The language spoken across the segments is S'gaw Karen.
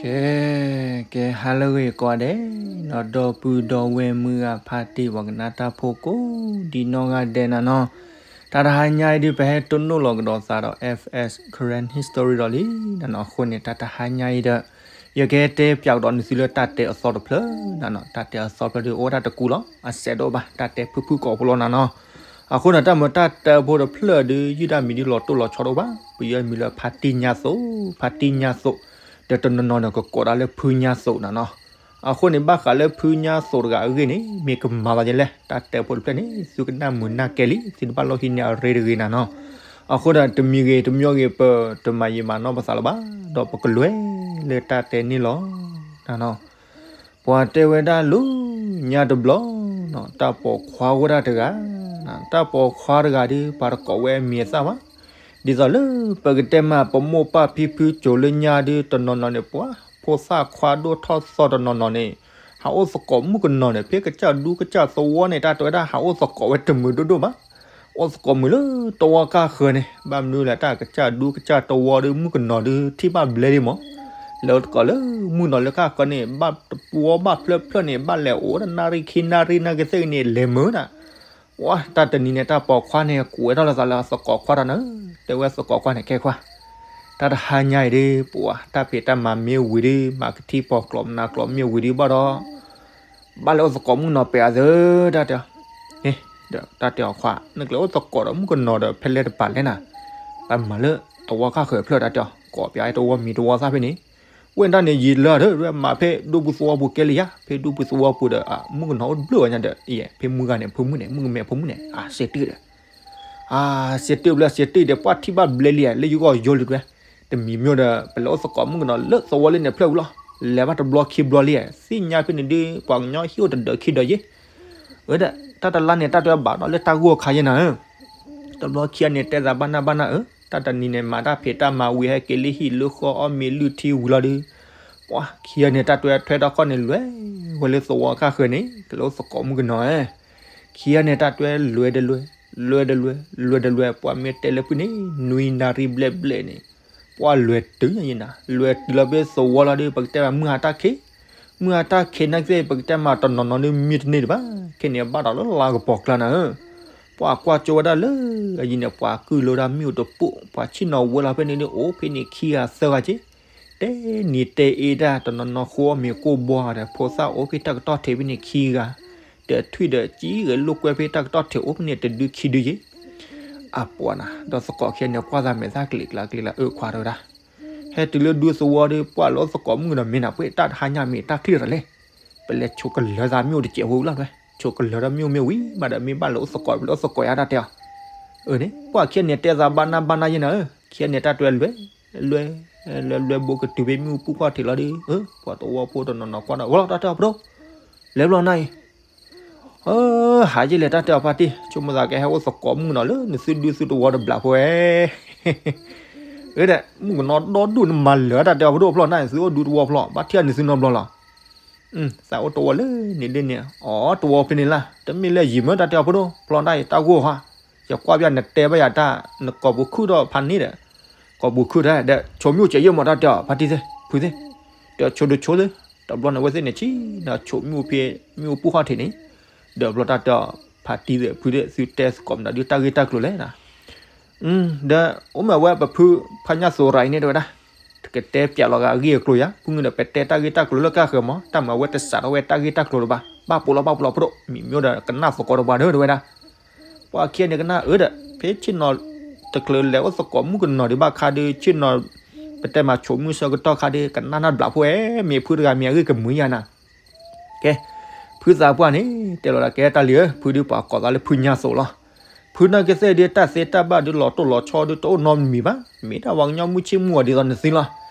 ကဲ, ကဲဟါလၢအဂ့ၤကိးဂၤဒဲး, ဒီပုၢ်ဒီဝဲၢ်မုၢ်ဂၤဖါတံၢ် ပှၤကနၣ်တၢ်ဖိကိးဒံနီၢ်ဂၤဒဲးနၤနီၤ, တၢ်တဟါညါအံၤဒုး ပဟဲတိၢ်နီၣ်လီၤကဒီးသးဒီး F S Karen History ဒီးလံနၤနီၤ. အဃိန့ၣ် တၢ်တဟါညါအံၤဒီး ယကဟဲတဲပၠးကဒီးနသုလၢတၢ်တဲအသီတဖျၢၣ်နၤနီၤ. တၢ်တဲအသီတဖျၢၣ်ဒုး အိၣ်ဝဲဒၣ်တကူလီၤ, အစဲးတအိၣ်ဘၣ်, တၢ်တဲဖုၣ်ဖုၣ်ကိာ်ဖိလီၤနၤနီၤ. အဃိန့ၣ် တၢ်မၤတၢ်တဲဖိတဖျၢၣ်ဒုး ယုၢ်တၢ်မံၤဒုးလီၤတိၢ်လီၤဆီတအိၣ်ဘၣ်, ပယီၤမံၤလၢဖါတံၢ်ညါသိး, ဖါတံၢ်ညါသိး, ဒီးတနီၤနီၤန့ၣ် ကကိးဒၣ်လၢဖုညါသိးနၤနီၤ. အဃိန့ၣ် ဘၣ်ဃးလၢဖုညါသိးတဂၤအဂ့ၢ်န့ၣ် မ့ၢ်ကမၤသးဒ်လဲၣ်, တၢ်တဲဖိတဖျၢၣ်န့ၣ် သုကနၣ်မုာ်နၢ်ကဲလံ, သုတဘၣ်လိၣ်ဟံးန့ၢ်အရ့တဂ့ၤနၤနီၤ. အဃိဒီး တမံၤဂ့ၤတမံၤဂ့ၤ ပတမၤယံာ်မၤနီၢ်ပသးလၢၤဘၣ်, ဒီးပကလဲၤလၢတၢ်တဲန့ၣ်လီၤနၤနီၤ. ပှၤတဲဝဲဒၣ်လၢညါတဘျီ, တၢ်ပိာ်ခွါဝဲဒၣ်တဂၤ, တၢ်ပိာ်ခွါတဂၤဒုး ပှၤတကိးဝဲအမံၤအသၣ်ဘၣ်. ဒ်သိးလၢပကတဲမး ပမိၢ်ပၢ်ဖံဖုစိၤလၢညါဒုး တနီၤနီၤန့ၣ် ပှၤဖိသၣ်ခွါဒိၣ်ထီၣ်သီတနီၤနီၤန့ၣ် ဟးအိၣ်သကိးမုၣ်ကနီၤန့ၣ် ဖဲကစၢ်ဒူကစၢ်သဝီန့ၣ် တၢ်တဲဝဲဒၣ် ဟးအိၣ်သကိးဝဲတမုာ်ဒိၣ်ဒိၣ်ဘၣ်. အိၣ်သကိးမုာ်လၢသဝီကၢ်ဃၢၤန့ၣ် ဘၣ်မနုၤလဲၣ် တၢ်ကစၢ်ဒူကစၢ်သဝီဒီး မုၣ်ကနီၤဒုး ထံၣ်ဘၣ်ဘျဲလံမး. လဲၤအိၣ်သကိးလၢမုၣ်ကနီၤလၢကၢ်ဃၢၤန့ၣ် ဘၣ်တဝီဘၣ်ဖျၢၣ်ဖျၢၣ်န့ၣ် ဘၣ်လဲၤအိၣ်တနၣ်ရံၣ်ခံနၣ်ရံၣ် နာ်က့သ့ၣ်ဂ့ၤန့ၣ် လဲၤမုာ်နၤ. ဝဲ တၢ်တနံၤန့ၣ် တၢ်ပိာ်ခွါန့ၣ် ကူးဝဲထီၣ်လၢသးလၢအသကိးခွါတၢ်နၤ, တဲဝဲသကိးခွါန့ၣ် ကဲခွါ, တၢ်တဟါညါအံၤဒုး ပှၤတၢ်ဖံးတၢ်မၤမ့ၢ်ဝံၤဒုး မၤကထံပီၤကျိာ်မနၤကျိာ်မ့ၢ်ဝံၤဒုးဘၣ်ဒီး ဘၣ်လဲၤအိၣ်သကိးမုၣ်ကနီၤပဲာ်အသး, တၢ်တဲအီၤ, ဒီးတၢ်တဲအီၤခွါ, နကလဲၤအိၣ်သကိးဒီးမုၣ်ကနီၤဒီး ဖဲလဲၣ်တပၤလဲၣ်နၤ, ဘၣ်မၤလၢသဝီကၢ်ဃၢၤဖျၢၣ် တၢ်တဲအီၤ, ကိးပၠးတဝီမံၤတဝီသၣ်ဖဲန့ၣ်, ဝဲဒၣ်န့ၣ် ယံာ်လၢာ်ဒီး မၤဖဲဒူပူၤသဝီပူၤကဲလံယါ, ဖဲဒူပူၤသဝီပူၤဒီး မုၣ်ကနီၤအိၣ်တဘျုးဝဲညါဒီး အံၤ ဖဲမုၢ်ဂၤန့ၣ် ဖိမုၣ်န့ၣ် မုၣ်ကမဲာ်ဖိမုၣ်န့ၣ် အစဲးတ့ၢ်ဒီး အစဲးတ့ၢ်ဘျဲ စဲးတ့ၢ်ဒီး ပှၤထံၣ်ဘၣ်ဘျဲလံဧါ လၢယဂီၢ်ယိလံတဝဲ, တမံၤမ့ၢ်ဒီး ပလဲၤအိၣ်သကိးမုၣ်ကနီၤလၢသဝီလၢန့ၣ်ဖျၢၣ်ဝံၤလီၤ, လဲၤဘၣ်တဘျီခံဘျီလံဧါ, သ့ၣ်ညါဖဲန့ၣ်ဒုး ပှၤကညီဟံၣ်အိၣ်တဒၢးခံဒၢးယ့ၢ်, ဝဲဒၣ် တၢ်တလါန့ၣ် တၢ်တဲဘၣ်ဒီးလၢတၢ်ဂိၢ်ခါယဲၢ်နၤဧၢ, တဘျီခံဂၤန့ၣ် တဲသးဘၣ်နၢ်ဘၣ်နၢ်ဧၢ, တၢ်တနံၤန့ၣ် မၤတၢ်ဖံးတၢ်မၤဝံၤ ဟဲက့ၤလၢဟံၣ်လၢဃီအီၣ်မ့ၤလုၢ်ထံဝံၤလီၤဒုး, ပှၤခံဂၤန့ၣ် တၢ်တဲထွဲတၢ်ခီၣ်န့ၣ် လဲၤဝဲလၢသဝီကၢ်ဃၢၤန့ၣ် ကလဲၤအိၣ်သကိးမုၣ်ကနီၤဧၢ, ခံဂၤန့ၣ် တၢ်တဲလဲၤတလဲၤ, လဲၤတလဲၤ, လဲၤတလဲၤ, ပှၤမ့ၢ်တဲလၢဖုန့ၣ် နွံနၣ်ရံၣ်ဘျဲၣ်ဘျဲၣ်န့ၣ်, ပှၤလဲၤတုၤယါယံၤနၤ, လဲၤတုၤလီၤဖဲသဝီလီၤဒီး ပကတဲမးမုၢ်ဟါတၢ်ခံး, မုၢ်ဟါတၢ်ခံးနာ်က့သ့ၣ် ပကတဲမးတနီၤနီၤဒုးမံတန့ၢ်ဒံးဘၣ်, ခဲန့ၣ်ဘၣ်ဒီးလၢလါကပီၤကျါနၤဧၢ, ပှၤကွၢ်ကၠိဝဲဒၣ်လၢ အယံၤန့ၣ် ပှၤကုၢ်လိာ်ဒၣ်မ့ၣ်အူတပိၢ်, ပှၤဆ့ၣ်နီၤဝဲလီၤဖဲန့ၣ်ဒုး အိၣ်ဖဲန့ၣ်ခံဂၤသၢဂၤက့, တဲနံၤတဲအ့တၢ် တနီၤနီၤဃိအီၣ်မ့ၤကိၢ်ဘှီဒီး ဖိသၣ်အိၣ်ဖဲတၢ်ကတီၢ်ထံးဖဲန့ၣ်ခံဂၤ, ဒီးထွံၣ်ဒီးကံဂဲၤလိာ်ကွဲဖဲတၢ်ကတီၢ်ထံးအိၣ်ဖဲန့ၣ်တဒုခံဒုယ့ၢ် အပှၤနၤ, ဒီးသကိးခံဂၤန့ၣ် ကွၢ်သးမဲာ်သၣ်ကျ့ကျါကျ့ကျါ အၢခွါတဲဝဲဒၣ်, ဟဲတုၤလၢဒူသဝီဒီး ပှၤလဲၤအိၣ်သကိးမုၣ်ကနီၤမ့ၢ်နၤ ပှဲၤတၢ်တဟါညါမ့ၢ်တၢ်ချံၣ်တၢ်လဲၣ်, ပလဲၤဆိးကလၢၤသးမ့ၣ်အူတစဲးဖိလီၤ, ဆိးကလၢၤဒီးမ့ၣ်အူမ့ၢ်ဝံၤမးဒီး မ့ၢ်ဘၣ်လဲၤအိၣ်သကိး ပလဲၤအိၣ်သကိးယါတၢ်တဲအီၤ, အၢန့ၣ် ပှၤခံဂၤန့ၣ် တဲသးဘၣ်နၢ်ဘၣ်နၢ်ယဲၢ်နၤဧၢ, ခံဂၤန့ၣ် တၢ်တဲလဲၤ လဲၤ လဲၤလဲၤဘိကတုၤဖဲမ့ၣ်အူပူၤခီၣ်ထံးလီၤဒီး ပှၤသဝီဖိတနီၤနီၤကွၢ်ဒီး ဝဲလီၤတၢ်တဲအီၤပဒိၣ်, လဲၤဘျီနၤအံၤ အၢ ဟးယ့ၢ်လဲၤတၢ်တဲအီၤဖါတံၢ် ဆိကမိၣ်သးကဟဲအိၣ်သကိးမုၣ်ကနီၤလၢနသုဒူသုသဝီတဘျးဖိဧါ, အၢ ဒီး မုၣ်ကနီၤဒီဒူၣ်နမၤလၢာ်တၢ်တဲအီၤပဒိၣ်ဖျီၣ်နၢ် သုအိၣ်ဒူသဝီဖျီၣ် ဘၣ်ထံၣ်နသုနီတဘျီလီၤ, သးအိၣ်သဝီလၢန့ၣ်ဒ်န့ၣ် အိၣ်သဝီဖဲန့ၣ်လၢ တမ့ၢ်လၢယံၤမ့ၢ်တၢ်တဲအီၤပဒိၣ်ဖျီၣ်နၢ် ယတၢ်ဂိၢ်ဟါ, ယကွၢ်ပျၢ်နတဲဘၣ်ယၤတၢ် နကိာ်ပူၤခုၣ်ထီၣ်ဖးန့ၣ်ဒီး ကိာ်ပူၤခုၣ်ထီၣ်ဒီး ဆိးမ့ၣ်အူစဲးယဲၢ်မးတၢ်တဲအီၤ ဖါတံၢ်သ့ၣ် ဖုသ့ၣ်, ဒီးဆိးတဆိးသ့ၣ်, တဘျီန့ၣ်ဝဲသ့ၣ်န့ၣ်ဆံး ဒီးဆိးမ့ၣ်အူဖဲ မ့ၣ်အူပူၤခီၣ်ထံးန့ၣ်, ဒီးဘျီတၢ်တဲအီၤ ဖါတံၢ်သ့ၣ် ဖုသ့ၣ် သုတဲသကိးမနုၤဒုးတၢ်ဂ့ၢ်တၢ်ကျိၤလဲၣ်နၤ, ဒီးအိၣ်မ့ၢ်ဝဲပဖုဖါညၣ်သိးရၤအံၤန့ၣ်တဲဝဲဒၣ်, ကတဲပၠးလီၤဂာ်အဂ့ၢ်အကျိၤယါ ဖုမုၢ်ဒီး ပတဲတၢ်ဂ့ၢ်တၢ်ကျိၤလၢကၢ်ဃၢၤမး တၢ်မၤဝဲတစးထီၣ်ဝဲတၢ်ဂ့ၢ်တၢ်ကျိၤလၢၤဘၣ် ဘၣ်ပိာ်လီၤဘၣ်ပိာ်လီၤဖိဒိၣ် မံၤမ့ၢ်ဒီးကနၣ်သကိးတပှၤဒီးတဲဝဲဒၣ် ပှၤခံဂၤန့ၣ်ကနၣ်အၢဒီး ဖဲဆ့ၣ်နီၤတချုးလဲၤအိၣ်သကိးမုၣ်ကနီၤဒံးဘၣ်ခါဒီး ဆ့ၣ်နီၤ ပတဲမၤဆိးမုၣ်ဆၢကတီၢ်ခါဒီး ကနၣ်နၢ်ဘျးဖိဧါ မ့ၢ်ဖုတဂၤမ့ၢ်အဂ့ၢ်ကမုာ်ယါနၤ, ကဲ, ဖုသးပှၢ်န့ၣ် တဲလီၤဒၣ်ကဲတၢ်လံဧၢ, ဖုဒုးပှၤကိးသးလၢဖုညါသိးလီၤ. ဖုနာ်က့သ့ၣ်ဒုး တၢ်သ့တၢ်ဘၣ်ဒုးလီၤတိၢ်လီၤဆီဒုးတအိၣ်နီတမံၤဘၣ်, မ့ၢ်ဒၣ်ပှၤကညီမုၢ်ဆ့ၣ်မုၢ်ဂီၤဒ်သိးနသုလီၤ.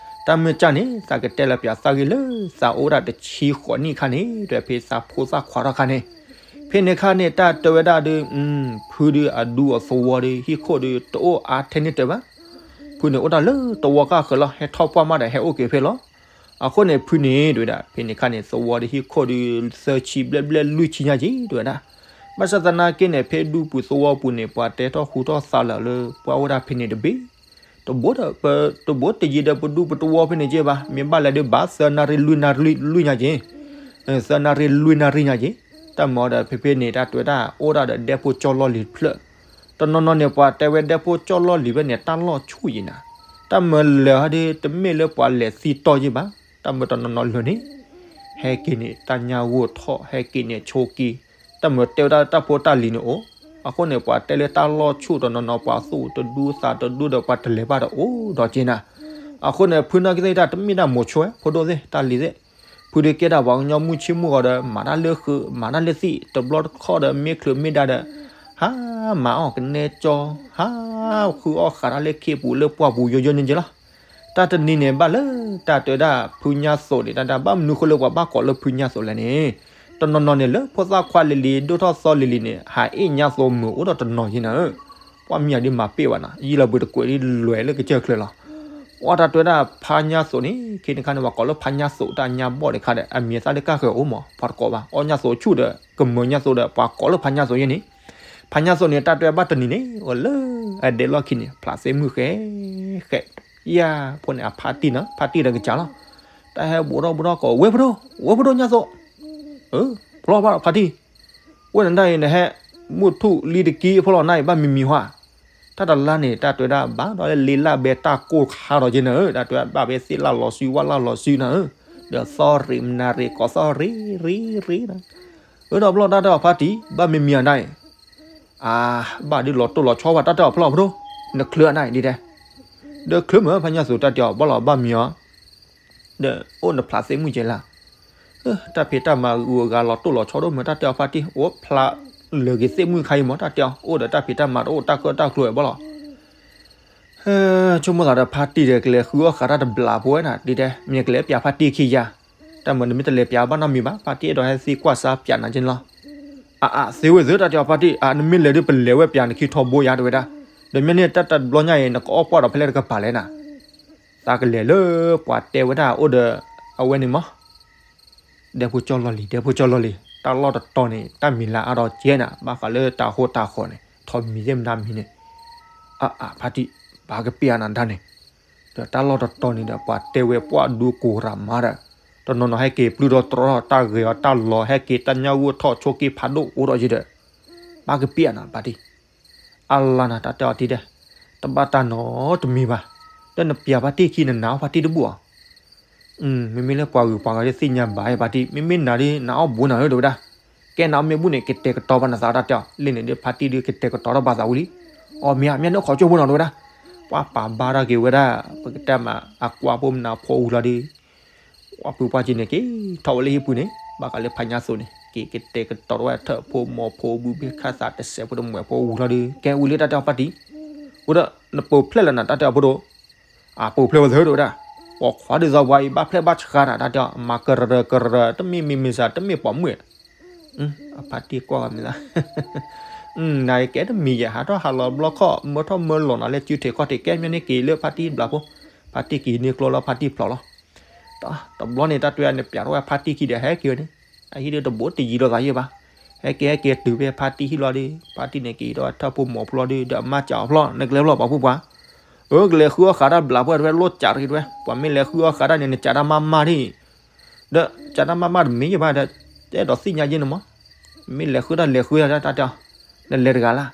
တၢ်မုၢ်ကၢ်န့ၣ် သးကတဲလၢပၠးသးဂ့ၢ်လၢ သးအိၣ်ဒၣ်တဆံဃိးနံၣ်ခါန့ၣ် ဒီးဖဲသးဖိသၣ်ခွါထီၣ်ခါန့ၣ်, ဖဲန့ၣ်ခါန့ၣ် တၢ်တဲဝဲဒၣ်ဒုး ဖုဒုးအဒူအသဝီဒုး ဟံၣ်ခိၣ်ဒုးတအိၣ်အါထဲန့ၣ်တဲဘၣ် ဖုန့ၣ်အိၣ်တၢ်လၢသဝီကၢ်ဃၢၤလီၤ, ဟဲထီၣ်ပှၢ်မးဒီးဟဲအိၣ်က့ၤဖဲလီၤ. အဃိန့ၣ် ဖုန့ၣ် တဲဝဲဒၣ် ဖဲန့ၣ်ခါန့ၣ် သဝီဒုးဟံၣ်ခိၣ်ဒုး သၢဆံဘျဲၣ်ဘျဲၣ်လွံၢ်ဆံညါက့ၤ တဲဝဲဒၣ်. ဘၣ်ဆၣ်သနာ်က့န့ၣ် ဖဲဒူပူၤသဝီပူၤန့ၣ် ပှၤတဲထီၣ်ဃူထီၣ်သးလၢာ်လၢ ပှၤအိၣ်ဒၣ်ဖဲန့ၣ်တဘ့ၣ် တဘိဒီး ပတဘိတယံၤဒီးပဒူပတဝီဖဲန့ၣ်က့ဘၣ်, မ့ၢ်ဘၣ်လဲၤဒုးဘၣ်သၢနၣ်ရံၣ်လွံၢ်နၣ်ရံၣ်လွံၢ်ညါက့, သၢနၣ်ရံၣ်လွံၢ်နၣ်ရံၣ်ညါက့, တၢ်မၤဒီးဖဲဖဲန့ၣ် တၢ်တဲဝဲဒၣ် အိၣ်ဒၣ်ဒီးဒဲဖိကၠီလီၢ်လံၤတဖျၢၣ်, တနီၤနီၤန့ၣ် ပှၤတဲဝဲဒဲဖိကၠီလီၢ်လံၤဖဲန့ၣ် တၢ်လီၢ်ဆူၣ်ယံၤနၤ, တၢ်မၤလဲၤဟီဒ်တမ့ၢ်လၢပှၤလဲၤသံတီၢ်ယ့ၢ်ဘၣ်, တၢ်မၤတနီၤနီၤလၢာ်န့ၣ် ဟဲက့ၤန့ၣ် တၢ်ညၣ်ဂိၢ်ထီၣ် ဟဲက့ၤန့ၣ်ဆိက့ၤ, တၢ်မၤတဲဝဲဒၣ်တၢ်ဖိတၢ်လံၤန့ၣ်အိၣ်, အဃိန့ၣ် ပှၤတဲလၢတၢ်လီၢ်ဆူၣ်တနီၤနီၤ ပှၤသူၣ်တဒူသးတဒူဒီးပှၤတလဲၤဘၣ်ဒီးအိၣ်ဒီးက့နၤ, အဃိန့ၣ် ဖုနာ်က့သ့ၣ်တၢ်တမ့ၢ်ဒၣ်မိၤဆိ ဖိဒိၣ်သ့ၣ် တၢ်လံၤသ့ၣ်, ဖုဒုးကဲဒၣ်ပှၤကညီမုၢ်ဆ့ၣ်မုၢ်ဂီၤဒီး မၤတၢ်လၢဃုာ် မၤတၢ်လၢသံၣ် တဘျီတခီၣ်ဒီးမ့ၢ်ချုးမ့ၢ်ဒါဒီး ဟးမၤအီၣ်ကနဲကၠီ, ဟးဃုအီၣ်ဃးတၢ်လၢခ့ပူၤလၢပှၢ်ပူၤယိယိန့ၣ်က့လီၤ. တၢ်တနံၤန့ၣ်ဘၣ်လၢ တၢ်တဲဝဲဒၣ်ဖုညါသိးန့ၣ် တၢ်တဲဘၣ်မနုၤဃိလၢပှၤဘၣ်ကိးလၢဖုညါသိးလဲၣ်န့ၣ်, တနီၤနီၤန့ၣ် လၢဖိသၣ်ခွါလံၤလံၤ ဒိၣ်ထီၣ်သီလံၤလံၤန့ၣ် ဟးအ့ၣ်ညါသိးမုာ်အိၣ်ဒီးတနီၤက့နၤဧၢ, ပှၢ်မံယၤဒ်မၤပ့ၢ်ဘၣ်နၤ ယံာ်လီၤဘှံးတကွဲးဒ်လွဲၢ်လၢကစၢၢ်ချၢလီၤ. ပှၤတၢ်တဲဝဲဒၣ်ဖါညါသိးန့ၣ် ခဲန့ၣ်ခါန့ၣ် ပှၤကိးလၢဖါညါသိး တၢ်ညါဘီၣ်န့ၣ်ခါဒီး အမံၤအသၣ်လၢကၢ်ဃၢၤအိၣ်မး ပှၤတကိးဘၣ် အီၣ်ညါသိးဆူၣ်ဒီး ကမၢညါသိးဒီး ပှၤကိးလၢဖါညါသိးယဲန့ၣ်, ဖါညါသိးန့ၣ် တၢ်တဲဘၣ်တနံၤန့ၣ် အိၣ်လၢအဒဲလီၢ်ခံန့ၣ် ဖျးသ့ၣ်မုၣ်ဃဲ ဃဲ, ယၤဖိန့ၣ် အဖါတံၢ်နီၤ ဖါတံၢ်ဒီးကစၢ်လီၤ. တၢ်ဟဲဘူးထီၣ်ဘူးထီၣ်ကိး ဝဲၢ်ဖိဒိၣ် ဝဲၢ်ဖိဒိၣ်ညါသိး, ဖျီဘၣ်ဖါတံၢ်, ဝဲနဒၣ်အံၤ နဟဲမုၢ်ထူၣ်လံတကံအဖီလာ်နၤအံၤ ဘၣ်မံမံၤဟါ, တၢ်တလါန့ၣ် တၢ်တဲဝဲဒၣ်ဘၣ်ဒီးလၢလ့လၢ်ဘဲတၢ်ကိၢ်ခါဒီးက့နၤဧၢ, တၢ်တဲဝဲဒၣ်ဘၣ်ဖဲသ့ၣ်လၢ်လီၤစု ဝၣ်လၢ်လီၤစုနၤဧၢ, ဒီးသီရ့ၤမနၤရ့ၤကိးသီရ့ၤရ့ၤရ့ၤနၤ, အၢ ဒီးဘျီတၢ်တဲအီၤဖါတံၢ် ဘၣ်မံမံၤအနၤအံၤ အါ ဘၣ်ဒ်လီၤတိၢ်လီၤဆီဘၣ် တၢ်တဲအီၤဖျီၣ်ဖိဒိၣ်, နချုးအနၤအံၤဒ်တဲ, ဒီးချုးမး ဖါညါသိး တၢ်တဲအီၤ ဘၣ်လီၤဘၣ်မံအီၤ, ဒီးအိၣ်နဖျးသ့ၣ်မုၣ်ကဲလၢ်, တၢ်ဖံးတၢ်မၤအဂုၤအဂၤလီၤတိၢ်လီၤဆီဒိၣ်မး တၢ်တဲအီၤဖါတံၢ် အိၣ်ဖျါလၢာ်ဂ့ၤသ့ၣ်မုၣ်ခါအံၤမး တၢ်တဲအီၤ အိၣ်ဒီးတၢ်ဖံးတၢ်မၤတအိၣ် တၢ်ကၢၣ်တၢ်ကျိၤဘၣ်လီၤ. ဆိကမိၣ်သးဒီးဖါတံၢ်ဒီးကလဲၤဃုအီၣ်ဃးတၢ်တဘျးဖိဝဲနၤ ဒ်တဲ မ့ၢ်ကလဲၤပျးဖါတံၢ်ခံယၤ, တၢ်မၤနမ့ၢ်တလဲၤပျးဘၣ်နီတမံၤဘၣ် ဖါတံၢ်အဲၣ်ဒိးဟဲသံကွၢ်စါပျးနၤက့န့ၣ်လီၤ. အအ သ့ဝဲသ့ တၢ်တဲအီၤဖါတံၢ် အနမ့ၢ်လဲၤဒုးပလဲၤဝဲပျးနခံထီဘိယၤတဲဝဲဒၣ်, ဒီးမ့ၢ်န့ၣ်တၢ်တဘျီညါအံၤ နကအီၣ်ပှၢ်ဒီးဖဲလဲၣ်တကပၤလဲၣ်နၤ, သးကလဲၤလၢပှၤတဲဝဲဒၣ်အိၣ်ဒီး အဝဲန့ၣ်မး ဒဲဖိကၠီလီၢ်လံၤ ဒဲဖိကၠီလီၢ်လံၤ တၢ်လီၢ်တတီၤန့ၣ် တၢ်မံၤလၢအါထီၣ်ကဲနၤ ဘၣ်ဃးလၢတၢ်ဟိတၢ်ဃီန့ၣ် ထီၣ်မံၤသ့ၣ်မနုၤမံၤန့ၣ်, အအ ဖါတံၢ် ဘၣ်ကပ့ၢ်အနၤဒၣ်န့ၣ်, ဒီးတၢ်လီၢ်တတီၤန့ၣ်ဒီး ပှၤတဲဝဲပှၢ်ဒူကိၤရၤမါဒီး တနီၤနီၤဟဲက့ၤပျုၢ်ထီၣ်တြီထီၣ် တၢ်ဂဲၤအီၤတၢ်လီၤ ဟဲက့ၤတၢ်ညၣ်ဂိၢ်ထီၣ်ဆိက့ဖးဒိၣ်အိၣ်ဒီးယံၤဒီး ဘၣ်ကပ့ၢ်အနၤဖါတံၢ် အလါနၤ တၢ်တဲအီၤတံၢ်ဒဲး, တဘၣ်တၢ်နီတမံၤဘၣ်, ဒီးနပျးဖါတံၢ်ခံ နနာ်အီၣ်ဖါတံၢ်တဘူၣ်အီၤ, မ့မ့ၢ်လၢပှၤဂုၤပှၤဂၤဒ်သ့ၣ်ညါဘၣ်ဖါတံၢ် မ့မ့ၢ်နၤဒ် နအီၣ်ဘူးနၤဧၢ တဲဝဲဒၣ်, ကဲနအီၣ်မ့ၢ်ဘူၣ်န့ၣ် ကတဲာ်ကတီၤဘၣ်နသးတၢ်တဲအီၤ လၢန့ၣ်ဒ်ဖါတံၢ်ဒ်ကတဲာ်ကတီၤထီၣ်ဘၣ်သးဝံၤလံ, အီၣ်မ့ၢ်ဧါ မ့ၢ်န့ၣ်ခီကၠိဖိနီၤ တဲဝဲဒၣ်, ပှၤပာ်ဘါထီၣ်က့ၤဝဲဒၣ် ပကတဲမး အကွၢ်ဖိမနုၤဖိဝံၤလီၤဒီး ပှၤပုၢ်ပှၢ်က့န့ၣ် က့ၤထီၣ်ဝဲလၢဟံၣ်ပူၤန့ၣ် ဘၣ်ဃးလၢဖါညါသိးန့ၣ် က့ၤကတဲာ်ကတီၤထီၣ်ဝဲထၢၣ်ဖိမိၢ်ဖိဘုဘ့ၣ်ခၢၣ်သးတစဲးဖိတမှဲးဖိဝံၤလီၤဒီး ကဲဝံၤလၢတၢ်တဲအီၤဖါတံၢ်, အိၣ်ဒီး နပိာ်ဖျဲၣ်လၢနၤ တၢ်တဲအီၤဖိဒိၣ်, အပိာ်ဖျဲၣ်ဝဲသၢ တဲဝဲဒၣ်, ပိာ်ခွါဒ်သိးပှၤအံၤ ဘၣ်ဖျဲၣ်ဘၣ်ဆှါနၤ တၢ်တဲအီၤ မၤကရၢကရၢ တမ့ၢ်မ့ၢ်မ့ၢ်စၤ တမ့ၢ်ပိာ်မုၣ် အဖါတံၢ်ကွၢ်ဂီၤမ့ၢ်သး, နကဲတမံၤယဲၢ် ဟးထီၣ်ဟးလီၤဘျီခီၣ် မၢထီၣ်မၢလီၤနၤလၢစုထံးခီၣ်ထံး ကဲမ့ၢ်န့ၣ်က့ၤလၢဖါတံၢ်ဘျးဖိ, ဖါတံၢ်က့ၤန့ၢ်ကျိလီၤ ဖါတံၢ်ဖျိးလီၤ. တဘျီန့ၣ် တၢ်တဲနပျးထီၣ်ဝဲဖါတံၢ်ခံဒီး ဟဲက့ၤဝဲန့ၣ်, အဟံၣ်ဒ်တဘိတယံၤလိာ်သးယဲၢ်ဘၣ်, ဟဲက့ၤဟဲက့ၤတုၤဖဲ ဖါတံၢ်ဟံၣ်လီၤဒီး ဖါတံၢ်န့ၣ်က့ၤထီၣ်ဝဲထၢၣ်ဖိမိၢ်ဖိလီၤဒီး ဒီးအမါစံးအီၤဖျီၣ် နကလဲၤဖျီၣ်ပှၤပုၢ်ပှၢ်, အၢ ကလဲၤဃုအီၣ်ဃးတၢ်ဘျးဖိ တဲဝဲလိၣ်စံးတဂ့ၤတဲဝဲ ပှၤမ့ၢ်လဲၤဃုအီၣ်ဃးတၢ်န့ၣ် နစံးတၢ်မၤမၤဒ် ဒီးစံးတၢ်မၤမၤတမ့ၢ်ယဲၢ်ဘၣ်ဒီး အဲၣ်ဒိးသ့ၣ်ညါယဲၢ်န့ၣ်မး, မ့ၢ်လဲၤဃုတၢ်လဲၤဃုတၢ် တၢ်တဲအီၤ, နလဲၤတဂၤလၢ်,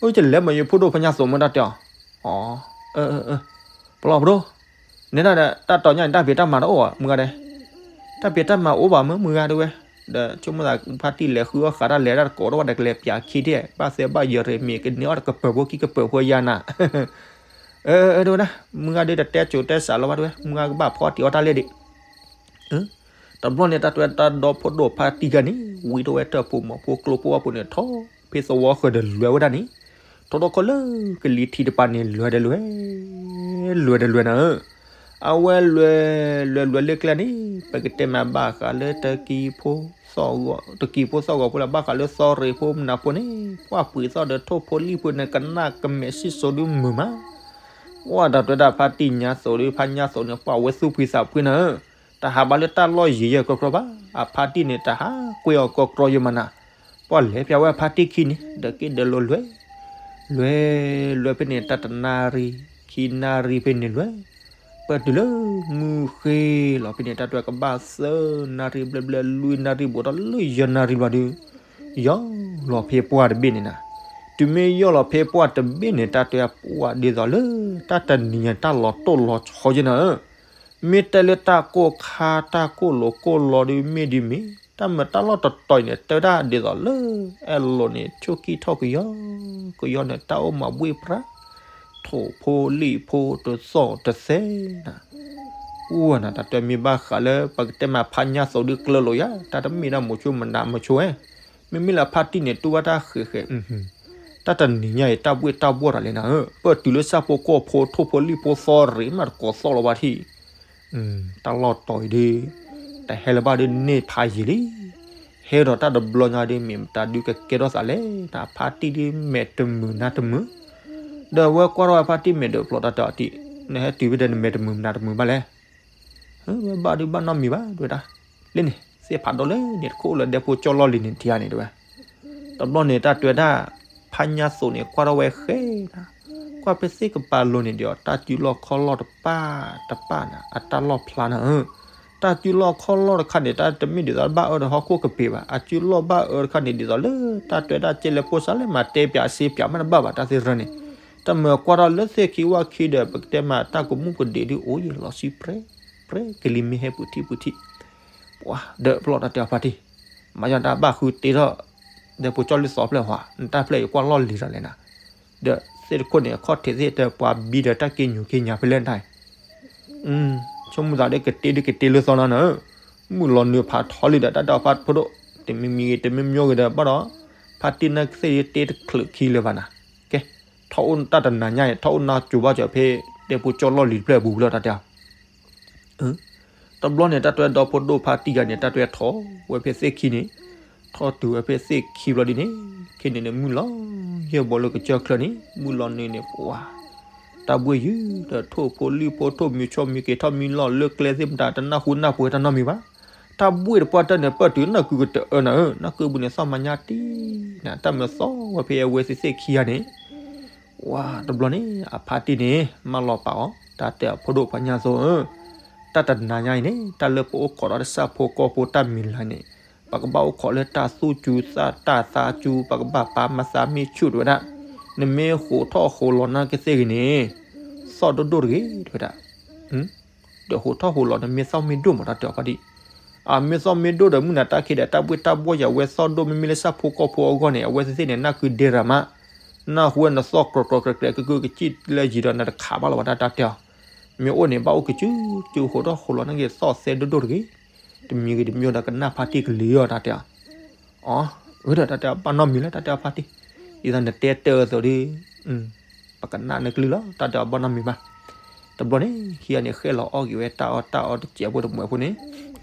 အၢ ယလဲၤမး ယဖိဒိၣ်ဖါညါသိးမၢ တၢ်တဲအီၤ, အီ အၢ အၢ ပလီၢ်ပဒိၣ်, နဲဒၣ်ဒီး တၢ်တီၤညါန့ၣ် တၢ်ဖံးတၢ်မၤတအိၣ်ဘၣ် မုၢ်ဂၤဒဲး, တၢ်ဖံးတၢ်မၤအိၣ်ဘၣ်မၢ မုၢ်ဂၤဒဲးဝဲ, ဒီးဆိကမိၣ်သးဖါတံၢ်လဲၤဃုအီၣ်ဃးတၢ်လဲၤတၢ်တကိးတအိၣ်ဘၣ်ဒီး ကလဲၤပျးခံဒဲး ဘၣ်သဲဘၣ်ယဲၢ်ရ့ၣ်မ့ၢ်ကန့ၢ်အီၣ်တကပၤဖိခံကပၤဖိယါနၤ အၢ တဲဝဲဒၣ် မုၢ်ဂၤဒုးတတဲစိၤတဲစးလီၤဘၣ်တဲဝဲ မုၢ်ဂၤကဘၣ်ဖီတံၢ်အီၣ်တၢ်လဲၣ်ဒံး, တဘျီန့ၣ် တၢ်တဲဝဲတၢ်ဒီဖိဒိၣ်ဖါတံၢ်ဂၤန့ၣ် ဝံထီၣ်ဝဲထၢၣ်ဖိမိၢ်ဖိကျိဖိဝဲပူၤန့ၣ် ထီၣ်ဖဲသဝီဃၢၤဒီးလဲၤဝဲဒၣ်န့ၣ်, ထီထီၣ်ခီလၢကလံၤထံးတပၤန့ၣ် လဲၤဒီးလဲၤ, လဲၤဒီးလဲၤနၤဧၢ အဝဲလဲၤ လဲၤလဲၤလၢကျဲန့ၣ် ပကတဲမးဘၣ်ဃးလၢတကံဖိ သီၣ်ဂီၤ တကံဖိသီၣ်ဂီၤဖိလၢ ဘၣ်ဃးလၢသီရ့ၣ်ဖိမနုၤဖိန့ၣ် ပှၢ်ပှ့ၤသီၣ်ဒီးထိၣ်ဖိလံၣ်ဖိန့ၣ် ကနၣ်ကမဲာ်စံၣ်စိၤဒုမုာ်မး, ပှၢ်တၢ်တဲဝဲဒၣ်ဖါတံၢ်ညါသိးဒီး ဖါညါသိးန့ၣ် ပှၢ်ဝဲသူၣ်ဖှံသးဖှံနၤဧၢ, တဟးဘၣ်လၢတၢ်လီၢ်ယံၤယဲၢ်ကြီကြီဘၣ်, အဖါတံၢ်န့ၣ် တဟးကွံာ်အီၤကြီကြီယဲၢ်မးနၤ, ပှၢ်လဲၤပျးဝဲအဖါတံၢ်ခံန့ၣ် ဒီးက့ၤဒီးလီၤလဲၤ လဲၤ လဲၤဖဲန့ၣ် တၢ်တနၣ်ရံၣ် ခံနၣ်ရံၣ်ဖဲန့ၣ်လွဲၢ်, ပၢၢ်တုၤလၢမုၢ်ဃ့လီၤဖဲန့ၣ် တၢ်တဲကဘၣ်သၢနၣ်ရံၣ်ဘျဲၣ်ဘျဲၣ် လွံၢ်နၣ်ရံၣ်ဘူးထီၣ်လၢယဲၢ်နၣ်ရံၣ်ဘျီဒုး, ယီၢ်လီၤဖဲပှၢ်တဘ့ၣ်န့ၣ်နၤ. တုၤမ့ၢ်ယီၢ်လီၤဖဲပှၢ်တဘ့ၣ်န့ၣ် တၢ်တဲပှၢ်ဒ်သိးလၢ တၢ်တနံၤညါတၢ်လီၤတိၢ်လီၤဆီယဲၢ်နၤဧၢ, မ့ၢ်တဲလၢတၢ်ကိၢ်ခါ တၢ်ကိၢ်လိၤကိၢ်လီၤဒုးမ့ၢ်ဒ်မ့ၢ် တၢ်မၤတၢ်လီၢ်တတီၤအံၤန့ၣ် တဲဝဲဒၣ်ဒ်သိးလၢ အဲၣ်လိာ်န့ၣ် ဆိၣ်ကံၢ်ထီၣ်ကယီကယီန့ၣ် တၢ်အိၣ်မၤဘှ့ၣ်ပြါ ထိၣ်ဖိလံၣ်ဖိတသီၣ်တသဲနၤ, အိၣ်နၤ တၢ်တဲမ့ၢ်ဘၣ်ဃးလၢ ပကတဲမးဖးညါသိးဒုးကျၢၤလိာ်ယၤ တၢ်တမ့ၢ်ဒၣ်မိၤဆိမနၤမိၤဆိဝဲ, မ့မ့ၢ်လၢဖါတံၢ်န့ၣ် တူၢ်ဘၣ်တၢ်ဃဲၤဃဲၤ တၢ်တနံၤညါအံၤ တၢ်ဘှ့ၣ်တၢ်ဘှီၣ်တၢ်လဲၣ်နၤဧၢ, ပၢၢ်တုၤလၢဆၣ်ဖိကီၢ်ဖိ ထိၣ်ဖိလံၣ်ဖိသီၣ်ရ့ၣ်မးတကိးသီၣ်လီၤဘၣ်ထံၣ် တၢ်လီၢ်တတီၤအံၤဒုး တဟဲလၢၤဘၣ်ဒုးန့ၢ်ဖးယံာ်လံ, ဟဲဒီးတၢ်တဘျီညါဒုး မ့ၢ်မတၤဒုးကကဲထီၣ်သးလဲၣ်, ဖါတံၢ်ဒုးမဲာ်တမုာ်နါတမုာ်, ဒီးဝဲကွၢ်ထီၣ်ဝဲဖါတံၢ်မဲာ်ဒုးဖျိးတၢ်တဲအီၤတံၢ်, နဟဲတုၤဖဲဒီးနမဲာ်တမုာ်နါတမုာ်ဘၣ်လဲၣ် ဝဲဘၣ်ဒုးဘၣ်နီတမံၤဘၣ် တဲဝဲဒၣ်, လၢန့ၣ် သ့ၣ်ဖးဒိၣ်လၢန့ၣ်တခိၣ်လၢဒဲဖိကၠီၣ်လီၢ်လံၤန့ၣ်ထံဧါန့ၣ်တဲဝဲ, တဘျီန့ၣ် တၢ်တဲဝဲဒၣ်, ဖးညါသိးန့ၣ် ကွၢ်ထီၣ်ဝဲဃဲနၤ, ကွၢ်ဖဲသ့ၣ်ကပၤလိၤန့ၣ်ဒီး တၢ်စုလီၢ်ခီၣ်လီၢ်တပၣ်တပၣ်နၤ အတၢ်လီၢ်ဖျါနၤဧၢ, တၢ်စုလီၢ်ခီၣ်လီၢ်တခါန့ၣ် တၢ်တမ့ၢ်ဒ်သိးဘၣ်အၢဒီးဟီၣ်ခိၣ်ကပ့ၤဘၣ်, အစုလီၢ်ဘၣ်အၢတခါန့ၣ် ဒ်သိးလၢ တၢ်တဲဝဲဒၣ်ကဲလဲၤဖိစါလဲၣ်မၤတဲပၠးစ့ပၠးမးတဘၣ်ဘၣ် တၢ်သ့ၣ်ရၢန့ၣ်, တၢ်မၤကွၢ်ထီၣ်လၢသ့ၣ်ခံဝၣ်ခံဒီး ပကတဲမးတၢ်ကမူၣ်ကဒံးဒုးအိၣ်ယံာ်လီၤဆံပြဲ ပြဲကလံၤမ့ၢ်ဟဲပူၤထံၣ်ပူၤထံၣ်, ပှၤဒီးပျီၢ်တၢ်တဲအီၤဖါတံၢ်, မၤယီၤတၢ်ဘၣ်ဃုတ့ထီၣ်, ဒီးဖိကၠီၣ်လံၢ်သီဖျၢၣ်ဟီ, နတၢ်ဖျဲၣ်အံၤကွၢ်လီၢ်လံၤတၢ်လဲၣ်နၤ, ဒီးသ့ၣ်တခိၣ်န့ၣ် အခီၣ်ထံးသ့ၣ်တဲပှၤဘံဒီးတၢ်က့ညူက့ညါဖဲလဲၣ်နၤ ဆိကမိၣ်သးဒီးကတ့ဒုးကတ့လၢသီနီၤနၤ, မုၢ်လီၤနုာ်ဖးထီလံဒီး တၢ်တဲအီၤဖါဖိဒိၣ်, တမံၤမံၤဂ့ၤ တမံၤမံၤဂ့ၤဒီး ဘၣ်ဒီး ဖါတံၢ်နၢ်ကသ့ၣ်တ့တချုးခံလၢၤဘၣ်နၤ, ကဲ, ထီၣ်အိၣ်တၢ်တနၤညါအံၤ ထီၣ်အိၣ်နၢ်ကၠိဘၣ်စၢၤဖဲ တဲဖိကၠီၣ်လီၢ်လံၤတဖျၢၣ်အပူၤလီၤ တၢ်တဲအီၤ တဘျီန့ၣ် တၢ်တဲဝဲဒီဖိဒိၣ်ဖါတံၢ်ဂၤန့ၣ် တၢ်တဲဝဲထီၣ်ဝဲဖဲသ့ၣ်ခံန့ၣ်, ထီၣ်တုၤဝဲဖဲသ့ၣ်ခံဘျီဒ်န့ၣ်, ခဲန့ၣ်န့ၣ် မုၢ်လီၤယဲၢ်ဘီလၢကစၢၢ်ချၢန့ၣ် မုၢ်လီၤနုာ်န့ၣ် ပှၤ တၢ်ဘှ့ၣ်ယုာ်ဒီးထိၣ်ဖိလံၣ်ဖိ ထိၣ်မံၤဆီမံၤက့ၤထီၣ်မံၤလီၢ်လၢကျဲသ့ၣ်မတၤ တနၢ်ဟူနၢ်ပှဲၤတၢ်နီတမံၤဘၣ်. တၢ်ဘှ့ၣ်တပှၢ်တၢၢ်န့ၣ် ပၢၢ်တုၤနၢ်ကုကတအၢနၤဧၢ, နၢ်ကုပူၤန့ၣ်သီၣ်မၤညါတံၢ်နၤ, တၢ်မၢသီၣ်ဝဲဖဲအဝဲသ့ၣ်သ့ၣ်ခံဂၤန့ၣ် ဝါ တဘျီန့ၣ် အဖါတံၢ်န့ၣ် မၢလီၤပာ်အီၤ တၢ်တဲအဖိဒိၣ်ဖါညါသိးဧၢ, တၢ်တနၤညါအံၤန့ၣ် တၢ်လၢပအိၣ်ခိးဒီးတၢ်ဆၣ်ဖိကီၢ်ဖိတၢ်မံၤလၢ်န့ၣ် ပကဘၣ်အိၣ်ခိးလၢတၢ်သူၣ်စူၤသးတၢ်သးစူၤ ပကဘၣ်ပာ်မၤသးမ့ၢ်ဆူၣ်တဝဲဒၣ်, နမ့ၢ်ဟိးထီၣ်ဟိးလီၤနာ်က့သ့ၣ်ဂ့ၤန့ၣ် သီၣ်ဒိၣ်ဒိၣ်တဂ့ၤ တဝဲဒၣ် ဒီးဟိးထီၣ်ဟိးလီၤန့ၣ် မ့ၢ်သီၣ်မ့ၢ်ဒိၣ်မးတၢ်တဲအီၤဖါတံၢ်, အမ့ၢ်သီၣ်မ့ၢ်ဒိၣ်ဒီး မုၢ်နၤတၢ်ခံဒီး တၢ်ဘှ့ၣ်တၢ်ဘှီၣ်ယၤဝဲသီၣ်ဒိၣ် မ့မ့ၢ်လၢဆၣ်ဖိကီၢ်ဖိအဂီၢ်န့ၣ် အဝဲသ့ၣ်သ့ၣ်န့ၣ် နၢ်ကုဒဲရၤမး, နၢ်ဟူဝဲနသီၣ်ကြၢးကြၢးကြဲးကြဲး ကကုကစံၣ်လၢယံၤဒီးနတခးဘၣ်လီၤဘၣ် တၢ်တဲအီၤ, မ့ၢ်အိၣ်န့ၣ် ဘၣ်အိၣ်ကစုကစု ဟိးထီၣ်ဟိးလီၤနာ်က့သီၣ်သဲဒိၣ်ဒိၣ်တဂ့ၤ, တမံၤဂ့ၤတမံၤဒီးကနၣ်ဖါတံၢ်ကလံၤအီၤ တၢ်တဲအီၤ အီ အၢ ဒီးတၢ်တဲအီၤ ဘၣ်နီတမံၤလၢ တၢ်တဲအီၤဖါတံၢ်, ဒ်သိးနတဲတၢ်အသိးဒီး ပကနၣ်နကလုၢ်လီၤ တၢ်တဲအီၤဘၣ်နီတမံၤဘၣ်. တဘျီန့ၣ် ခံဂၤန့ၣ် ဃဲၣ်လီၤအီၣ်က့ၤဝဲတၢ်အီၣ်တၢ်အီတစဲးဖိတမှဲးဖိန့ၣ်,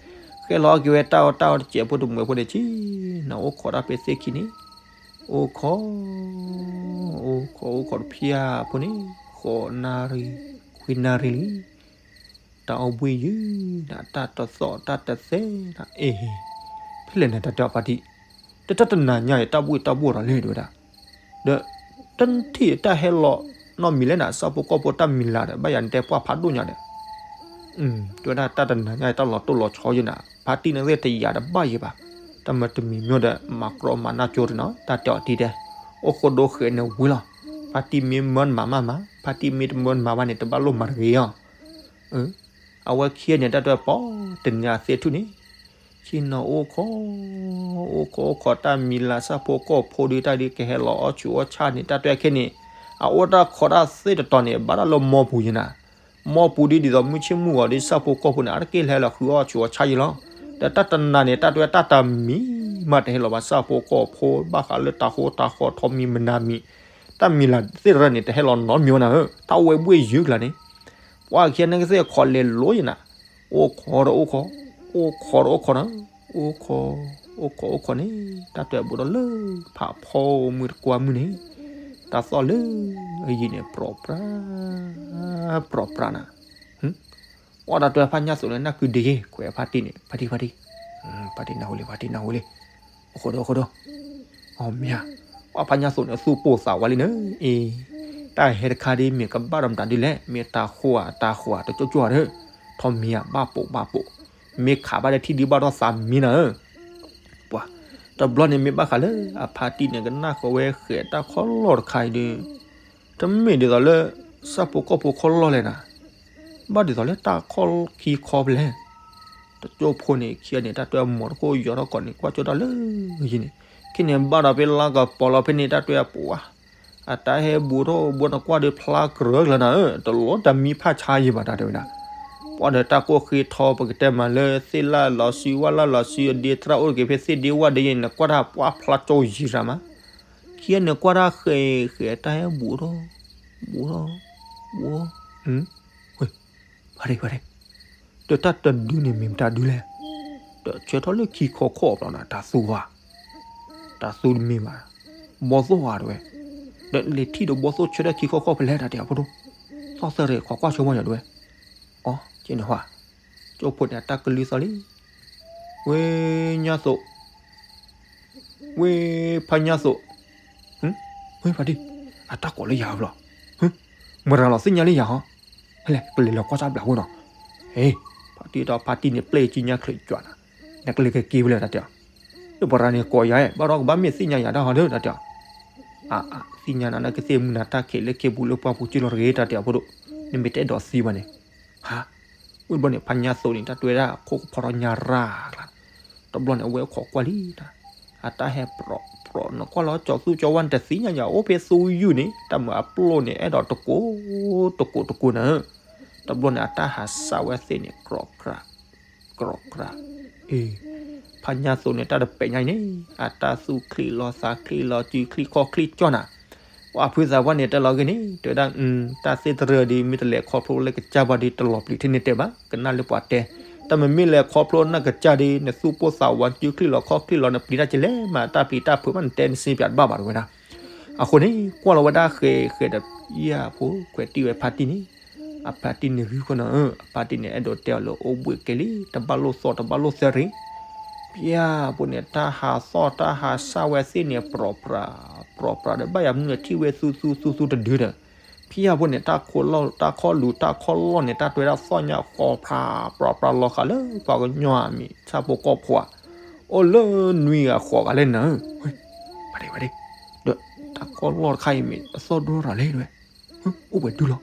ဃဲၣ်လီၤအီၣ်က့ၤဝဲတၢ်အီၣ်တၢ်အီတစဲးဖိတမှဲးဖိန့ၣ် ဆ့ၣ်နီၤအိၣ်ခိးတၢ်ဖဲသ့ၣ်ခံန့ၣ်, အိၣ်ခိး အိၣ်ခိးအိၣ်ခိးတဖၠၣ်ဖိန့ၣ် ဃိးနၣ်ရံၣ် ခွံနၣ်ရံၣ်လံ တၢ်အီၣ်ဘှ့ၣ်ယုာ်နၤ တၢ်တသီၣ်တၢ်တသဲနၤ အ့ၣ်, ဖဲလဲၣ်နၤ တၢ်တဲအီၤဖါတံၢ်, တၢ်တနၤညါအံၤ တၢ်ဘှ့ၣ်တၢ်ဘှီၣ်ဒီးလဲၣ် တဝဲဒၣ်, ဒီး တထံၣ်တၢ်ဟဲလီၤနီတမံၤလဲၣ်နၤ ဆၣ်ဖိကီၢ်ဖိတၢ်မံၤလၢ်ဒီး ဘၣ်ယၤနတဲပှၢ်ဖးဒိၣ်ညါဒီး တဝဲဒၣ် တၢ်တနၤညါအံၤ တၢ်လီၤတိၢ်လီၤဆီယုာ်နၤ ဖါတံၢ်နသ့ၣ်တယာ်တဘၣ်ယံၤဘၣ်, တၢ်မၤတမံၤမ့ၢ်ဒီး မၤကြီမၤနၢ်ကၠိတနီၤ တၢ်တဲအီၤတံၢ်တဲ, အိၣ်ဃိဒိဃဲးန့ၣ်ဝံၤလီၤ, ဖါတံၢ်မ့ၢ်မၢနမၤမးမး ဖါတံၢ်မ့ၢ်တမၢနမၤဘၣ်န့ၣ် တဘၣ်လိၣ်မၤတဂ့ၤအီၤ အဝဲခံဂၤန့ၣ် တၢ်တဲပီတနံၤသ့ၣ်ထူၣ်န့ၣ်, ဆ့ၣ်နီၤအိၣ်ခိး, အိၣ်ခိးအိၣ်ခိးတၢ်မံၤလၢ် ဆၣ်ဖိကီၢ်ဖိဒီး တၢ်ဒုးကဟဲလီၤအီၣ်ဆူးအီၣ်ဆၣ်န့ၣ် တၢ်တဲခဲန့ၣ်, အအိၣ်တၢ်ခိးတၢ်သ့ၣ်တတီၤန့ၣ် ဘၣ်တၢ်လၢမီပူၤယဲနၤ, မီပူၤဒ်ဒ်သိးမုၢ်ဆ့ၣ်မုၢ်ဂီၤဒီး ဆၣ်ဖိကီၢ်ဖိန့ၣ် အတက့ၢ်လၢဟဲလီၤဃုအီၣ်ဆူးအီၣ်ဆၣ်ယဲလီၤ, ဒီးတၢ်တနၤန့ၣ် တၢ်တဲတၢ်တမံၤမးတဟဲလီၤဘၣ် ဆၣ်ဖိကီၢ်ဖိ ဘၣ်ဃးလၢတၤဟိတၤဃီထီမံၤမနၤမံၤ, တၢ်မံၤလၢ်သ့ၣ်တဖၣ်န့ၣ် တဟဲလီၤနီတမံၤဝဲနၤဧၢ, တၢ်ဝဲဘှ့ၣ်ယုာ်ကလါန့ၣ်, ပှၤခံဂၤန့ၣ်ကသ့ၣ်ခိးလဲၤလိၤယဲနၤ, အိၣ်ခိးဒီးအိၣ်ခိး, အိၣ်ခိးဒီးအိၣ်ခိးနၤ, အိၣ်ခိး, အိၣ်ခိးအိၣ်ခိးန့ၣ် တၢ်တဲဘျီဒီးလၢဖးဖီမုၢ်တကွၢ်မုၢ်န့ၣ်, တၢ်သီၣ်လၢအယံၤန့ၣ် ပြီၣ်ပြး, ပြီၣ်ပြးနၤ, ပှၤတၢ်တဲဖါညါသိးန့ၣ် နၢ်ကုဒဲယဲ ခွဲးဖါတံၢ်န့ၣ် ဖါတံၢ်ဖါတံၢ်, ဖါတံၢ်နၢ်ဟူလံ ဖါတံၢ်နၢ်ဟူလံ, အိၣ်ခိးဒီးအိၣ်ခိးဒီး, အီမ့ၢ်ဧါ, ပှၤဖါညါသိးန့ၣ် သူၣ်ပိၢ်သးဝးလံန့ၣ်, အ့ၣ်, တၢ်ဟဲတခါဒ်မ့ၢ်ကဘၣ်ဒီးမတၤဒ်လဲၣ်, မ့ၢ်တၢ်ဃိဧါတၢ်ဃိဧါတကၠိၣ်ကၠိၣ်ဧါဒီး, ထီၣ်မံၤဧါဘၣ်ပိာ်ဘၣ်ပိာ်, မ့ၢ်ခးဘၣ်ဒီးထံၣ်ဒံးဘၣ်ဒီးသးမံနၤဧၢ, ပှၤ, တဘျီန့ၣ်မ့ၢ်ဘၣ်ဃးလၢအဖါတံၢ်န့ၣ် ကနၣ်ဃီၤဝဲဃဲၤတၢ်ခီၣ်လီၢ်တခါအံၤဒီး, တမ့ၢ်ဒ်သိးလၢ ဆၣ်ဖိကီၢ်ဖိခီၣ်လီၢ်လဲၣ်နၤ, ဘၣ်ဒ်သိးလၢတၢ်ခီၣ်ခံခီဖဲလဲၣ် တကၠိၣ်ဖိန့ၣ် ခံဂၤန့ၣ် တၢ်တွဲအမိၤတခိၣ်ယီၤထီၣ်ကီးန့ၣ် ကွၢ်ကၠိၣ်တၢ်လၢယံၤန့ၣ်, ခဲန့ၣ်ဘၣ်ဒီးဖဲလါကပီၤလီၤဖဲန့ၣ် တၢ်တွဲအပှၤ, အတၢ်ဟဲဘူးထီၣ်ဘူးနကွၢ်ဒီးဖျါကြၢးကလၢနၤဧၢ, တလီၤတၢ်မံဖးဆါယံၤဘၣ်တၢ်တဲဝဲဒၣ်, ပှၤဒီးတၢ်ကိၢ်ဃ့ထီ ပကတဲမးလၢသ့ၣ်လၣ်လီၤစုဝၣ်လၣ်လီၤစု အဒ့သရၣ်အိၣ်တက့ၤဖဲသ့ၣ်ဒ့ဝၣ်ဒ့ယဲန့ၣ် နကွၢ်တၢ်ပှၤဖျါကၠိယံၤရၣ်မး, ခံဂၤန့ၣ်ကွၢ်တၢ်ဃဲၤဃဲၤတၢ်ဟဲဘူးထီၣ်, ဘူးထီၣ်, ဘူးထီၣ်, ဝဲ ဖါတံၢ်ဖါတံၢ်, ဒီးတၢ်တဒုန့ၣ်မ့ၢ်မတၤဒုလဲၣ်, ဒီးဆၢထီၣ်လၢခံခီခီၣ်ဘျီနၤ တၢ်သူဧါ, တၢ်သူတမ့ၢ်ဘၣ်, ဘီသိၣ်ဧါတဲဝဲ, ဒီးလဲၤထံၣ်ဒီးဘီသိၣ်ဆၢထၢၣ်ခံခီခီၣ်ဖဲလဲၣ်တၢ်တဲအဖိဒိၣ်, သီၣ်သၢရဲၣ်ခီကွၢ်ဆိဝဲယၤတဲဝဲ, အီ ကဲန့ၣ်ဟါ, ကၠိဖိန့ၣ်အတၢ်ကလုၢ်သီၣ်လံ, ဝဲညါသိး ဝဲဖါညါသိး, ဝဲဖါတံၢ်, အတၢ်ကိးလၢယၤဘျီ, မရၤလီၤသ့ၣ်ညါလၢယၤဟီ, ဟဲလဲၣ် ကလဲၤလီၤကွၢ်တၢ်ဘျးဖိနီၤ, ဟဲ, ဖါတံၢ်ဒီးဖါတံၢ်န့ၣ် ပျဲၢ်ကံညါချၢးကွၢ်နၤ, နကလဲၤကက့ၤဝဲလဲၣ်တၢ်တဲအီၤ, လၢပရၤန့ၣ်ကိးယၤအဲၣ် ဘၣ်ဒီးကဘၣ်မ့ၢ်သ့ၣ်ညါယၤတၢ်ဟီဒၢတၢ်တဲအီၤ, အါအါ သ့ၣ်ညါနၤနကသ့ၣ်မုၢ်နၤတၢ်ခံးလၢခ့ပူၤလၢပှၢ်ပူၤက့လီၤတဂ့ၤတၢ်တဲအီၤဖိဒိၣ်, နမ့ၢ်တအဲၣ်ဒိးသံဘၣ်န့ၣ်, ဟါ ဝံၤတဘျီန့ၣ် ဖါညါသိးန့ၣ် တၢ်တွဲဒၣ်ခိၣ်ကဖီထီၣ်ညါရၣ်ကျါ, တဘျီန့ၣ် အဝဲခိးကွၢ်လံတၢ်, အတၢ်ဟဲပြီၤပြီၤ နကွၢ်လီၤကၠီသူကၠီဝါန့ၣ် တသ့ၣ်ညါယၤ အိၣ်ဖဲသူယုၢ်န့ၣ် တၢ်မုာ်အပျိၢ်န့ၣ် အဲၣ်ဒိးတကိး, တကိးတကိးနၤဧၢ, တဘျီန့ၣ် အတၢ်ဟးစၢ်ဝဲသ့ၣ်န့ၣ် ကြီကြး ကြီကြး, အ့ ဖါညါသိးန့ၣ် တၢ်တပဲာ်ညါအံၤန့ၣ် အတၢ်သူၣ်ချံလီၤသးချံလီၤ စုချံခီၣ်ချံကၠီနၤ, ပှၤဖုသးပှၢ်န့ၣ် တဲလီၤဂ့ၤန့ၣ် တဲဝဲဒၣ် တၢ်သ့ၣ်တရၢဒီး မ့ၢ်တလဲၤခီဖျိလၢကစၢ်ဘၣ်ဒီး တလီၤပျံၤထဲန့ၣ်တဲဘၣ်, ကနၣ်လၢပှၤတဲ, တၢ်မ့မ့ၢ်လဲၤခီဖျိနကစၢ်ဒီး နသူၣ်ပိၢ်သးဝး စုချံလီၤခီၣ်ချံလီၤ နပျံၤတၢ်ကလဲၤမၤတၢ်ပျံၤတၢ်ဖုးဘၣ် နတဲနစ့ပၠးတဘၣ်ဘၣ် တဲဝဲဒၣ်. အဃိန့ၣ် ကွၢ်လီၤဝဲဒၣ်ဃဲးဃဲးဒီး ယၤဖိခွဲးတံၢ်ဝဲဖါတံၢ်န့ၣ်, အဖါတံၢ်န့ၣ်ဂံၢ်ဃီနီၤဧၢ, အဖါတံၢ်န့ၣ်အဲၣ်ဒိးတဲအီၤလၢအိၣ်ဘှံးကဲလံ, တဘၣ်လိၣ်သီၣ်တဘၣ်လိၣ်သဲရ့ၣ်, ဖဲအံၤဖိန့ၣ် တၢ်ဟးသီၣ်တၢ်ဟးစၢ်ဝဲသ့ၣ်န့ၣ် ပြီၤပြး, ပြီၤပြးဒီး ဘၣ်ယၤမနုၤလဲၣ် ထံၣ်ဝဲသူသူသူသူတဒုဒီး, ဖဲအံၤဖိန့ၣ် တၢ်ခီၣ်လီၢ်တၢ်ခီၣ်လူၤတၢ်ခီၣ်လီၢ်န့ၣ် တၢ်တွဲဒၣ်သီၣ်ညါဃီၤပြး, ပြီၤပြးလီၤဃာ်လၢပှၤကညီအမံၤ ဆၣ်ဖိကီၢ်ဖိဧါ, အိၣ်လၢနွံဂၤဃိးဂၤလဲၣ်နၤဧၢ, ဝဲ, ဝဲဒၣ်, ဒီးတၢ်ခီၣ်လီၢ်တခါအံၤမ့ၢ်အသီၣ်ဒိၣ်ထီၣ်လဲၣ်ဝဲ, အိၣ်ပှဲၤဒုလီၤ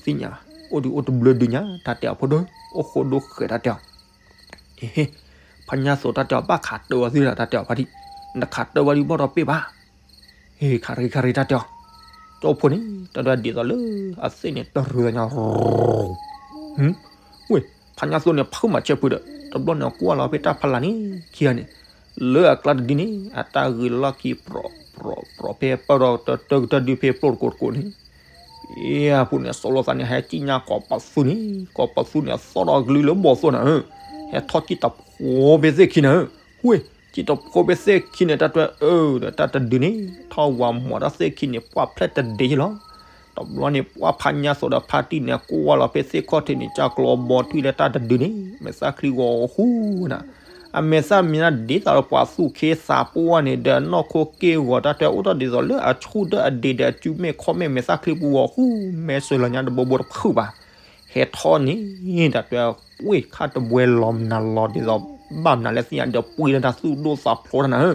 သ့ၣ်ညါ, အိၣ်ဒုးအိၣ်တဘျၢဒုညါ တၢ်တဲအီၤဖိဒိၣ်, အိၣ်ဃိဒိၣ်ဃဲးတၢ်တဲအီၤ, ဟ့ၣ်ဟ့ၣ်, ဖါညါသိးတၢ်တဲအီၤ ဘၣ်ခးတၢဝဲသ့ၣ်ဒီး တၢ်တဲအီၤဖါတံၢ်, နခးတၢဝဲဒုးဘၣ်ဒီးပ့ၢ်ဘၣ်, ဟ့ၣ် ခးရ့ၣ်ခးရ့ၣ်တၢ်တဲအီၤ, ကၠီဖိန့ၣ် တၢ်ဒွးဒ်သိးလၢ အသ့ၣ်န့ၣ်တရၢညါ ဝဲ, ဖါညါသိးန့ၣ် ဖုမၤဆဲးဖုဒီး တဘျီန့ၣ် ကွၢ်လီၤဖဲတၢ်ဖးလၢ်န့ၣ် ခံဂၤန့ၣ်, လၢအကျါတဒုန့ၣ် အတၢ်ဂုာ်လီၢ်ခံပြီၤ, ပြီၤ, ပြီၤဖဲပၢၢ်ဒီးတၢ်ကတၢၢ်ဒုးဖဲပျိၢ်တကိးတကိးန့ၣ်, ဖဲအံၤဖိန့ၣ် စီၤလီၤသးန့ၣ် ဟဲကံၣ်ညါကိးပသူန့ၣ်, ကိးပသူန့ၣ် အသီၣ်ဒီးကလုၢ်လၢဘီၣ်သိၣ်နၤဧၢ, ဟဲထီၣ်ကံၣ်တဖိဖဲသ့ၣ်ခံနၤဧၢ, ဝဲ, ကံၣ်တဖိဖဲသ့ၣ်ခံန့ၣ် တၢ်တွဲအၢဒီးတၢ်တဒုန့ၣ် ထီၣ်ဝၤမီၤတၢ်သ့ၣ်ခံန့ၣ် ပှၢ်ဖျဲၣ်တဒ့လီၤ. တဘျီန့ၣ် ပှၢ်ဖါညါသိးဒီးဖါတံၢ်န့ၣ် ကွၢ်လီၤဖဲသ့ၣ်ခီၣ်ထံးန့ၣ် ကၢ်ကျီဘီထွံၣ်လၢတၢ်တဒုန့ၣ် မဲာ်သၣ်ချံဂီၤဃူနၤ, အမဲာ်သၣ်မံၤနၢ်ဒ်သိးဒီးပှၤသူၣ်ခ့သးပှၢ်န့ၣ် ဒီးအနီၢ်ခိက့ၢ်ဂီၤတၢ်တွဲအိၣ်ထီၣ်ဒ်သိးလၢအဆူၣ်ဒၢအဒ့ဒီးအစုမဲာ်ခီၣ်မဲာ် မဲာ်သၣ်ချံပူၤဂီၤဃူ မဲာ်စၢၤလီၤညါတဘိဘိတဖုးဘၣ်. ဟဲထီၣ်န့ၣ် တၢ်တွဲပှ့ၤခါတဘှဲလီၤမနုၤလီၤဒ်သိး ဘၣ်မနုၤလဲၣ်သ့ၣ်ညါဒီးပှ့ၤလၢတၢ်သူၣ်ဒိၣ်သးဖျိးတၢ်နၤဧၢ,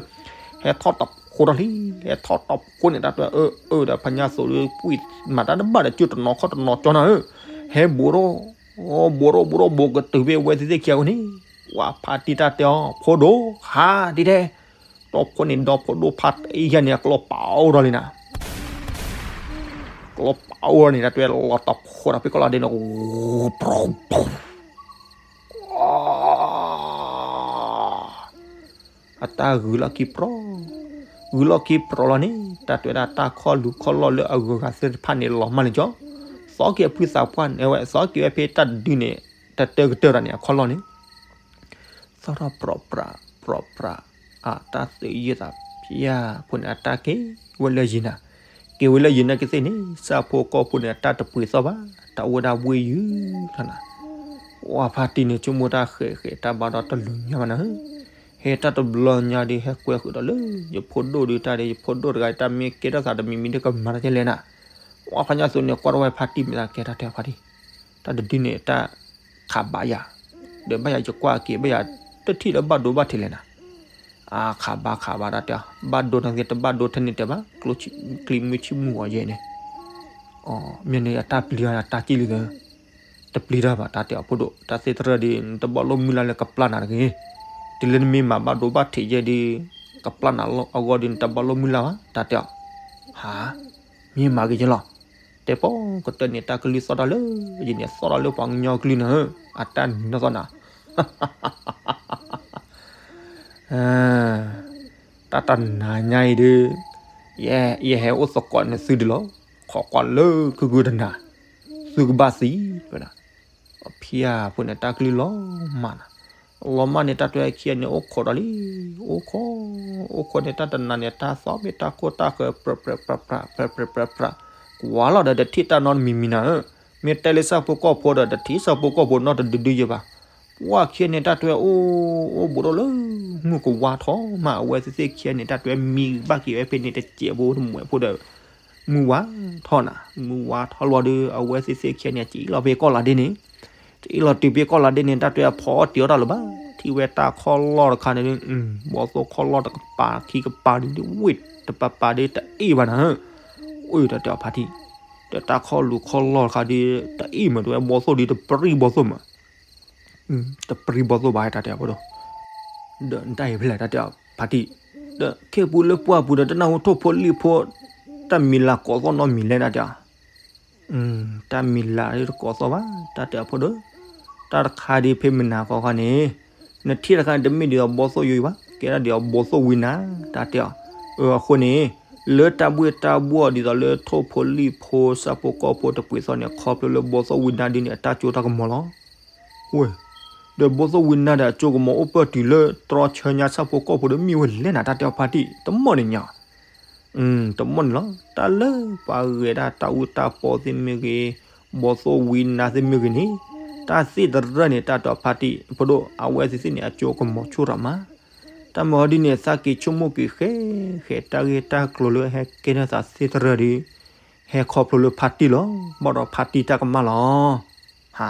ဟဲထီၣ်တဖိထီၣ်လံ, ဟဲထီၣ်တဖိန့ၣ် တၢ်တွဲအၢအၢဒီး ဖါညါသိးဒီးပှ့ၤမၤတၢ်တဘၣ်ဒီး စုတနီၤခီၣ်တနီၤကၠီနၤဧၢ, ဟဲဘူးထီၣ်, ဘူးထီၣ်ဘူးထီၣ်ဘူးကတုၤဖဲဝဲသ့ၣ်သ့ၣ်ခံဂၤအဃိန့ၣ်, ပှၢ်ဖါတံၢ်တၢ်တဲအီၤ ဖိဒိၣ် ဟးဒ်ထဲ တီၢ်ဖိန့ၣ် ဒီဖိဒိၣ်ဖါတံၢ်ယဲန့ၣ် အကျီပာ်အိၣ်ဒီးလံနၤ, ကျီပာ်အိၣ်ဒီးန့ၣ် တၢ်တွဲလီၤတဖိဒီးဖဲကီၢ်လီၤဒဲးန့ၣ်, အတၢ်ဂုာ်လီၢ်ခံပြီၤ, ဂုာ်လီၢ်ခံပြီၤလီၤန့ၣ် တၢ်တွဲဒၣ်တၢ်ခီၣ်လူၤခီၣ်လီၢ်လၢအဂုၤအဂၤသ့ၣ်တဖၣ်န့ၣ် လီၤမၢ်လၢကၠီ, သီက့ၤအဖုသးပှၢ်န့ၣ်ဝဲ သီက့ၤဝဲဖဲတၢ်တဒုန့ၣ် တၢ်တၢကတၢၢ်တၢ်န့ၣ် အခီၣ်လီၢ်န့ၣ် သီၣ်ထီၣ်ပြီၤပြး, ပြီၤပြး, အတၢ်သုးယုၢ်သးဖၠၣ်ဖိန့ၣ် အတၢ်က့ၤဝဲလၢယံၤနၤ, က့ၤဝဲလၢယံၤနၤကသ့ၣ်န့ၣ် ဆၣ်ဖိကီၢ်ဖိန့ၣ် အတၢ်တပှ့ၤသီၣ်ဘၣ်, တၢ်အိၣ်ဝဲဒၣ်ဝ့ၢ်ယုၢ်ထီၣ်နၤ, ပှၢ်ဖါတံၢ်န့ၣ် ဆိကမိၣ်တၢ်ဃဲးဃဲးတၢ်ဘၣ်ဒီးတလူၤညါဘၣ်နၤဧၢ, ဟဲတၢ်တဘျီညါဒီး ဟဲကွဲဃုာ်ဒီးလၢ ယဖိဒိၣ်ဒုးတၢ်ဒီး ယဖိဒိၣ်တဂၤတၢ်မ့ၢ်ကဲထီၣ်သးတမံၤမံၤဒီးကမၤတၢ်ကဲလဲၣ်နၤ, ပှၤခီညါသိးန့ၣ် ကွၢ်ထီၣ်ဝဲဖါတံၢ်မ့ၢ်သးကဲတၢ်တဲဖါတံၢ်, တၢ်တဒုန့ၣ်တၢ်ခးဘၣ်ယၤ, ဒီးဘၣ်ယၤယကွၢ်က့ၤ ဘၣ်ယၤတထံၣ်လၢဘၣ်ဒိဘၣ်ထံးလဲၣ်နၤ, အါခးဘၣ်ခးဘၣ်တၢ်တဲအီၤ ဘၣ်ဒိနသ့ၣ်တဘၣ်ဒိထဲန့ၣ်တဲဘၣ်, ကျံမုၢ်ဆံၣ်မုၢ်ဂီၤယဲန့ၣ်, အမ့ၢ်န့ၣ်အတၢ်ပျံၤအီၤတၢ်ကံၣ်လံသၢ တပျံၤတၢ်ဘၣ် တၢ်တဲအီၤဖိဒိၣ် တၢ်သ့ၣ်တရၢဒီး နတဘၣ်လိၣ်မုၢ်လၢ်လၢကပျၢ်နၤတဂ့ၤ, တုၤလၢနမ့ၢ်မၤဘၣ်ဒိဘၣ်ထံးယဲဒီး ကပျၢ်နၤလီၤအဂီၢ်ဒီး နတဘၣ်လိၣ်မုၢ်လၢ်ဘၣ် တၢ်တဲအီၤ, ဟါ, မ့ၢ်မၤဂ့ၤကလီၤ, တဲပီကတၢၢ်န့ၣ် တၢ်ကလုၢ်သီၣ်တၢ်လၢ ယန့ၣ်သီၣ်တၢ်လၢပှၤကညီကလုၢ်နၤဧၢ, အတၢ်နၢသီၣ်နၤ တၢ်တနၤညါအံၤဒီး ယဟဲအိၣ်သကိးနသုဒ်လီၤ, ခိးကွၢ်လၢခုကုတနၤ, သုကဘၣ်သံဝဲဒၣ်, ဖံဧၢဖိန့ၣ် တၢ်ကလုၢ်လီၤမၢ်နၤ, လီၤမၢ်န့ၣ် တၢ်တဲခံဂၤန့ၣ် အိၣ်ခိးဒီးလံ, အိၣ်ခိး, အိၣ်ခိးန့ၣ် တၢ်တနၤန့ၣ် တၢ်သီၣ်မ့ၢ်တၢ်ခိၣ်တၢ်ဃၢၤ ပြၢပြၢပြၢပြၢ ပြၢပြၢပြၢပြၢ, ကွၢ်လီၤဒီးတထံၣ်တၢ်နီတမံၤမံၤနၤဧၢ, မ့ၢ်တဲလၢဆၣ်ဖိကီၢ်ဖိဒီး တထံၣ်ဆၣ်ဖိကီၢ်ဖိနီတဒုဒုယဲဘၣ် ပှၢ်ခံဂၤန့ၣ် တၢ်တဲအိၣ် အိၣ်ဘူးဒီးလၢ မုၢ်ကဝါထီၣ်မး အဝဲသ့ၣ်သ့ၣ်ခံဂၤန့ၣ် တၢ်တဲမံဘၣ်က့ၤဝဲဖဲန့ၣ် တစဲးဖိတမှဲးဖိဒီး မုၢ်ဝါထီၣ်နၤ, မုၢ်ဝါထီၣ်လီၤဒီး အဝဲသ့ၣ်သ့ၣ်ခံဂၤန့ၣ် စံၣ်လီၤဖဲကီၢ်လၤဒ့န့ၣ်, စံၣ်လီၤတုၤဖဲကီၢ်လၤဒ့န့ၣ် တၢ်တဲအဖီအီၣ်တ့ၤအီၣ်တၢ်လၢၤဘၣ်, ထံၣ်ဝဲတၢ်ခီၣ်လီၢ်တခါန့ၣ်, ဘီသိၣ်ခီၣ်လီၢ်တကပၤခံကပၤဒ်ဝ့ၢ်တပၤပၤဒ်တအ့ၣ်ဘၣ်နၤ, အိၣ်တၢ်တဲအီၤဖါတံၢ်, ဒီးတၢ်ခီၣ်လူၤခီၣ်လီၢ်တခါဒ်တအ့ၣ်မး တဲဝဲဘီသိၣ်ဒ်တပြံဘီသိၣ်မး တပြံဘီသိၣ်ဘၣ် တၢ်တဲအီၤဖိဒိၣ်, ဒီးနတၢ်အံၤဖဲလဲၣ်တၢ်တဲအီၤဖါတံၢ်, ဒီးခဲပူၤလၢပှၢ်ပူၤဒီး တနၢ်ဟူထိၣ်ဖိလံၣ်ဖိ တၢ်မံၤလၤကိးသီၣ်နီတမံၤလဲၣ် တၢ်တဲအီၤ, တၢ်မံၤလၤတကိးသီၣ်ဘၣ် တၢ်တဲအီၤဖိဒိၣ်, တၢ်တခါဒ်ဖဲမနၤခီခီန့ၣ်, နထံၣ်တခါန့ၣ် တမ့ၢ်ဒ်သိးဘီသိၣ်ယိယိဘၣ် ကဲဒၣ်ဒ်သိးဘီသိၣ်ဝံနၤ တၢ်တဲအီၤ, အဃိန့ၣ် လၢတၢ်ဘှ့ၣ်တၢ်ဘှီၣ်ဒ်သိးလၢထိၣ်ဖိလံၣ်ဖိဆၣ်ဖိကီၢ်ဖိတပှ့ၤသီၣ်န့ၣ် ခီဖျိလၢဘီသိၣ်ဝံနါဒ်န့ၣ် အတၢ်စိတၢ်ကမီၤလီၤ. ဝဲ, ဒီးဘီသိၣ်ဝံနါဒီးအစိကမီၤအိၣ်ပၢၢ်တုၤလၢ တြီဆၢညါဆၣ်ဖိကီၢ်ဖိဒီးမ့ၢ်ဝဲလဲၣ်နၤ တၢ်တဲအီၤဖါတံၢ် တမီၢ်န့ၣ်ညါ တမီၢ်န့ၣ်လီၤ. တၢ်လၢပှၤဂဲၤဒၣ်တၢ်အူတၢ်ပီသ့ၣ်မ့ၢ်ဂ့ၤ, ဘီသိၣ်ဝံနါသ့ၣ်မ့ၢ်ဂ့ၤန့ၣ်, တၢ်သ့ၣ်တရၢန့ၣ် တၢ်တဲအီၤဖါတံၢ် ဖိဒိၣ် အဝဲသ့ၣ်သ့ၣ်န့ၣ် အစိကမီၤဆူၣ်ရၤမး, တၢ်မၤအီၤဒ်န့ၣ် သးက့ၤဆိကမိၣ်က့ၤဃဲဃဲ တၢ်ဂ့ၢ်တၢ်ကျိၤလၢဟဲကဲထီၣ်သးသ့ၣ်တရၢဒီး ဟဲခီဖျိလၢဖါတံၢ်လီၤ. ဘၣ်ဒီးဖါတံၢ်တၢ်ကမၣ်လီၤ. ဟါ,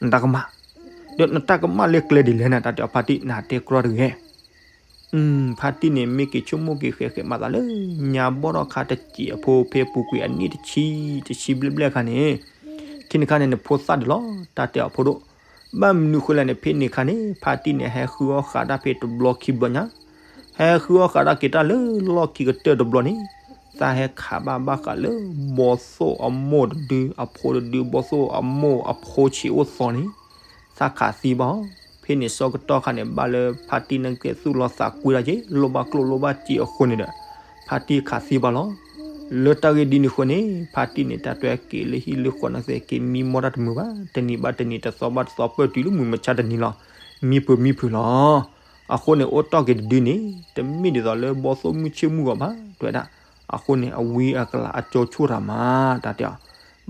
နတၢ်ကမၣ်, ဒီးနတၢ်ကမၣ်လၢကျဲဒ်လဲၣ်နၤ တၢ်တဲအီၤဖါတံၢ် နတဲကြီတဂ့ၤ ဖါတံၢ်န့ၣ် မ့ၢ်က့ၤဆိကမိၣ်က့ၤဃဲဃဲမၤသးလၢ ညါဘီၣ်ထီၣ်ခါတစဲးအဖိ ဖဲပူၤကွံာ်အနံၣ်တဆံ, တဆံဘျဲၣ်ဘျဲၣ်အခါန့ၣ်, ခံနံၤခါန့ၣ် နဖိသၣ်ဒံးလီၤ တၢ်တဲအီၤဖိဒိၣ်, ဘၣ်မနုၤဃိလဲၣ်န့ၣ် ဖဲန့ၣ်အခါန့ၣ် ဖါတံၢ်န့ၣ် ဟဲဃုအီၣ်ဃာ်တၢ်ဖဲတဘျီခံဘျီညါ, ဟဲဃုအီၣ်ဃာ်တၢ်က့ၤတၢ်လၢလီၢ်ခံကတၢၢ်တဘျီန့ၣ်, သးဟဲခးဘၣ်ဘၣ်ဃးလၢ ဘီသိၣ်အမိၢ်တဒုအဖိတဒု ဘီသိၣ်အမိၢ်အဖိဆံးအိၣ်သီန့ၣ်, သးခးသံဘၣ်အီၤ, ဖဲန့ၣ်ဆၢကတီၢ်ခါန့ၣ် ဘၣ်လၢဖါတံၢ်န့ၣ်ကဲသူၣ်လီၤသးကွံတၢ်က့ၤ လိၣ်ဘၣ်ကျိၣ်လိၣ်ဘၣ်စ့အဃိန့ၣ်ဒီး, ဖါတံၢ်ခးသံဘၣ်လီၤ. လၢတၢ်ဂ့ၢ်ဒ်န့ၣ်အဃိန့ၣ် ဖါတံၢ်န့ၣ် တၢ်တွဲက့ၤလၢဟံၣ်လၢဃီန့ၣ်သ့ၣ် က့ၤမံမီၢ်တၢ်တမုာ်ဘၣ်, တနံၤဘၣ်တနံၤ တသီဘၣ်တသီ ပၢၢ်တုၤလၢမုၢ်မဆါတနံၤလီၤ. မံဖုးမံဖုးလီၤ. အဃိန့ၣ် အိၣ်တီၢ်က့ၤတဒုန့ၣ် တမ့ၢ်ဒ်သိးလၢဘီသိၣ်မုၢ်ဆ့ၣ်မုၢ်ဂီၤဘၣ် တဲဝဲဒၣ်. အဃိန့ၣ် အဝံအကလၤအစိဆူၣ်ရၤမး တၢ်တဲအီၤ.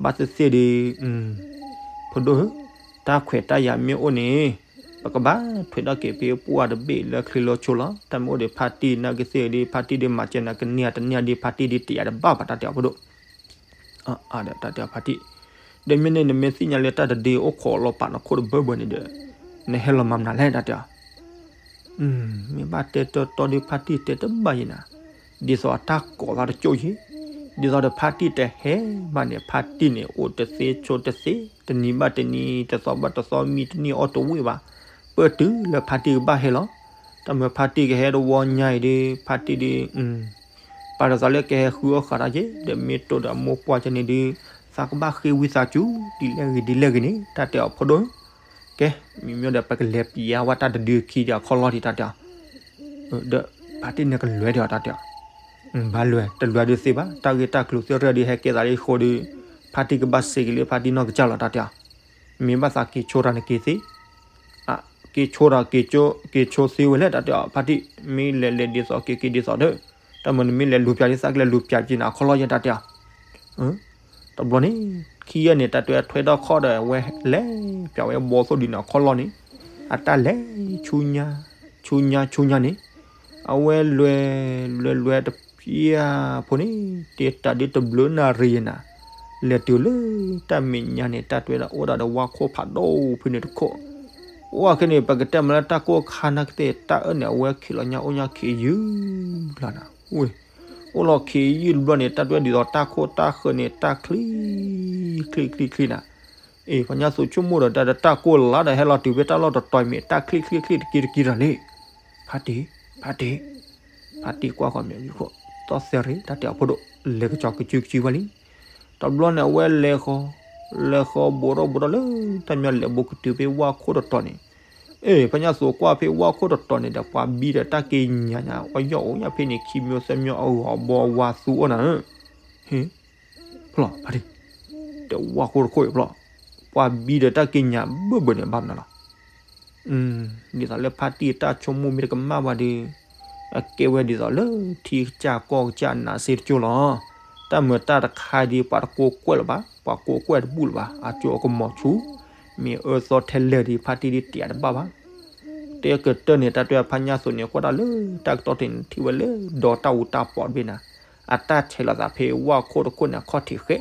ဘၣ်သ့ၣ်သ့ၣ်ဒီး ဖိဒိၣ်ဧၢ, တၢ်ခွဲးတၢ်ယာ်မ့ၢ်အိၣ်န့ၣ် ပကဘၣ်ထွဲးထီၣ်က့ၤဖဲပှၢ်တဘ့ၣ်လၢချ့လၢဆိလီၤ. တၢ်မ့ၢ်အိၣ်ဒီးဖါတံၢ်နာ်က့သ့ၣ်ဒီး ဖါတံၢ်ဒီးမၤစၢၤနၤကန့ၢ်ဧါတန့ၢ်ဧါဒီး ဖါတံၢ်ဒီးတယာ်တဘၣ်ဘၣ် တၢ်တဲအီၤဖိဒိၣ်. အါ ဒီးတၢ်တဲအီၤဖါတံၢ်, ဒီးမ့ၢ်န့ၣ် နမ့ၢ်သ့ၣ်ညါလၢတၢ်တဒုအိၣ်ခိးလီၤပာ်နခိၣ်တဘၢဘၢန့ၣ်ဒီး နဟဲလီၤမၤမနုၤလဲၣ် တၢ်တဲအီၤ. မ့ၢ်ဘၣ်တဲတီတီဒီးဖါတံၢ်တဲတဘၣ်ယဲနၤ, ဒ်သိးအတၢ်ကိးသးတကၠိၣ်ယဲ, ဒ်သိးဒီးဖါတံၢ်တဟဲဘၣ်န့ၣ် ဖါတံၢ်န့ၣ် အိၣ်တသ့ဆိတသ့, တနံၤဘၣ်တနံၤ တသီဘၣ်တသီ မံတနံၣ်အီၣ်တဝ့ၢ်ဘၣ်, ပၢၢ်တုၤလၢဖါတံၢ်ကဘၣ်ဟဲလီၤ. တၢ်မ့ၢ်ဖါတံၢ်ကဟဲတဝီညါအံၤဒီး ဖါတံၢ်ဒီး ပာ်လီၤသးလၢကဟဲဃုအီၣ်ဃာ်တၢ်က့ၤ ဒီးမ့ၢ်တိၢ်ဒီးအမိၢ်ပှၢ်ကန့ၣ်ဒီး သးကဘၣ်ဃ့ဝံသးစူၤ ဒ်လဲၣ်ဂ့ၤဒ်လဲၣ်ဂ့ၤန့ၣ် တၢ်တဲအီၤဖိဒိၣ်ဧၢ. ကဲ, မ့မ့ၢ်ဒီးပကလဲၤပျးဝဲတၢ်တဒုခံဒီးအခီၣ်လီၢ်ဒံး တၢ်တဲအီၤ. ဒီးဖါတံၢ်န့ၣ်ကလဲၤဒီး တၢ်တဲအီၤ. ဘၣ်လဲၤ, တလဲၤဒုးသ့ဘၣ်, တၢ်ဂ့ၢ်တၢ်ကျိၤသ့ၣ်တဖၣ်ဒီးဟဲကဲသးလၢဃိဒီး ဖါတံၢ်ကဘၣ်စံးက့ၤလၢဖါတံၢ်နီၢ်ကစၢ်လီၤ တၢ်တဲအီၤ. မ့ၢ်ဘၣ်သးက့ၤဆိတၢ်န့ၣ်က့ၤသ့ က့ၤဆိတၢ် က့ၤဆိသ့ဝဲလဲၣ် တၢ်တဲအီၤ. ဖါတံၢ် မ့ၢ်လဲၤလဲၤဒ်သိးက့ၤက့ၤဒ်သိးဒီး တၢ်မ့ၢ်နမ့ၢ်လဲၤလူၤပျးဒ်သးကလဲၤလူၤပျးက့ၤန့ၣ် အခီၣ်လီၢ်ယဲ တၢ်တဲအီၤ. တဘျီန့ၣ် ခံဂၤန့ၣ် တၢ်တဲထွဲထီၣ်ခီၣ်ဒီး အဝဲလဲၤပျးဝဲဘီသိၣ်ဒုးန့ၣ် အခီၣ်လီၢ်န့ၣ် အတၢ်လဲၤဆူညါ ဆူညါ ဆူညါန့ၣ် အဝဲလဲၤ လဲၤလဲၤတပျၢ်ဖိန့ၣ် တဲတၢ်ဒ်တဘျုးနၣ်ရံၣ်ယဲနၤ လဲၤတုၤလၢတၢ်မဲာ်ညါန့ၣ် တၢ်တဲဝဲဒၣ်အိၣ်ဒၣ်ဒီးဝၣ်ခိၣ်ဖးဒိၣ်ဖဲန့ၣ်တခိၣ်. အိၣ်ဝဲခဲန့ၣ် ပကတဲမးလၢတၢ်ကိၢ်ခါနာ်ကသ့ၣ် တၢ်အၢၣ်န့ၣ် အဝဲခံးလီၤညါအိၣ်ညါခံးယုၢ်လီၤနၤ. အိၣ်လီၤခံးယုၢ်တဘျီန့ၣ် တၢ်တဲဝဲဒ်သိးတၢ်ခိၣ်တၢ်ဃၢၤန့ၣ် တၢ်ချံ ချံ ချံ ချံနၤ. အ့ ဖါညါသိးဆိကမိၣ်ဒီး တၢ်တၢ်ကိၢ်လါဒီး ဟဲလီၤတုၤဖဲတၢ်လီၢ်တတီၤမ့ၢ် တၢ်ချံ ချံ ချံ တက့တက့တၢ်လံ. ဖါတံၢ် ဖါတံၢ် ဖါတံၢ်ကွၢ်ဃီမ့ၢ်ဂံၢ်ခိၣ် သီၣ်သဲရ့ တၢ်တဲအီၤဖိဒိၣ် လဲၤကစီၤကစုကစုဘၣ်လံ. တဘျီန့ၣ် အဝဲလဲၤဃီ လဲၤဃီဘူးထီၣ်ဘူးထီၣ်လၢ တၢ်မညီလဲၤဘူးကတုၤဖဲဝၣ်ခိၣ်တတီၤန့ၣ်, အ့ ဖါညါသိးကွၢ်ဖဲဝၣ်ခိၣ်တတီၤန့ၣ်ဒီး ပှၤဘံဒီးတၢ်က့ညါညါ အီၣ်ယီၣ်အိၣ်ညါဖဲန့ၣ် ခံမံၤသၢမံၤအဂီၤဘီဝါသူအီၣ်နၤဧၢ. ဟ့ ဖျီၣ်ဖါတံၢ် တဝၣ်ခိၣ်တခိၣ်အံၤဖျီၣ်, ပှၤဘံဒီးတၢ်က့ညါဘၢၣ်ဘၢၣ်န့ၣ် ဘၣ်မနုၤလီၤ. ဒ်သိးလၢဖါတံၢ်တၢ်ဆိကမိၣ်မ့ၢ်တကမၣ်ဘၣ်ဒီး အကဲဝဲဒ်သိးလၢထံကစၢ်ကီၢ်ကစၢ်နးစ့တကၠိၢ်လီၤ. တၢ်မုာ်တၢ်တခါဒီး ပှၤတကိးကွဲၢ်လၢၤဘၣ်, ပှၤကိးကွဲၢ်တဘူၣ်လၢၤဘၣ်, အကၠိအကမီၤဆူ မ့ၢ်အၢသီထဲလဲၣ်ဒီး ဖါတံၢ်ဒ်တဲတဘၣ်ဘၣ်. တဲကတၢၢ်န့ၣ် တၢ်တဲဖါညါသိးန့ၣ် ကွၢ်တၢ်လၢတၢ်ကတီၢ်တ့ၢ်န့ၣ် ထံၣ်ဝဲလၢဒီတၢ်အူတၢ်ပီးတဘ့ၣ်နၤ, အတၢ်ဆဲးလီၤသးဖဲဝၣ်ခိၣ်တခိၣ်န့ၣ် အခီၣ်ထံးဃဲ,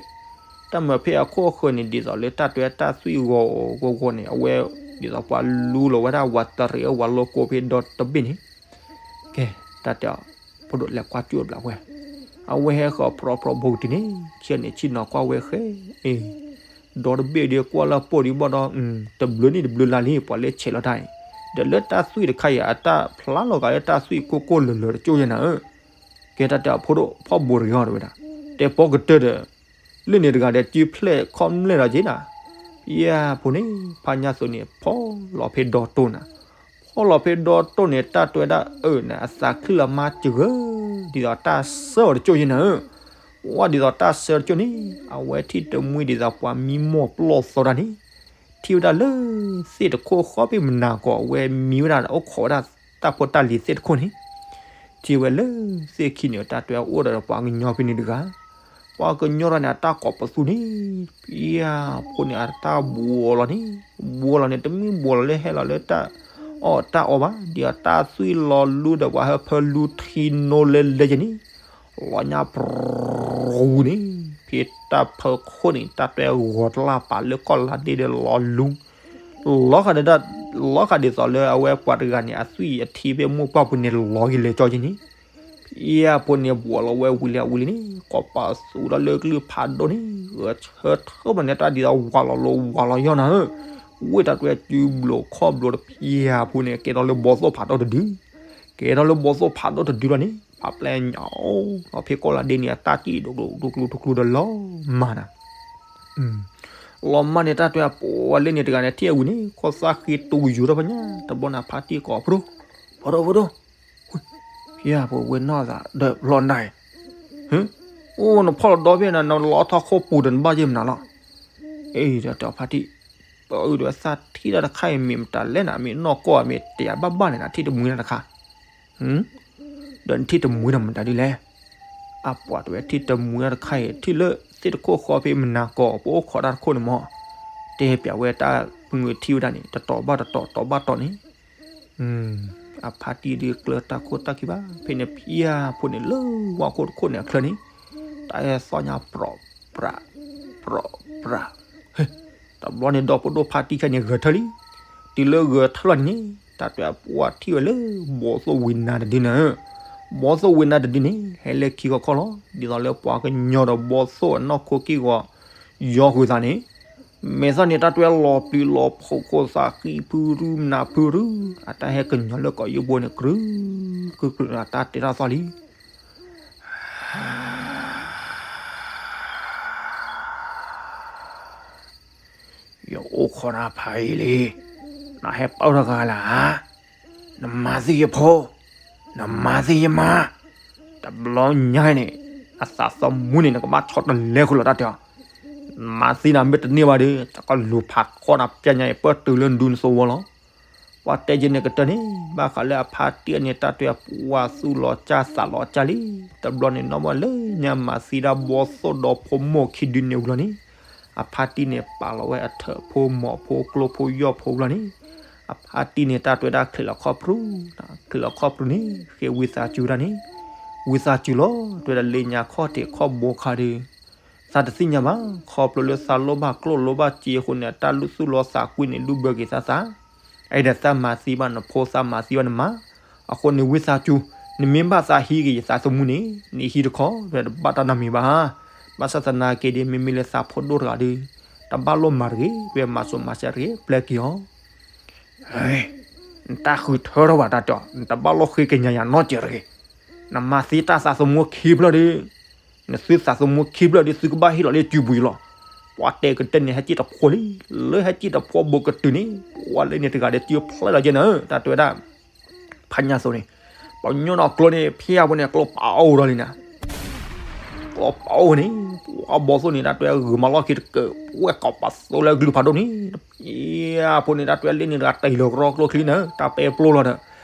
တၢ်မုာ်ဖဲအခိၣ်အဃၢၤန့ၣ် ဒ်သိးလၢတၢ်တဲတၢ်သွံၣ်ဂီၤဂီၤဂီၤန့ၣ် အဝဲ ဒ်သိးပှၤလူလီၤဝဲဒၣ်ဝၤတရံးအဝၤလိကိဖဲဒီတဘ့ၣ်န့ၣ် ကဲ တၢ်တဲအီၤ ဖိဒိၣ်လဲၤကွၢ်ကၠိၣ်ဘျးဝဲ, အဝဲဟဲဃီၤဖြီဖြီဘိကတုၤန့ၣ် ဆံးန့ၣ်ဆံးနီၤကွၢ်ဝဲဃဲ, အ့ ဒီတဘ့ၣ်ဒီးကွၢ်လၢပိၢ်ဒံးဘၣ်ဒီး တဘျုးနံၣ်တဘျုးလါလံ ပှၤလၢဆဲးလီၤတၢ်အံၤ, ဒီးလၢတၢ်သွံၣ်တခါအံၤ အတၢ်ဖျါလီၤဂာ်လၢတၢ်သွံၣ်ကိၢ်ကိၢ်လၢၤလၢၤတကၠိၢ်ယဲနၤဧၢ. ကဲတၢ်တဲအီၤဖိဒိၣ်ဖီၣ်ဘိတဂ့ၤအီၤတဝဲဒၣ်, တဲပိာ်ကတၢၢ်ဒီး လၢန့ၣ်တဂၤဒီး စုဖျဲၣ်ခီၣ်မျဲၢ်ဒီးက့နၤ, ဖံဧၢဖိန့ၣ် ဖါညါသိးန့ၣ် ဖီၣ်လီၤဖဲဒီတိၢ်နၤ, ဖီၣ်လီၤဖဲဒီတိၢ်န့ၣ် တၢ်တဲဝဲဒၣ်အၢၣ်နၤ အသးခုလီၤမါစှၤဧၢ, ဒ်သိးတၢ်ဆၢအီၤတကၠိၢ်ယဲနၤဧၢ, ဝဲဒ်သိးတၢ်ဆၢတကၠိၢ်န့ၣ် အဝဲထံၣ်တမှံဒ်သိးပှၤမံမီၢ်ပျီၢ်သီတၢ်န့ၣ် ထံၣ်ဝဲဒၣ်လၢ သ့ၣ်တခိၣ်ဃီဖဲမနၤကီး အဝဲမံဝဲဒၣ်အိၣ်ခိးဝဲဒၣ်တၢ်ဖိတၢ်လံၤသ့ၣ်တခိၣ်န့ၣ် ထံၣ်ဝဲလၢသ့ၣ်ခံန့ၣ် တၢ်တဲအိၣ်ဒီးပှၤကညီဖဲန့ၣ်တဂၤ, ပှၤကညီတဂၤန့ၣ် အတၢ်ကိးပသူန့ၣ် ဖံဧၢဖိန့ၣ် အတၢ်ဘူးအီၤလီၤန့ၣ်, ဘူးအီၤလီၤန့ၣ် တမ့ၢ်ဘူးလီၤလၢဟဲလီၤလၢတၢ်အီၣ်တၢ်အီဘၣ်, ဒ်အတၢ်သွံၣ်လီၤလူဒီးပှၤဟၢဖၢလူထံနိလဲလဲက့န့ၣ် လီၤညါပြူန့ၣ် ဖဲတၢ်ဖၢခိၣ်န့ၣ် တၢ်တဲဂီၤတလၢ်ပာ်လၢကီၢ်လါဒ့ဒီးလီၤလူ လီၤဃာ်ဒ် လီၤဃာ်ဒ်သိးလၢအဝဲပှၤတဂၤန့ၣ် အသွံၣ်အထံဖဲမိၢ်ပှၢ်ပူၤန့ၣ် လီၤက့ၤလဲၤကၠီက့န့ၣ်, ဖံဧၢဖိန့ၣ် ဘူးလီၤဝဲဝံၤလံဝံၤလံန့ၣ် ကိးပသူထီၣ်လၢကလုၢ်ဖးဒိၣ်န့ၣ် ဂဲၤဆၢထၢၣ်မးန့ၣ် တၢ်ဒ်သိးဝၤလီၤလိၤဝၤလီၤယီၢ်နၤဧၢ, ဝ့ၢ်တၢ်တဲစုဘျိးခီၣ်ဘျိးတဖံဧၢဖိန့ၣ် ကဲထီၣ်လၢဘီသိၣ်ဖးဒိၣ်တဒု ကဲထီၣ်လၢဘီသိၣ်ဖးဒိၣ်တဒုလီၤန့ၣ် ဖးပျဲညါအိၣ်လီၤဖဲကီၢ်လါဒ့န့ၣ် အတၢ်တံၢ်ဒိၣ်ကျိၤဒိၣ်ကျိၤတကျိၤဒီးလီၤမၢ်နၤ လီၤမၢ်န့ၣ် တၢ်တဲအပှၤလၢန့ၣ်တဂၤန့ၣ် ထံၣ်အဝံၤန့ၣ် ကီၢ်သၣ်ဃ့တူယိၤထီၣ်ဖဲညါ တဘျီန့ၣ် ဖါတံၢ်ကိး ဖိဒိၣ် ဖိဒိၣ် ဖိဒိၣ် ဖံဧၢဖိဝဲနီၢ်သးဒီးလီၤနၤအံၤ အိၣ်နဖီၣ်လီၤဒီဖဲနၤ နလီၤထီၣ်ခိၣ်ပူၤဒီးနဘၣ်ယဲၢ်မနုၤလီၤ အ့ ဒီးတဲဖါတံၢ် ပအုၣ်ဒီးသၣ်ထံၣ်တၢ်တခါအံၤ မ့ၢ်မတၤလဲၣ်နၤ မ့ၢ်နီၢ်ကီၢ်မ့ၢ်တဲဘၣ်ဘၣ်န့ၣ် နထံၣ်တမှံတၢ်တခါ ဒီးနထံၣ်တမှံဒီးမတၤဒ်လဲၣ်. အပှၤတဲဝဲထံၣ်တမှံတၢ်တခါအံၤ ထံၣ်လၢသ့ၣ်တခိၣ်ဃီဖဲမနၤကီး ပအိၣ်ခိးတၢ်တခိၣ်န့ၣ်မး တဲပျးဝဲတၢ်ပငုာ်ထံၣ်ဝဲဒၣ်န့ၣ် တတီၤဘၣ်တတီၤ တီၤဘၣ်တီၤန့ၣ် အဖါတံၢ်ဒုးကျၢတၢ်ခိၣ်တၢ်ခံဘၣ် ဖဲန့ၣ်ဖံဧၢဖိန့ၣ်လၢဝၣ်ခိၣ်တခိၣ်န့ၣ်အချၢန့ၣ် တၢ်အဲၣ်သီၣ်ညါပြီးပြး ပြီးပြး တဘျီန့ၣ်ဒီးဖိဒိၣ်ဖါတံၢ်ခဲန့ၣ်ဂဲၤထၢၣ်လံ. တုၤလၢဂဲၤထၢၣ်လီၤန့ၣ် တၢ်တဲအပှၤထံၣ်ဝဲလၢ ဘီသိၣ်ဝံၤနါတဒုန့ၣ် ဘီသိၣ်ဝံၤနါတဒုန့ၣ် ဟဲလၢခံဂီၤခီၣ်လီၤ. ဒ်သိးလၢပှၤကညီဒီးဘီသိၣ်အနီၢ်ခိက့ၢ်ဂီၤ ယီၤဃုာ်သးန့ၣ် မဲာ်သၣ်န့ၣ် တၢ်တဲလီၤပျံၤလီၤဖုးခိၣ်သးဃံဖုရူမနၤဖုရူ အတၢ်ဟဲကညီၤလၢကီးယိဘိန့ၣ် ကြုး ကြုး ကြုး အတၢ်တဲတၢ်သီၣ်လံ. ယအိၣ်ခိးနၤဖးယံာ်လံ, နဟဲပၢၢ်တဂၤလၢ်ဧါ, နမၤသံယဖိ, နမၤသံယမါ, တဘျီညါအံၤန့ၣ် နသးသမူန့ၣ် နကဘၣ်ဆီတလဲဃုာ်လီၤတၢ်တဲအီၤ, နမၤသံနၤမ့ၢ်တန့ၢ်ဘၣ်ဒီး တၢ်ကလူၤဖးထီနၤပျဲညါအံၤ ပၢၢ်တုၤလၢနဒူနသဝီလီၤ. ပှၤတဲယဲန့ၣ်ကတၢၢ်န့ၣ် ဘၣ်ဃးလၢအဖါတံၢ်န့ၣ် တၢ်တဲပှၤသူၣ်လီၤကၢ်သးလီၤကၢ်လံ, တဘျီန့ၣ်နီၢ်မ့ၢ်လၢညါမၤသံဒၣ်ဘီသိၣ်ဒီဖိမိၢ်ခံဒုန့ၣ်ဝံၤလီၤန့ၣ်, အဖါတံၢ်န့ၣ် ပာ်လီၤဝဲအထၢၣ်ဖိမီၤဖိကျိဖိယီၢ်ဖိဝံၤလီၤန့ၣ်, အဖါတံၢ်န့ၣ် တၢ်တဲဝဲဒၣ်ချံးလီၤခီၣ်ပြူၤ, ချံးလီၤခီၣ်ပြူၤန့ၣ် ဃ့ဝံသးစူၤဒၣ်န့ၣ်, ဝံသးစူၤလီၤ တဲဝဲဒၣ်လၢညါခီၣ်ထံးခီၣ်ဘိခါဒီး သးတသ့ၣ်ညါဘၣ်, ခီဖျိလၢသးလိၣ်ဘၣ်ကျိၣ်လိၣ်ဘၣ်စ့အဃိန့ၣ် အတၢ်လူၢ်သူၣ်လီၤသးကွံန့ၣ် လူၢ်ဘၢက့ၤသးသး, အဲၣ်ဒိးသးမၤသံဘၣ်နဖိ သးမၤသံဘၣ်နမါ, အဃိန့ၣ် ဝံသးစူၤ, နမ့ၢ်ဘၣ်သးဟံးက့ၤယသးသမူန့ၣ် နဟံးတခီ, တဘၣ်တၢ်နီတမံၤဘၣ်. ဘၣ်ဆၣ်သနာ်က့ဒီး မ့မ့ၢ်လၢသးဖိဒိၣ်တဂၤဒီး တဘၣ်လိၣ်မၤတဂ့ၤ, ဝဲမၤစိၤမၤစဲတဂ့ၤ ပျဲက့ၤအီၤ နတၢ်ဃုထၢထီၣ်ဘၣ်တၢ်တဲအီၤ, နတဘၣ်လိၣ်ဃ့ကညးယၤနီတစဲးတဂ့ၤ. နမၤသံတၢ်သးသမူခံဖျၢၣ်ဒီး, နသုသးသမူခံဖျၢၣ်ဒီး သုကဘၣ်ဟ့ၣ်လီၤလၢစုပူၤအံၤလီၤ. ပှၤတဲကတၢၢ်န့ၣ် ဟဲစံၣ်တဖိလံ, လၢဟဲစံၣ်တဖိဘူးကတုၤန့ၣ် ပှၤလၢန့ၣ်တဂၤဒီးစုဖျဲၣ်လီၤကဲနၤ, တၢ်တဲဝဲဒၣ် ဖါညါသိးန့ၣ်, ပှၤညိၣ်နီၣ်ကျိန့ၣ် ဖဲအပူၤန့ၣ် ကျိပာ်အိၣ်ဒီးလံနၤ ကျိပာ်အိၣ်န့ၣ် ပှၤဘီသိၣ်န့ၣ် တၢ်တဲဂုာ်မၤလီၢ်ခံတကၢး ပှဲၤကိးပာ်သိလၢကလုၢ်ဖးဒိၣ်န့ၣ်, အဖိန့ၣ် တၢ်တဲလၢန့ၣ်တဂၤ တ့ၢ်လီၤကရီကျိချံနၤ, တၢ်ပဲပျိလီၤဒီး,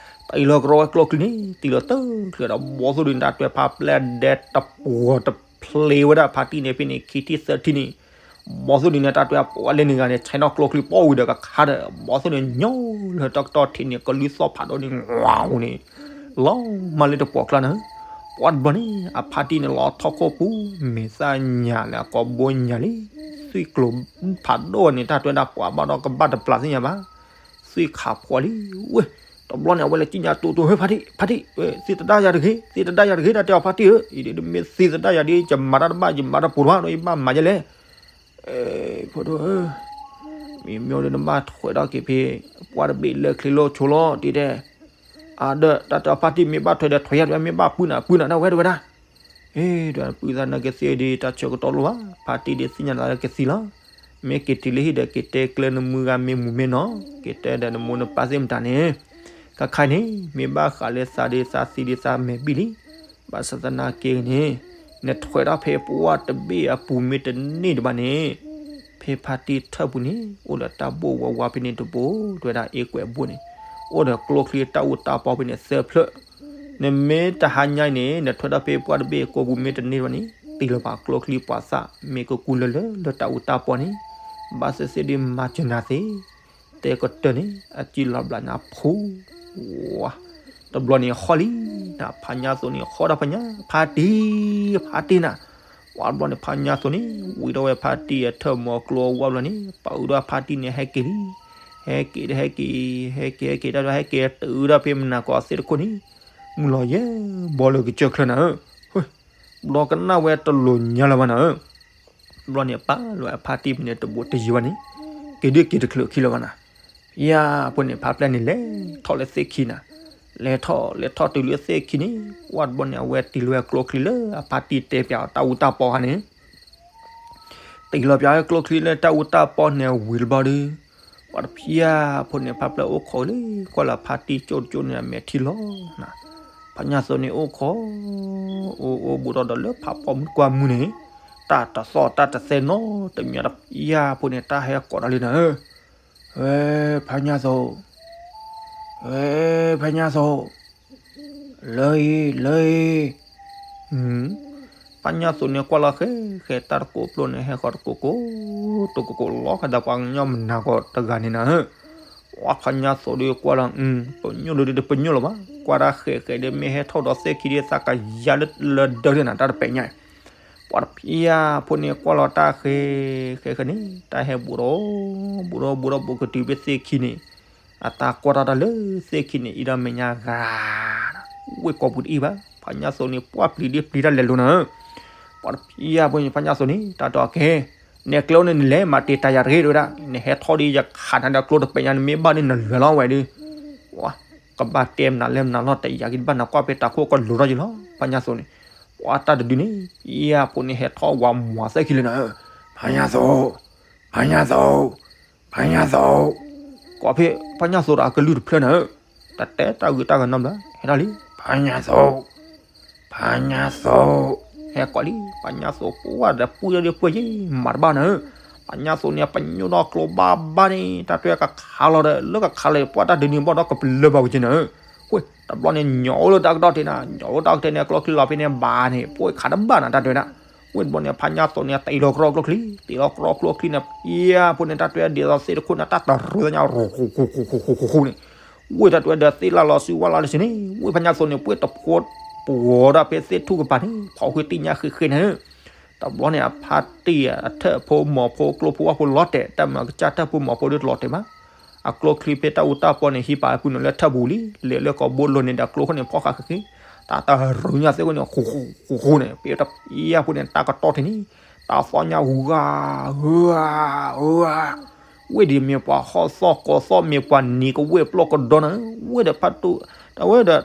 တ့ၢ်လီၤကရီဝဲကျိချံန့ၣ် တ့ၢ်လီၤတၢၢ်ချံဒီး ဘီသိၣ်ဒုန့ၣ် တၢ်တဲဖးပျဲၢ်ဒဲတပှီၤတဖျ့ဝဲဒၣ်ဖါတံၢ်န့ၣ်ဖဲန့ၣ် ခံထံၣ်သၢထံၣ်န့ၣ်, ဘီသိၣ်ဒုန့ၣ် တၢ်တဲပှၤလၢန့ၣ်တဂၤန့ၣ် ဆဲးနီၣ်ကျိချံပီၣ်ဝံၤဒီးကခါဒီး ဘီသိၣ်န့ၣ် ညီလၢတကတီၢ်ထံးန့ၣ် ကလုၢ်သီၣ်ဖးဒိၣ်န့ၣ် ဝါဝူန့ၣ် လီၤမၢ်လၢတပှီၤကျါန့ၣ်, ပှၤတဘျီန့ၣ် အဖါတံၢ်န့ၣ် လီၤထီၣ်ခိၣ်ပူၤ မဲာ်သၣ်ညါလၢအကိာ်ဘိညါလံ, သွံၣ်ကျိၤဖးဒိၣ်န့ၣ် တၢ်တဲဝဲဒၣ်ပှၤဘၣ်ဒီးကဘၣ်တပျၢ်သ့ၣ်ညါဘၣ်, သွံၣ်ခးဖှီၣ်လံ, ဝဲ, တဘျီန့ၣ် အဝဲလဲၤကံၣ်ညါတိတိ ဟဲဖါတံၢ်, ဖါတံၢ်, သံသဒၣ်ယၤတဂ့ၤ, သံသဒၣ်ယၤတဂ့ၤ တၢ်တဲအီၤဖါတံၢ်ဧၢ, အံၤဒ်မ့ၢ်သံသဒၣ်ယၤဒ် ယမၤတၢ်တဘၣ် ယမၤတၢ်ပူၤတဘၣ်ဒီး ယဘၣ်မၤယဲလဲၣ် ဖိဒိၣ်ဧၢ, မ့မ့ၢ်ဒီးနဘၣ်ထွဲးထီၣ်က့ၤဖဲ ပှၢ်တဘ့ၣ်လၢချံလိာ်ဆိလီၤ တံၤတဲ, အဒီး တၢ်တဲအီၤဖါတံၢ်မ့ၢ်ဘၣ်ထွဲဒီးထွဲယၤတဝဲ မ့ၢ်ဘၣ်ပုၢ်နၤပုၢ်နၤ တၢ်ဝဲတဝဲဒၣ်, အ့ ဒီးပုၢ်သးနကသ့ဒီး တၢ်ဆၢကတီၢ်လိၣ်ဘၣ်, ဖါတံၢ်ဒ်သ့ၣ်ညါလၢကသံလီၤ, မ့ၢ်က့ၤတုၤလၢဟံၣ်ဒီးက့ၤတဲကျဲနမုၢ်ဂၤမ့ၢ်မူၤမ့ၢ်နီၤ, က့ၤတဲဒီးနမိၢ်နပၢ်သ့ၣ်မတၤန့ၣ်, ခါခါန့ၣ် မ့ၢ်ဘၣ်ဃးလၢသးဒီးသးသံဒီးသးမဲာ်ဘံၣ်လံ, ဘၣ်ဆၣ်သနာ်က့န့ၣ်, နထွဲးထီၣ်ဖဲပှၢ်တဘ့ၣ်အပူၤမ့ၢ်တန့ၢ်တဘၣ်န့ၣ်, ဖဲဖါတံၢ်ထၢၣ်ပူၤန့ၣ် အိၣ်ဒီးတၢ်ဘိၣ်ဝးဝးဖဲန့ၣ်တဘိ တဝဲဒၣ်အ့ကွဲးဘိၣ်န့ၣ်, အိၣ်ဒီးကျိချံတၢ်အူတၢ်ပီဖဲန့ၣ်သၢဖျၢၣ်, နမ့ၢ်တဟါညါအံၤန့ၣ် နထွဲးထီၣ်ဖဲပှၢ်တဘ့ၣ်ကိာ်ပူၤမ့ၢ်တန့ၢ်တဘၣ်န့ၣ် တ့ၢ်လီၤပာ်ကျိချံပှၤသၣ် မ့ၢ်ကကူလၢလၢလၢတၢ်အူတၢ်ပီန့ၣ်, ဘၣ်သ့ၣ်သ့ၣ်ဒ်မၤစၢၤနၤသ့ တဲကတၢၢ်န့ၣ် အစံၣ်လီၤဘျးညါဖူ, ဝါ, တဘျီန့ၣ်ဟီၣ်လံ, နဖါညါသိးန့ၣ် ဟီၣ်ဒီးဖါညါ, ဖါတံၢ်, ဖါတံၢ်နၤ, ဝါတဘျီန့ၣ် ဖါညါသိးန့ၣ် ဝံၤဒီးဝဲဖါတံၢ်အထၢၣ်မီၤကျိဝါဘျီန့ၣ် ပာ်အုးဒီးဖါတံၢ်န့ၣ် ဟဲက့ၤလံ, ဟဲက့ၤဒီးဟဲက့ၤ, ဟဲက့ၤဟဲက့ၤတၢ်ဒီးဟဲက့ၤတုၤဒီးဖဲမနၤကိးသ့ၣ်တခိၣ်န့ၣ်, မုၢ်လီၤယဲၢ်ဘီလၢကစၢၢ်ချၢနၤဧၢ, ဘျီကနၣ်ဝဲတလိၤညါလၢၤဘၣ်နၤဧၢ ဘျီန့ၣ် ပာ်လီၤအဖါတံၢ်ဖဲန့ၣ်တဘိးတယံၤဘၣ်န့ၣ်, က့ၤဒုးက့ၤတချုးခံလၢၤဘၣ်နၤ, ယၤဖိန့ၣ် ဖါပျဲၢ်န့ၣ် လဲၤထီၣ်လၢသ့ၣ်ခံနၤ, လဲၤထီၣ်လဲၤထီၣ်တုၤလၢသ့ၣ်ခံန့ၣ်, ဝါတဘျီန့ၣ် အဝဲတ့ၢ်လီၤဝဲကျိချံလၢအဖါတံၢ်တဲပၠးအီၤတၢ်အူတၢ်ပီခါန့ၣ် တ့ၢ်လီၤပၠးကျိချံလၢတၢ်အူတၢ်ပီန့ၣ်ဝံၤတဘျီဒီး, ပှၤတဖၠၣ်ဖိန့ၣ် ဖါပျဲၢ်အိၣ်ခိးလၢ ကွၢ်လၢဖါတံၢ်ကၠိၣ်တကၠိၣ်န့ၣ် အမဲာ်ထံလီၤနၤ, ဖါညါသိးန့ၣ်အိၣ်ခိး, အိၣ်အိၣ်ဘူးထီၣ်ဒီးလၢဖးဖီမုၢ်ကွၢ်မုၢ်န့ၣ်, တၢ်တသီၣ်တၢ်တသဲနီတမံၤ တဖၠၣ်ဖိန့ၣ် တၢ်ဟဲကိးတၢ်လံနၤဧၢ, ဝဲ, ဖါညါသိး, ဝဲ, ဖါညါသိး လၢအံၤ လၢအံၤ, ဖါညါသိးန့ၣ် ကွၢ်လီၤဃဲဃဲတၢ်တကိးပျိန့ၣ် ဟဲဃီၤတကိးကိး, တကိးကိးလီၤဃဲဒီးပှၤကညီမနၤကီးတဂၤန့ၣ်နၤဧၢ, ဝဲဖါညါသိးဒီးကွၢ်လီၤ, ပညိၣ်ဒီးတပညိၣ်လၢၤဘၣ်, ကွၢ်တၢ်ဃဲဃဲဒီး မ့ၢ်ဟဲထီၣ်ဒီးသ့ၣ်ခံဒီး သးကယၤလၢလၢဒၢလၢနၤ တၢ်တပဲာ်ညါ ပှၤတဖၠၣ်ဖိန့ၣ် ကွၢ်လီၤတၢ်ဃဲ, ဃဲဃဲန့ၣ် တၢ်ဟဲဘူးဒီး, ဘူးဒီး ဘူးဒီး ဘူးကတုၤဖဲသ့ၣ်ခံန့ၣ်, အတၢ်ကွၢ်တၢ်တၢ်လၢသ့ၣ်ခံန့ၣ် အံၤဒီးမဲာ်ညါဂၤ, ဝ့ၢ်ကိာ်ပူၤတအံၤဘၣ်, ဖါညါသိးန့ၣ် ပှၢ်ပျံၤဒ်ပျံၤတၢ်လဲၤလိၤနၤဧၢ, ပှၤတဖၠၣ်ဖိန့ၣ် ဖါညါသိးန့ၣ် တၢ်တဲအီၤကဲ, နဲကျဲအိၣ်န့ၣ် နလဲၤမၤတ့ၢ်တၢ်ယၤတဂ့ၤ တဲဝဲဒၣ်, နဟဲထီၣ်ဒီးယခးနၤဒီးကျိတပဲာ်ညါ နမ့ၢ်ဘၣ်န့ၣ် နလဲၤလီၤဝဲဒီး ဝါ, ကဘၣ်တဲမနုၤလဲၣ်မနုၤလီၤ တယာ်က့ၤတဘၣ်နၤ ကွၢ်ဖဲတၢ်ခိၣ်ကလိၤထီၣ်က့ၤလီၤ ဖါညါသိးန့ၣ်, ပှၤတၢ်တဒုန့ၣ်, ယၤဖိန့ၣ် ဟဲထီၣ်ဝးမွၤသ့ၣ်ခံလၢနၤဧၢ, ဖါညါသိး, ဖါညါသိး, ဖါညါသိး, ကိးဖဲဖါညါသိးဒီးအကလုၢ်တဖျၢၣ်နၤဧၢ, တၢ်တဲတၢ်ဂ့ၤတၢ်ဂ့ၤနီတဘျီ ဟဲထီၣ်လံ, ဖါညါသိး ဖါညါသိး, ဟဲကိးလံ, ဖါညါသိးပှၢ်ဒီးပှၢ်ဒီးပှၢ်ယ့ၢ် မၤတဘၣ်နၤဧၢ, ဖါညါသိးန့ၣ် ပညိၣ်ဒီးကျိဘၣ်ဘၣ်န့ၣ် တၢ်တဲကခးလီၤဒီး လၢကခးလီၤ ပှၢ်တၢ်ဒုးန့ၣ်ဘၣ်ဒီးကပလၢၢ်ဘၣ်ဝဲက့နၤဧၢ, ဝ့ၢ် တဘျီန့ၣ် ညီၣ်အိၣ်လၢတၢ်ကတီၢ်တ့ၢ်နၤ ညီၣ်အိၣ်တၢ်ကတဲန့ၣ် ကျိချံလီၤဖဲန့ၣ်ဘၣ်န့ၣ် ပှၢ်ခးတဘၣ်နၤ တၢ်တဲဝဲဒၣ်, ဝ့ၢ်တဘျီန့ၣ် ဖါညါသိးန့ၣ် တ့ၢ်လီၤကရီကျိချံ တ့ၢ်လီၤကရီကျိချံန့ၣ် ယၤဖိန့ၣ် တၢ်တဲဒ်သိးသ့ၣ်တခိၣ်န့ၣ် တၢ်တရူးသညါ ဃူဃူဃူဃူဃူဃူဃူန့ၣ် ဝ့ၢ်တၢ်တဲဝဲဒီးသ့ၣ်လၢ်လီၤစုဝါလၢ်လၢဆ့န့ၣ် ဝ့ၢ်ဖါညါသိးန့ၣ် ပှၢ်တဖိ ပှီၤဒၣ်ဖဲသ့ၣ်ထူၣ်ကပၤန့ၣ် ဖီၣ်ဃုတံၢ်ညါဃ့ဃ့နၤဧၢ, တဘျီန့ၣ် အဖါတံၢ်အထၢၣ်ဖိမီၤဖိကျိဖိဝၣ်ဖိလီၤတဲာ်, တၢ်မၤကစၢ်ထၢၣ်ဖိမီၤဖိဒုးလီၤတဲာ်မး. အကျိချံဖဲတၢ်အူတၢ်ပီန့ၣ် ဟံးပာ်အပူၤန့ၣ်လၢထၢၣ်ပူၤလံ, လဲၤလၢကီးဘိလိၤန့ၣ်ဒီးကျိခိၣ်န့ၣ် ဖီၣ်ဃာ်ဃ့ဃ့, တၢ်တရူညါသ့ၣ်ခိၣ်န့ၣ် ဃူဃူဃူဃူန့ၣ် ဖဲတဖျၢၣ်ဖိန့ၣ် တၢ်ကတီၢ်ထံးန့ၣ် တၢ်သီၣ်ညါဂၤဂၤဂၤ ဝ့ၢ်ဒ်မ့ၢ်ပှၤဟီၣ်သီၣ်ကီၤသီၣ် မ့ၢ်ပှၤနံၤကဝ့ၢ်ပျီၢ်ကဒီနၤ, ဝ့ၢ်ဒီးဖါတိၢ် တဝဲဒီး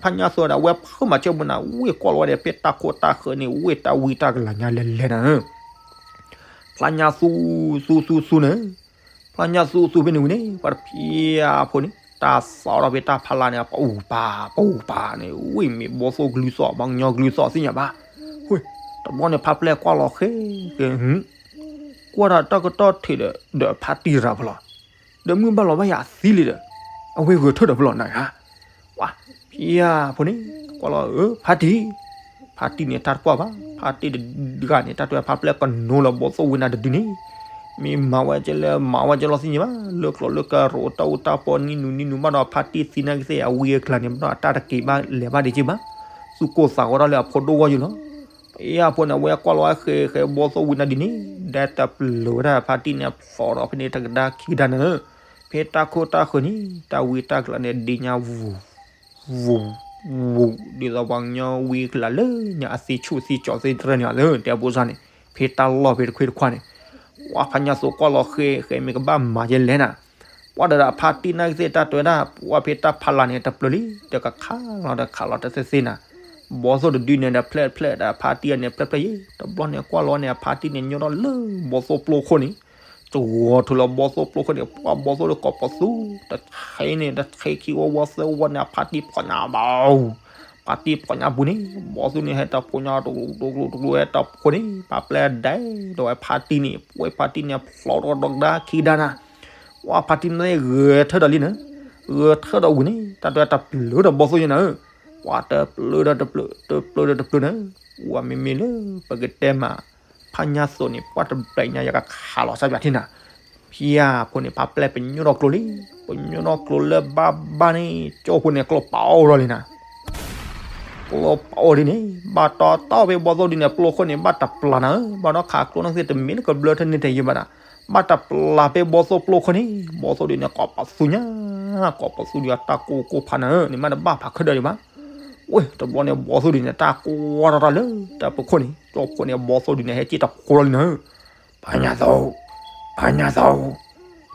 ဖါညါသိးဒီး အဝဲဖုးမၤစၢၤပူၤနၤ, ဝ့ၢ်ကွၢ်လီၤဝဲဒီး ဖဲတၢ်ခိၣ်တၢ်ဃၢၤန့ၣ် ဝ့ၢ်တၢ်ဝံတၢ်ကလၤညါလဲၤလဲၤနၤဧၢ. ဖါညါသူသူသူသူန့ၣ်, ဖါညါသူသူဖဲန့ၣ်ဝံၤန့ၣ် ပှၤတဖျၢၣ်ဖိန့ၣ် တၢ်သီၣ်ထီၣ်ဖဲတၢ်ဖီလာ်န့ၣ် ပူၤပာ် ပူၤပာ်န့ၣ် ဝ့ၢ်မ့ၢ်ဘီသိၣ်ကလုၢ်သီၣ် ပှၤကညီကလုၢ်သီၣ်သ့ၣ်ညါဘၣ်. တဘျီန့ၣ် ဖါပျဲၢ်ကွၢ်လီၤဃ့ဃ့ ကွၢ်ဒီးတၢ်ကတီၢ်ထံးဒီး ဒီးဖါတံၢ်ရၤဖဲလီၤ. ဒီးမုၢ်ဘၣ်လီၤဘၣ်ယၤအသံလံဒီး အဝဲဂဲၤထၢၣ်ဒီးဖဲလီၤနၤဧါ. ပှၤဖါပျဲၢ်ဖိန့ၣ် ကွၢ်လီၤအၢ ဖါတံၢ်, ဖါတံၢ်န့ၣ်တၢ်တကွၢ်ဘၣ်, ဖါတံၢ်တဂၤန့ၣ် တၢ်တဲဖါပျဲၢ်ကနိလီၤဘီသိၣ်ဝံနၤတဒုန့ၣ် မ့ၢ်မၤဝဲကဲလဲၣ် မၤဝဲကဲလီၤသ့ၣ်ညါဘၣ်, လၢကျိလၢကရိတၢ်အူတၢ်ပီနံၤနူနံၤနူဘၣ်ဒီး ဖါတံၢ်သံနာ်က့သ့ၣ် အဝံအကျါန့ၣ် ဘၣ်ဒီးတၢ်တက့ၤဘၣ်လဲၤဘၣ်ဒံးက့ဘၣ်, သူၣ်ကိၢ်သးဂီၤတၢ်လၢအဖိဒိၣ်ဂီၢ်ယိာ်လီၤ. ဖါပျဲၢ်ဖိန့ၣ် အဝဲကွၢ်လီၤဝဲဃဲဃဲဘီသိၣ်ဝံနၤဒ်န့ၣ် ဒဲတပျၢၤဝဲဒၣ်ဖါတံၢ်န့ၣ် ဖျိးဒီးဖဲန့ၣ်တကဒါခံကဒါနၤဧၢ. ဖဲတၢ်ခိၣ်တၢ်ဃၢၤန့ၣ် တၢ်ဝံတၢ်ကလၤန့ၣ် ဒ့ညါဝူၤ ဝူၤ ဝူၤ ဒ်သိးပှၤကညီဝံကလၤလၢညါအသ့ဆူၣ်သ့ကၠီသ့တရၢန့ၣ်လီၤ တဲဘိစၢ်န့ၣ် ဖဲတၢ်လီၢ်ဖဲတခွ့တခွါန့ၣ် ပှၤဖါညါသိးကွၢ်လီၤဃဲဃဲမ့ၢ်ကဘၣ်မၤယဲလဲၣ်နၤ, ပှၤဒီးဖါတံၢ်နာ်က့သ့ၣ်တၢ်တဲဝဲဒၣ် ပှၤဖဲတၢ်ဖီလာ်န့ၣ် တပျၢၤလံ ဒီးကခးလီၤဒီးခးလီၤတသ့သ့နၤ, ဘီသိၣ်တဒုန့ၣ်ဒီးဖျဲၣ်ဖျဲၣ်ဒီးဖါတံၢ်အန့ၣ်ဖျဲၣ်ဖျဲၣ်ယဲ တဘျီန့ၣ်ကွၢ်လီၤန့ၣ် အဖါတံၢ်န့ၣ် ညိထီၣ်လၢဘီသိၣ်ပျိခိၣ်န့ၣ် တဂီၤထုးလီၤဘီသိၣ်ပျိခိၣ်န့ၣ် ပှၤဘီသိၣ်ဒီးကိးပသူ တဆဲန့ၣ် တဆဲခံဝီဝီသၢဝီန့ၣ် အဖါတံၢ်ဖီၣ်ညါဘၣ် ဖါတံၢ်ဖီၣ်ညါပူၤန့ၣ် ဘီသိၣ်န့ၣ် ဟဲတဖီၣ်ညါတကျိတကျိတကျိ ဟဲတဖီၣ်န့ၣ် ဖါပျဲၢ်ဒဲးဒီးဝဲဖါတံၢ်န့ၣ် ပဝဲဖါတံၢ်န့ၣ် ဖျိးဒီးကဒါခံကဒါနၤ, ပှၤဖါတံၢ်န့ၣ်ဂဲၤထၢၣ်ဒီးလံနၤ, ဂဲၤထၢၣ်ဒီးဝံၤန့ၣ် တၢ်တဲတပျၢၤဒီးဘီသိၣ်ယဲနၤဧၢ, ပှၤတပျၢၤဒီးတပျၢၤ တပျၢၤဒီးတပျၢၤနၤ, ပှၤမ့မ့ၢ်လၢပကတဲမး ဖါညါသိးန့ၣ် ပှၤတဘျီညါယကခးလီၤစၢ်ပၠးထံနၤ, ဖံဧၢဖိန့ၣ် ဖါပျဲၢ်ပညိၣ်ထီၣ်ကျိလံ, ပညိၣ်ထီၣ်ကျိလၢဘၣ်ဘၣ်န့ၣ် ကၠိဖိန့ၣ် ကျိပာ်အီၣ်လီၤလံနၤ, ကျိပာ်အီၣ်ဒ်န့ၣ် ဘၣ်တီတီဖဲဘီသိၣ်ဒ်န့ၣ် ပျိခိၣ်န့ၣ် ဘၣ်တပျၢ်နၤဧၢ, ဘၣ်ဒီးခးကျိန့ၣ်သ့ၣ်တမ့ၢ်လၢကဘျၢထၢၣ်န့ၢ်တယံာ်ဘၣ်နၤ, ဘၣ်တပျၢ်ဖဲဘီသိၣ်ပျိခိၣ်န့ၣ် ဘီသိၣ်ဒ်န့ၣ် ကိးပသူညါ, ကိးပသူဒ်အတၢ်ကိၢ်ကိၢ်ဖးနၤဧၢ, န့ၣ်မးတဘၣ်ဖးခၢၣ်ဒၢးဒံးဘၣ် ဝဲ တဘျီန့ၣ် ဘီသိၣ်ဒ်န့ၣ် တၢ်ကွၢ်ထီၣ်တၢ်လၢတၢ်ပခိၣ်န့ၣ် ကၠိဖိန့ၣ် ဘီသိၣ်ဒ်န့ၣ် ဟဲစံၣ်တဖိလီၤလံနၤဧၢ, ဖါညါသိး, ဖါညါသိး,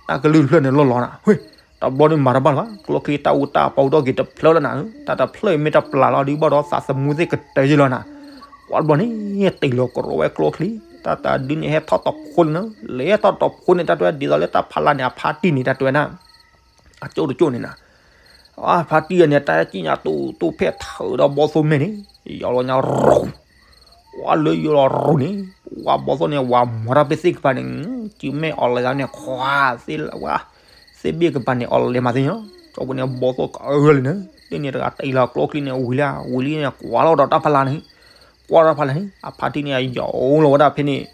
တၢ်ကလုၢ်ဖျၢၣ်န့ၣ်လီၤလီၤနၤ, ဝဲ တဘျီန့ၣ်မၤတဘၣ်လၢၤဘၣ်, ကျိချံတၢ်အူတၢ်ပီဒိၣ်က့ၤတဖျၢၣ်လီၤနၤဧၢ, တၢ်တဖျၢၣ်အံၤမ့ၢ်တပျၢ်လီၤဒ်ဘၣ်ဒီးသးသမူသ့ၣ်ကတၢၢ်ယဲလီၤနၤ, ပှၤတဘျီန့ၣ် တ့ၢ်လီၤကရီဝဲကျိချံ, တၢ်တဒုန့ၣ် ဟဲထီၣ်တဖိလံနၤ, လဲၤထီၣ်တဖိန့ၣ် တၢ်တဲဝဲဒ်သိးလၢတၢ်ဖီလာ်န့ၣ် အဖါတံၢ်န့ၣ် တၢ်တဲဝဲဒၣ် အကၠိတကၠိန့ၣ်နၤ, အဖါတံၢ်အန့ၣ် တၢ်စံၣ်ညါတူတူဖဲထၢဒီးဘီသိၣ်မဲာ်န့ၣ် ယီၤလီၤညါရူၤ, ပှၤလၢယီၤလီၤရူၤန့ၣ် ပှၤဘီသိၣ်န့ၣ် ဝၤမၤတၢ်ဖဲသ့ၣ်ကပၤန့ၣ် စုမဲာ်အီၤလဲၤသးန့ၣ် ခွါ သ့ၣ်ဝဲ သ့ၣ်ဘ့ၣ်ကပၤန့ၣ် အီၤလဲၤမၤသ့ၣ်ညါ, ကၠိဖိန့ၣ် ဘီသိၣ်ကအၢလံနၤ, တ့ၢ်န့ၣ်တဂၤတ့ၢ်လီၤကျိချံန့ၣ် ဝံၤလံ ဝံၤလံန့ၣ် ကွၢ်လီၤဒီးတၢ်ဖီလာ်န့ၣ် ကွၢ်တၢ်ဖီလာ်န့ၣ် အဖါတံၢ်န့ၣ် ယီၤလီၤဝဲဒၣ်ဖဲန့ၣ်,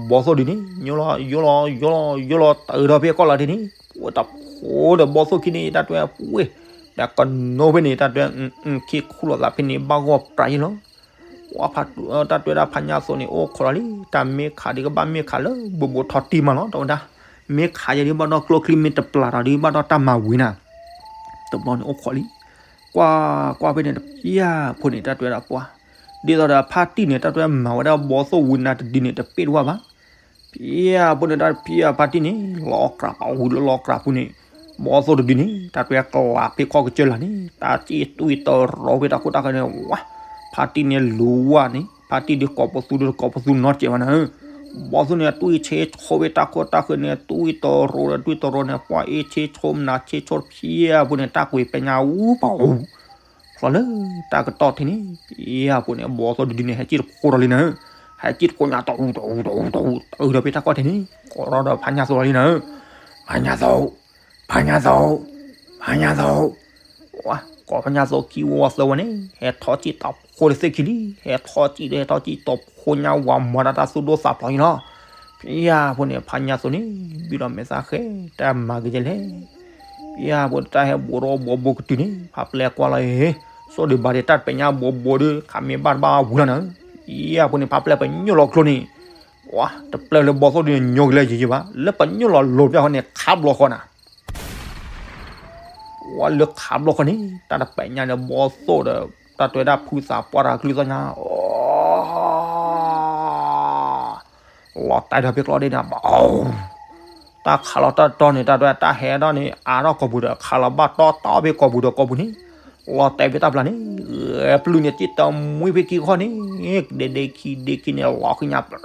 ဘီသိၣ်ဒ်န့ၣ် ယီၤလီၤ ယီၤလီၤ ယီၤလီၤ ယီၤလီၤတၢ်ဒီးဖဲကီၢ်လီၤဒ်န့ၣ် ပဝဲတဖိဒီးဘီသိၣ်ခံန့ၣ် တၢ်တဲဝဲပှ့ၢ်, ဒီးကနိဖဲန့ၣ် တၢ်တဲဝဲ ခံခူၣ်လီၤသးဖဲန့ၣ် ဘၣ်ဂီၢ်ပြးယဲလီၤ, ပှၤဖါ တၢ်တဲဝဲဒၣ်ဖါညါသိးန့ၣ် အိၣ်ခိးလီၤလံ, တၢ်မ့ၢ်ခးဒ်ကဘၣ်မ့ၢ်ခးလၢ ဘိးဘိးထီၣ်တံၢ်မးလီၤ တဲဝဲဒၣ်, မ့ၢ်ခးယဲဒ်ဘၣ်ဒီးကျိချံမ့ၢ်တပျၢ်ဒီးဒ်ဘၣ်ဒီးတၢ်မၤဝံၤနၤ, တဘျီန့ၣ်အိၣ်ခိးလံ, ကွၢ်ကွၢ်ဖဲန့ၣ်တဖျၢၣ်ဖိန့ၣ် တၢ်တဲဝဲဒၣ်ပှၤ, ဒ်သိးဒီးဖါတံၢ်န့ၣ် တၢ်တဲဝဲမၤဝဲဒၣ်ဘီသိၣ်ဝံနၤတဒုန့ၣ် တပ့ၢ်တဝၣ်ဘၣ် ဖံဧၢဖိန့ၣ် တၢ်ဖံဧၢဖါတံၢ်န့ၣ် လီၤအီၣ်ကြးပာ်ဝံၤလၢလီၤအီၣ်ကြးပူၤန့ၣ်, ဘီသိၣ်တဒုန့ၣ် တၢ်တဲကျးဖဲခီၣ်ကစၢၢ်လာ်န့ၣ် တၢ်စံၣ်တွံၢ်တရီဖဲတၢ်ခိၣ်တၢ်ဃၢၤန့ၣ် ဝါ, ဖါတံၢ်န့ၣ်လူၤဝဲန့ၣ် ဖါတံၢ်ဒုးကိးပသူဒုးကိးပသူနီတစဲးဘၣ်နၤဧၢ, ဘီသိၣ်န့ၣ် တွံၢ်ဆ့ဆိဖဲတၢ်ခိၣ်တၢ်ဃၢၤန့ၣ် တွံၢ်တရီဒီးတွံၢ်တရီန့ၣ် ပှၤအ့ၣ်ဆ့ဆိမနၤဆ့ဆိတဖံဧၢဖိန့ၣ် တၢ်ကွံာ်ပဲညါအူပာ်အူ ဖျီလၢတၢ်ကတီၢ်ထံးန့ၣ်, ဖံဧၢဖိန့ၣ် ဘီသိၣ်တဒုန့ၣ် ဟဲစံၣ်တဖိဒီးလံနၤဧၢ, ဟဲစံၣ်တဖိညါတအူတအူတအူတအူ တအူဒီးဖဲတၢ်ကီၢ်ထံးန့ၣ် ကိးထီၣ်ဒီးဖါညါသိးလီၤလံနၤဧၢ, ဖါညါသိး, ဖါညါသိး, ဖါညါသိး, ဝါကိးဖါညါသိးခံဝီသၢဝီန့ၣ် ဟဲထီၣ်စံၣ်တဖိတသ့ၣ်ခံလံ, ဟဲထီၣ်စံၣ်ဒီးဟဲထီၣ်စံၣ်တဖိညါဝၤမၤတၢ်တၢ်သူၣ်ဒိၣ်သးဖျိးန့ၣ်လီၤ, ဖံဧၢဖိန့ၣ် ဖါညါသိးန့ၣ် ဘံၣ်ဒီးမဲာ်သၣ်ဃဲ တၢ်မၤက့ၤဒ်လဲၣ် ဖံဧၢဖိတၢ်ဟဲဘိးထီၣ်ဘိးဘိကတုၤန့ၣ် ဖါပျဲၢ်ကွၢ်လီၤအံၤ, စိၣ်ဒံးဘၣ်ဒံးတၢ်တပဲညါဘိးဘိဒီး ခးမ့ၢ်ဘၣ်တဘၣ်ဝံၤလီၤနၤဧၢ, ယဖိန့ၣ် ဖးပျဲၢ်ပညိၣ်လီၤကျိန့ၣ်, ဝါ တပျဲၢ်လၢဘီသိၣ်ဒုန့ၣ် ညီကလဲၤယံၤယံၤဘၣ်, လၢပညိၣ်လီၤလိၤပျၢ်ဃီန့ၣ် ခးဘျီဃီနၤ ဝဲလၢခးဘျီဃီန့ၣ် တၢ်တပဲာ်ညါဒီးဘီသိၣ်ဒီး တၢ်တွဲဒၣ်ဖုသးပှၢ်တၢ်ကလုၢ်သီၣ်ညါ, လီၤတဲာ်ဒီးဖဲကျီဒ့န့ၣ်ဘၣ်, တၢ်ခးလီၤတၢ်တီန့ၣ် တၢ်တွဲတၢ်ဟဲဒီးန့ၣ် အါထီၣ်ကိာ်ပူၤဒီး ခးလီၤဘၣ်တီတီဖဲကိာ်ပူၤဒီးကိာ်ပူၤန့ၣ်, လီၤတဲာ်ဖဲတၢ်ပျၢ်န့ၣ်, ပျုၢ်န့ၣ် စံၣ်တမှံဖဲခံခီန့ၣ်, ဒ့ဒ့ခံဒ့ခံန့ၣ် လီၤဃံညါပျီ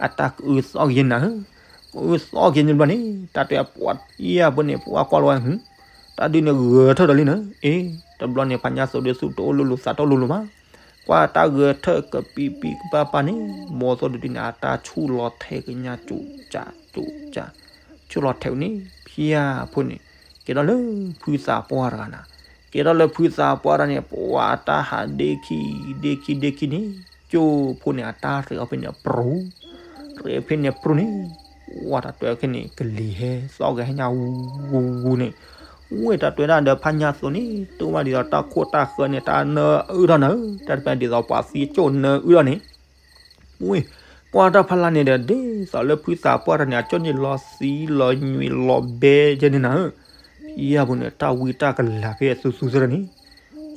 အတၢ်ကအုသီၣ်က့ၤနၤဧၢ, ကအုသီၣ်က့ၤန့ၣ်ဘျီန့ၣ် တၢ်တဲအပှၤယဲၢ်ဖိန့ၣ် ပှၤကွၢ်လီၤဝဲ, တၢ်ဒုန့ၣ်ဂဲၤထၢၣ်ဒီးလံနၤ, အ့ တဘျီန့ၣ် ဖါညါသိးဒုးသူၣ်တအိၣ်လိၤလိၤသးတအိၣ်လိၤလိၤမး, ကွၢ်တၢ်ဂဲၤထၢၣ်ကပံးပံးကပၤပၤန့ၣ် ဘီသိၣ်ဒုးန့ၣ် အတၢ်ဆူၣ်လီၤထဲးကညါကၠူၣ်ကၠၣ်ကၠူၣ်ကၠၣ်, ဆူၣ်လီၤထဲးန့ၣ် ဖၠၣ်ဖိန့ၣ် က့ၤဒီးလၢဖုသးပှၢ်တဂၤနၤ, က့ၤဒီးလၢဖုသးပှၢ်တဂၤန့ၣ် ပှၤတၢ်ဟးဒ့ခံဒ့ခံဒ့ခံန့ၣ်, ကၠိဖိန့ၣ် အတၢ်ရ့အီၤဖဲန့ၣ်ပြူၤ, ရ့ဖဲန့ၣ်ပြူၤန့ၣ်, ဝါတၢ်တွဲခဲန့ၣ် ကလံၤဟဲသီၣ်ဂဲၤဟဲညါဝူဝူန့ၣ်, ဝဲတၢ်တွဲဒၣ်ဒီးဖါညါသိးန့ၣ် တိၢ်ဘၣ်ဒ်သိးတၢ်ခိၣ်တၢ်ဃၢန့ၣ် တၢ်နၢအုၣ်ထီၣ်နၤဧၢ, တၢ်တပၢၢ်ဒ်သိးပှၤသံကၠိၣ်နၢအုၣ်ထီၣ်န့ၣ် ဝဲ ကွၢ်တၢ်ဖးလၢ်န့ၣ်ဒီး ဒ်သိးလၢဖုသးပှၢ်တဂၤန့ၣ် အကၠိၣ်န့ၣ်လီၤသံလီၤညွံးလီၤဘဲယဲန့ၣ်နၤဧၢ, ဖၠၣ်ဖိန့ၣ် တၢ်ဝံတၢ်ကလၤဖဲအသူသူသ့ၣ်တဖၣ်န့ၣ်,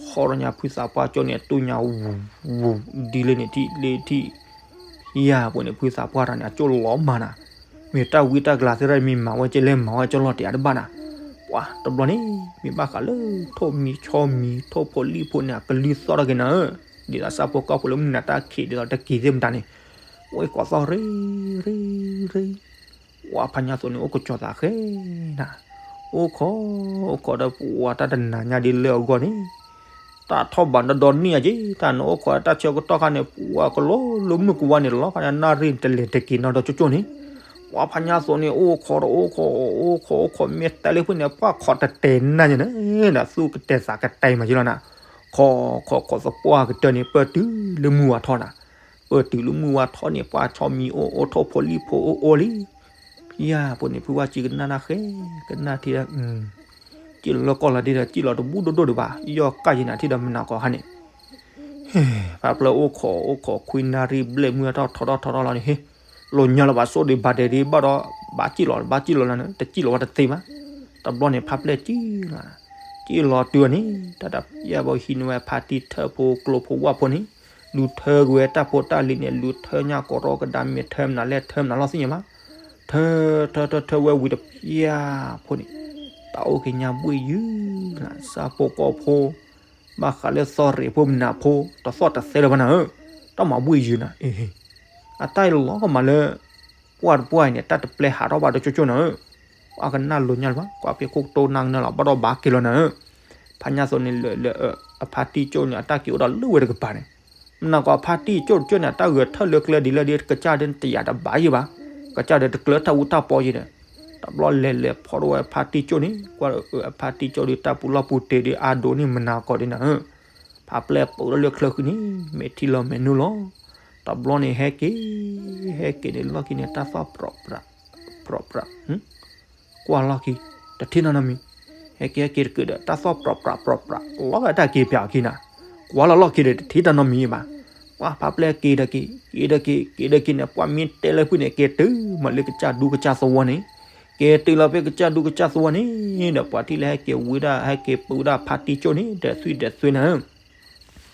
ဟီထီၣ်ညါဖုသးပှၢ်ကၠိၣ်န့ၣ် အတူၢ်ညါဝူဝူ ဒ်လဲၣ်န့ၣ်ထံၣ်လၢထံၣ်, ဖၠၣ်ဖိန့ၣ် ဖုသးပှၢ်တဂၤန့ၣ် အကၠိၣ်လီၤမၤနၤ, မ့ၢ်တၢ်ဝံတၢ်ကလၤသ့ၣ်တဖၣ်မ့ၢ်မၤဝဲကဲလဲၣ်မၤဝဲကၠိၣ်လီၤတံၢ်အါတဘၣ်နၤ, ပှၤတဘျီန့ၣ် မ့ၢ်ဘၣ်ဃးလၢ ထိၣ်မံၤဆီမံၤ ထိၣ်ဖိလံၣ်ဖိန့ၣ် အကလုၢ်သီၣ်ထီၣ်က့ၤနၤဧၢ, ဒ်သိးဆၣ်ဖိကီၢ်ဖိလၢမုၢ်နၤတၢ်ခံး ဒ်သိးတက့ၤသ့ၣ်မတၤန့ၣ်, ဝဲကိးသီၣ်ရ့ရ့ရ့, ပှၤဖါညါသိးန့ၣ် အိၣ်ကစီၤသးဃဲနၤ, အိၣ်ခိး အိၣ်ခိးဒီးပှၤတၢ်တနၤညါဒ်လၢအဂီၢ်န့ၣ်, တၢ်ထီၣ်ဘးဒီဒီနံၣ်အက့ၤ တၢ်နအိၣ်ခိးတၢ်ဆၢကတီၢ်ခါန့ၣ် ပှၤကလီလၢမုၢ်ကဝါန့ၣ် လီၤခါညါနၣ်ရံၣ်တလဲၤတက့ၤနီၤဒီးကၠိၣ်ကၠိၣ်န့ၣ်, ပှၤဖါညါသိးန့ၣ် အိၣ်ခိးဒီးအိၣ်ခိး အိၣ်ခိး အိၣ်ခိး မ့ၢ်တဲလၢဖုန့ၣ် ပှၤခိးတတဲာ်နၢ်ညါန့ၣ်ဒီး သူၣ်ကတဲာ်သးကတဲာ်မးယလီၤနၤ, ခိးခိးခိးသပှၢ်ကတၢၢ်န့ၣ် ပၢၢ်တုၤလၢမုၢ်ဝါထီၣ်နၤ, ပၢၢ်တုၤလၢမုၢ်ဝါထီၣ်န့ၣ် ပှၤဆီမံၤအိၣ်အိၣ် ထိၣ်ဖိလံၣ်ဖိအိၣ်အိၣ်လံ, ဖၠၣ်ဖိန့ၣ် ဖုဝါစံကနၣ်နၢ်ဃဲ ကနၣ်ထံဒီး စံၣ်လီၤလၢကီၢ်လီၤဒ်ဒီး စံၣ်လီၤတဘူၣ်ဒိၣ်ဒိၣ်ဒံးဘၣ် ယီၢ်ကၢ်ယဲနၤထံၣ်ဒီးမနၤကိးခါန့ၣ်, ဖးပျဲၢ်အိၣ်ခိးအိၣ်ခိးခွံနၣ်ရံၣ်ဘျဲၣ်မုၢ်ထီၣ်ထီထီၣ်ထီထီၣ်လီၤန့ၣ် ဟ့ၣ်, လိာ်ညါလီၤဘၣ်ဆိၣ်ဒံးဘၣ်ဒဲးဒံးဘၣ်ဒီး ဘၣ်စံၣ်လီၤ ဘၣ်စံၣ်လီၤလီၤန့ၣ် တစံၣ်လီၤဝဲတသ့ဘၣ်, တဘျီန့ၣ် ဖးပျဲၢ်စံၣ်လီၤ, စံၣ်လီၤတုၤအီၤန့ၣ် တၢ်တၢ်ယဲၢ်ဘီဟံးန့ၢ်ဝဲဖါတံၢ်ထၢၣ်ဖိကျိဖိဝၣ်ဖိန့ၣ်, လူၤထၢကွံာ်ဝဲတၢ်ဖိတၢ်လံၤန့ၣ် လူၤထၢညါကီးရီကဒါမ့ၢ်ထၢမနုၤလဲၣ်ထၢမနုၤလီၤသ့ၣ်ညါဘၣ်, ထၢထၢထၢထၢဝဲဝံၤဒီးဖၠၣ်ဖိန့ၣ်, တၢ်အိၣ်က့ၤညါဘှ့ၣ်ယုာ်နၤ ဆၣ်ဖိကီၢ်ဖိ ဘၣ်ဃးလၢသီရ့ၣ်ဖိမနုၤဖိ တသီၣ်တသဲလၢၤဘၣ်နၤဧၢ, တၢ်မၤဘှ့ၣ်ယုာ်နၤ, အတၢ်အံၤလီၤကမၤလၢ ပှၢ်တပှၢ်အံၤန့ၣ် တၢ်တပျဲဟးထီၣ်ဘၣ်ဒီးကၠိၣ်ကၠိၣ်နၤဧၢ, ပှၤကနၣ်လိာ်ညါလၢၤဘၣ် ကွၢ်ဖဲခိၣ်ကတိၤနၢ်ကနၢလီၤ ဘၣ်ဒီးဘၣ်က့ၤလီၤနၤဧၢ, ဖါညါသိးန့ၣ်လၢာ်လၢာ်အဖါတံၢ်ကၠိၣ်န့ၣ် အတၢ်က့ၤအိၣ်ဒီးလၢဝဲတကပၤန့ၣ်, မနၤကိးဖါတံၢ်ကၠိၣ်ကၠိၣ်န့ၣ် အတၢ်ဂဲၤထၢၣ်လၢကျဲဒ်လဲၣ်ဒ် ကစၢ်ဒ်တယာ်တဘၣ်ယံၤဘၣ်, ကစၢ်ဒီးတကျၢၤတၢ်အူတၢ်ပီယံၤဒီး, တဘျီလဲၤလဲၤဖီၣ်ထီၣ်ဝဲဖါတံၢ်ကၠိၣ်န့ၣ် ကွၢ်အဖါတံၢ်ကၠိၣ်ဒီး တၢ်ပူၤလီၢ်ပူၤတ့ၢ်ဒီးအါဒိၣ်န့ၣ်မနၤကိးဒ်နၤဧၢ, ဖးပျဲၢ်ပူၤထီၣ်လၢချၢဃံန့ၣ် မဲာ်ထံလီၤမဲာ်နူလီၤ, တဘျီန့ၣ်ဟဲက့ၤ, ဟဲက့ၤန့ၣ်လီၢ်ခံန့ၣ် တၢ်သီၣ်ပြးပြး, ပြးပြး, ကွၢ်လီၢ်ခံ, တထံၣ်နီတမံၤ, ဟဲက့ၤဟဲက့ၤတက့ၢ်ဒီး တၢ်သီၣ်ပြးပြးပြးပြး လီၤဂာ်တၢ်က့ၤပၠးအခံနၤ, ကွၢ်လီၤလီၢ်ခံဒီး တထံၣ်တၢ်နီတမံၤဘၣ်, ကွၢ်ဖးပျဲၢ်က့ၤဒီးက့ၤ က့ၤဒီးက့ၤ က့ၤဒီးက့ၤန့ၣ် ပှၤမ့ၢ်တဲလၢဖုန့ၣ် က့ၤတုၤမးလၢကစၢ်ဒူကစၢ်သဝီန့ၣ်, က့ၤတုၤလီၤဖဲကစၢ်ဒူကစၢ်သဝီန့ၣ်ဒီး ပှၤထံၣ်လၢဟဲက့ၤဝံဒၣ် ဟဲက့ၤပၢဝဲဒၣ်ဖါတံၢ်ကၠိၣ်န့ၣ် ဒီးသွံၣ်ဒီးသွဲနၤဧၢ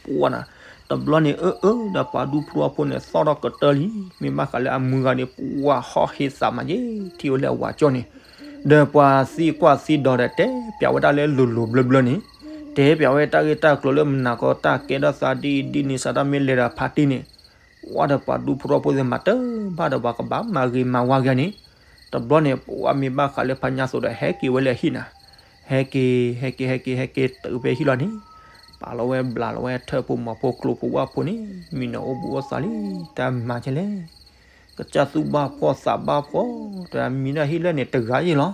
ပှၤနၤ, တဘျီန့ၣ်အၢအၢဒီးပှၤဒူဖုအဖိန့ၣ် သီၣ်ထီၣ်ကတၢၢ်လံ, မ့ၢ်ဘၣ်ဃးလၢအမုၢ်ဂၤန့ၣ် ပှၤဟီၣ်ဟ့သးမးယဲ ထံၣ်ဝဲလၢအဝၤကၠိၣ်န့ၣ်, ဒီးပှၤသံကွၢ်သံဒိးဒီး တဲပၠးဝဲဒၣ်လၢလိၤလိၤဘျၢဘျၢန့ၣ်, တဲပၠးဝဲတၢ်ဂ့ၢ်တၢ်ကျိၤလၢမနၤကိး တၢ်ကဲထီၣ်သးဒ်အံၤဒ်န့ၣ် စးထီၣ်မ့ၢ်လဲၤဒီးဖါတံၢ်န့ၣ်, ဝါဒီးပှၤဒူဖုအဖိသ့ၣ်မၤတၢ်ဘၣ်ဒီး ပှၤကဘၣ်မၤဂ့ၤမၤဝါဂ့ၤန့ၣ်, တဘျီန့ၣ် ပှၤမ့ၢ်ဘၣ်ဃးလၢဖါညါသိးဒီး ဟဲက့ၤဝဲလၢအဟံၣ်နၤ, ဟဲက့ၤ ဟဲက့ၤ ဟဲက့ၤ ဟဲက့ၤတုၤဖဲဟံၣ်လီၤန့ၣ်, ပာ်လီၤဝဲဘျးလီၤဝဲထၢၣ်ဖိမီၤဖိကျိဖိဝၣ်ဖိန့ၣ် မံၤနီၤအိၣ်ဘူးအိၣ်သးလံ, တၢ်မၤကဲလဲၣ်, ကစၢ်သူၣ်ဘၣ်ဖှီၣ်သးဘၣ်ဖှီၣ် တၢ်မံၤဒၣ်ဟံၣ်လဲၣ်န့ၣ် တဂၤယ့ၢ်လီၤ.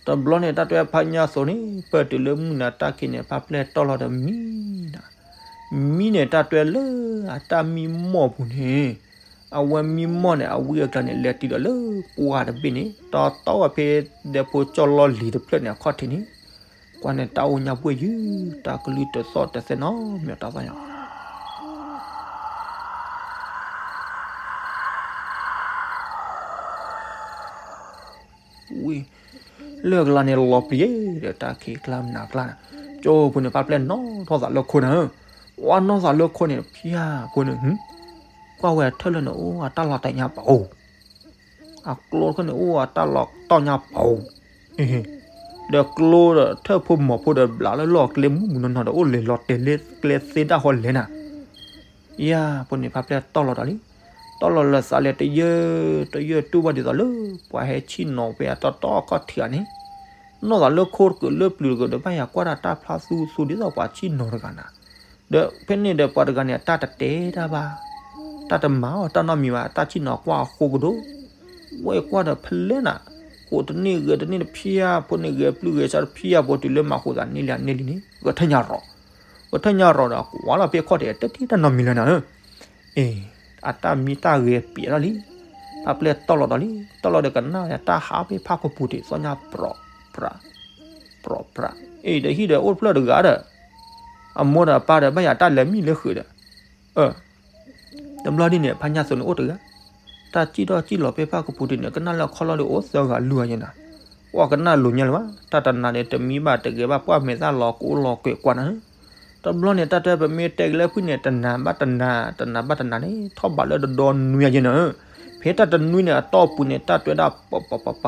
တဘျီန့ၣ် တၢ်တွဲဖါညါသိးန့ၣ် ပၢၢ်တုၤလၢမုၢ်နၤတၢ်ခံးန့ၣ် ဖါပျဲၢ်တီၢ်လီၤဒီးမံနၤ, မံန့ၣ် တၢ်တွဲလၢအတၢ်မံမီၢ်ပူၤန့ၣ်, အဝဲမံမီၢ်န့ၣ် အဝံအကျါန့ၣ် လဲၤတုၤဒီးလၢပှၢ်တဘ့ၣ်န့ၣ် တီတီဝဲဖဲဒဲဖိကၠီၣ်လီၢ်လံၤတဖျၢၣ်န့ၣ် အခီၣ်ထံးန့ၣ်, ကွၢ်န့ၣ်တၢ်အိၣ်ညါဘှ့ၣ်ယုၢ် တၢ်ကလုၢ်တသီၣ်တသဲနီတမံၤ တၢ်သီၣ်ညါ ဝံၤ လၢၢ်ကလါန့ၣ်လီၤပျံၤဒီး တၢ်ခံးကျါမနၤကျါန့ၣ် ကၠိဖိန့ၣ် ဖါပျဲၢ်နီၣ်ထီၣ်သးလၢခိန့ၣ်ဧၢ, ဝဲနီၣ်သးလၢခိန့ၣ် ဖၠါဖိန့ၣ် ကွၢ်ဝဲထၢၣ်လၢာ်န့ၣ် အိၣ်အတၢ်လီၤတဲာ်ညါပူၤ, အကျိတခီန့ၣ် အိၣ်အတၢ်လီၤတီၢ်ညါပူၤ, ဒီးကျိဒီးထၢၣ်ဖိမီၤဖိဒီးဘျးလၢလီၢ်ကျဲမုၢ်မုၢ်နီၢ်နီၢ်ဒီး အိၣ်လဲၤလီၤတဲာ်လၢကျဲသ့ဒၣ်ဟီလဲၣ်နၤ ယၤဖိန့ၣ် ဖါပျဲၢ်တီၢ်လီၤဒီးလံ, တီၢ်လီၤလၢသးလဲၤတယၢၢ် တယၢၢ်တူၢ်ဘၣ်ဒ်သိးလၢ ပှၤဟဲဆ့ၣ်နီၤဖဲအတီတီအခီၣ်ထံးဧါန့ၣ်, နီၣ်သးလၢခိတကုာ်လၢပျုၤတကုာ်ဒီး ဘၣ်ယၤကွၢ်တၢ်တၢ်ဖျါသူသူဒ်သိးပှၤဆ့ၣ်နီၤတဂၤနၤ, ဒီးဖဲန့ၣ်ဒီးပှၤတဂၤန့ၣ် အတၢ်တတဲတၢ်ဘၣ်, တၢ်တမၤအီၤတၢ်နီတမံၤဘၣ်, တၢ်ဆ့ၣ်နီၤကွၢ်အဃိကဒိၣ် ဝဲကွၢ်ဒီးဖဲလဲၣ်နၤ, ဃိးတန့ၢ်ဂဲၤတန့ၢ်တဖၠါဖိန့ၣ် ဂဲၤပျုၢ်ဂဲၤဆါတဖၠါဖိတုၤလၢမၤဃိးသးန့ၢ်လံန့ၣ် ဂဲၤထၢၣ်ညါရီၤ, ဂဲၤထၢၣ်ညါရီၤဒီး ကွၢ်လီၤဖဲခီၣ်ထံး တထံၣ်တၢ်နီတမံၤလၢၤနၤဧၢ, အ့ အတၢ်မံတၢ်ဂဲၤပျဲးထီၣ်လံ, ဖါပျဲၢ်တီၢ်လီၤဒီးလံ, တီၢ်လီၤဒီးကနၣ်တၢ်ဟးဖဲဖးကပူၤတံၢ်သီၣ်ညါ ပြီၤပြး ပြီၤပြး, အ့ ဒီးဟံၣ်ဒီးအိၣ်တဖျၢၣ်တဂၤဒီး အမိၢ်ဒီးအပၢ်ဒီး ဘၣ်ယၤတၢ်လဲၤမံလၢဃုာ်ဒီး တဘျီဒ်န့ၣ် ဖါညါသိးန့ၣ်အိၣ်တဂၤ, တၢ်စံၣ်ထီၣ်စံၣ်လီၤဖဲဖးကပူၤတံၢ်န့ၣ် ကနၣ်လၢအခီၣ်လီၢ်ဒီးအိၣ်သၢဂၤလွံၢ်ဂၤယဲနၤ, ကွၢ်ကနၣ်လိၤညါလၢၤဘၣ်, တၢ်တနၤန့ၣ် တမံဘၣ်တဂဲၤဘၣ် ပှၢ်မဲာ်သၣ်လီၤကအိၣ်လီၤကွဲးကွၢ်နၤ တဘျီန့ၣ် တၢ်တဲပမ့ၢ်တဲက့ၤလၢဖုၣ်န့ၣ် တနၤဘၣ်တနၤ တနၤဘၣ်တနၤန့ၣ် ထီၣ်ဘးလၢတဒီနွံယဲနၤဧၢ, ဖဲတၢ်တနွံန့ၣ် အတီၢ်ပူၤန့ၣ် တၢ်တဲဝဲဒၣ် ပပပပ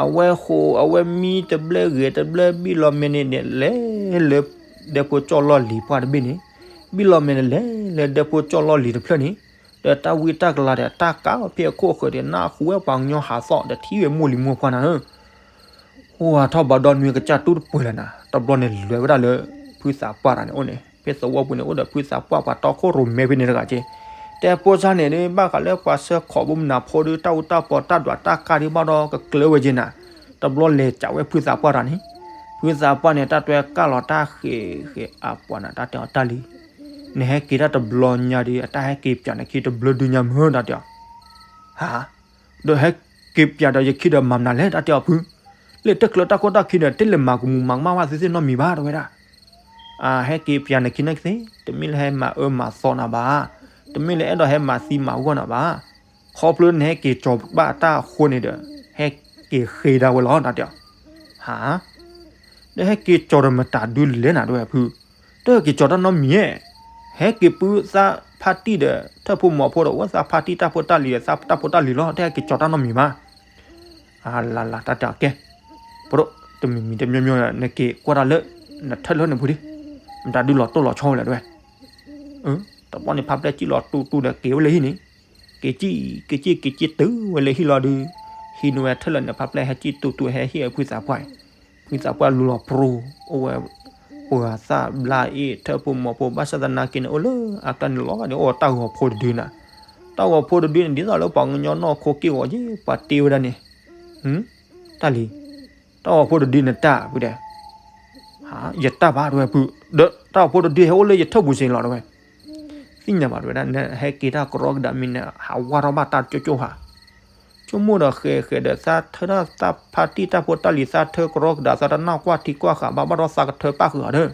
အဝဲဃိး အဝဲမံတဘျဲၣ်ဂဲၤတဘျဲၣ် ဘံၣ်လီၤမဲာ်န့ၣ်န့ၣ် လဲၤလၢဒဲဖိကၠီၣ်လီၢ်လံၤပှၢ်တဘ့ၣ်န့ၣ်, ဘံၣ်လီၤမဲာ်န့ၣ် လဲၤလၢဒဲဖိကၠီၣ်လီၢ်လံၤတဖျၢၣ်န့ၣ်, ဒီးတၢ်ဝံတၢ်ကလၤဒီး တၢ်ကးအီၤဖဲအခိၣ်အဃၢၤဒီး နၢ်ဟူဝဲပှၤကညီဟးသီၣ်ဒီးထံၣ်ဝဲမိၢ်လံၤမိၢ်ပှၢ်နၤဧၢ ဟိၣ်ဟးထီၣ်ဘးဒီနွံကစၢ်တူၢ်တပှဲၤလၢၤနၤ, တဘျီန့ၣ်လဲၤဝဲဒၣ်လၢ ဖုသးပှၢ်တဂၤန့ၣ်အိၣ်န့ၣ် ဖဲသဝီပူၤန့ၣ် အိၣ်ဒီးဖုသးပှၢ်ပှၤတီခိၣ်ရိၣ်မဲဖဲန့ၣ်တဂၤက့, တဲဖိစၢ်န့ၣ်ဒ် ဘၣ်ဃးလၢပှၤဆှၢခိးဘိမနၤဖိဒီး တၢ်အူတၢ်ပီးတၢ်ဒွးတၢ်ကၢ်ဒ်ဘၣ်ဒီးကကျၢၤဝဲက့နၤ, တဘျီလဲၤကးဝဲဖုသးပှၢ်တဂၤန့ၣ်, ဖုသးပှၢ်န့ၣ် တၢ်တဲကၢ်လီၤတၢ်ဃဲးဃဲးအပှၤနၤ တၢ်တဲအီၤတၢ်လံ, နဟဲက့ၤတၢ်တဘျီညါဒီး အတၢ်ဟဲက့ၤပၠးနခံတဘျီဒုညါမ့ၢ် တၢ်တဲအီၤ ဟါ, ဒီးဟဲက့ၤပၠးဒီးယခံဒီးမၤမနုၤလဲၣ် တၢ်တဲအီၤဖု, လၢတၢ်ကျၢၤတၢ်ခိၣ်တၢ်ခံဒီး တလဲၤမၤကမူၤမၤကမၣ်ဘၣ်သ့သ့ၣ်နီတမံၤဘၣ် တဲဝဲဒၣ်, အဟဲက့ၤပၠးနခံန့ၣ်ကသ့, တမ့ၢ်လၢဟဲမၤအၢမၤသီနၤဘၣ်, တမ့ၢ်လၢအဲၣ်ဒိးဟဲမၤသံမၤဂီၢ်နၤဘၣ်, ခီဖျိနဟဲက့ၤကၠီၤဘၣ်တၢ်အဃိန့ၣ်ဒီး ဟဲက့ၤဃ့ဒၣ်ဝဲလီၤ တၢ်တဲအီၤ, ဟါ ဒီးဟဲက့ၤကၠီၤဒီးမတၤဒုလဲၣ်နၤ တဲဝဲဖု, တဟဲက့ၤကၠီၤတၢ်နီတမံၤဧါ, ဟဲက့ၤပုၢ်သးဖါတံၢ်ဒီး ထၢၣ်ဖိမီၤဖိဒီး အိၣ်သးဖါတံၢ်တၢ်ဖိတၢ်လံၤဒီး သးတၢ်ဖိတၢ်လံၤလီၤ, တဟဲက့ၤကၠီၤတၢ်နီတမံၤဘၣ်, အလၤလၤ တၢ်တဲအီၤကဲ, ပဒိၣ် တမံၤမံၤတမံၤမံၤ နက့ၤကွၢ်တၢ်လၢ နထၢၣ်လၢနဖုဒံး, မတၤဒုလီၤတိၢ်လီၤဆီဝဲလဲၣ် တဲဝဲ, တဘျီန့ၣ် ဖါပျဲၢ်စံၣ်လီၤတူၢ်တူၢ်ဒီးက့ၤဝဲလၢဟံၣ်န့ၣ်, က့ၤစံၣ် က့ၤစံၣ် က့ၤစံၣ်တုၤဝဲလၢဟံၣ်လီၤဒုး, ဟံးန့ၢ်ဝဲထၢၣ်လၢာ်န့ၣ် ဖါပျဲၢ်ဟဲစံၣ်တူၢ်တူၢ်ဟဲဟ့ၣ်ဝဲဖုသးပှၢ်အံၤ, ဖုသးပှၢ်လူလီၤပြူၤ, အိၣ်ဝဲ ပှၤသၣ်ဘျါအ့ၣ် ထၢၣ်ဖိမီၤဖိ ဘၣ်ဆၣ်သနာ်က့န့ၣ် အိၣ်လၢအကျါန့ၣ်လီၤဂာ်န့ၣ် အိၣ်တၢ်ဂီၤဖိတဒုနၤ, တၢ်ဂီၤဖိတဒုန့ၣ် ဒ်သိးလၢပှၤကညီနီၢ်ခိက့ၢ်ဂီၤက့ၤ ပှၤတ့ဝဲဒၣ်န့ၣ်, တၢ်လံၤ, တၢ်ဂီၤဖိတဒုနတၢ်ဖုဒဲး, ယတၢ်ဘၣ် တဲဝဲဖု, ဒီးတၢ်ဂီၤဖိတဒုဟဲအိၣ်လၢယထၢၣ်ပူၤစ့ၢ်လီၤ တဲဝဲ, သ့ၣ်ညါဘၣ် တဲဝဲဒၣ် နဟဲက့ၤတၢ်ကရီကဒးမံၤန့ၣ် ဟးဝါထီၣ်ဘၣ်တၢ်ကၠိကၠိဟး ဆိကမိၣ်ဒီးဃဲၤဃဲၤဒီး သးထၢတၢ်သးဖါတံၢ်တၢ်ဖိတၢ်လံၤ သးထၢကရီကဒး သးတနၢ်ကွၢ်ထံကွၢ်ဃာ်ဘၣ် ဘၣ်ဒီးသးကထၢပၣ်ဃုာ်အီၤဒီး,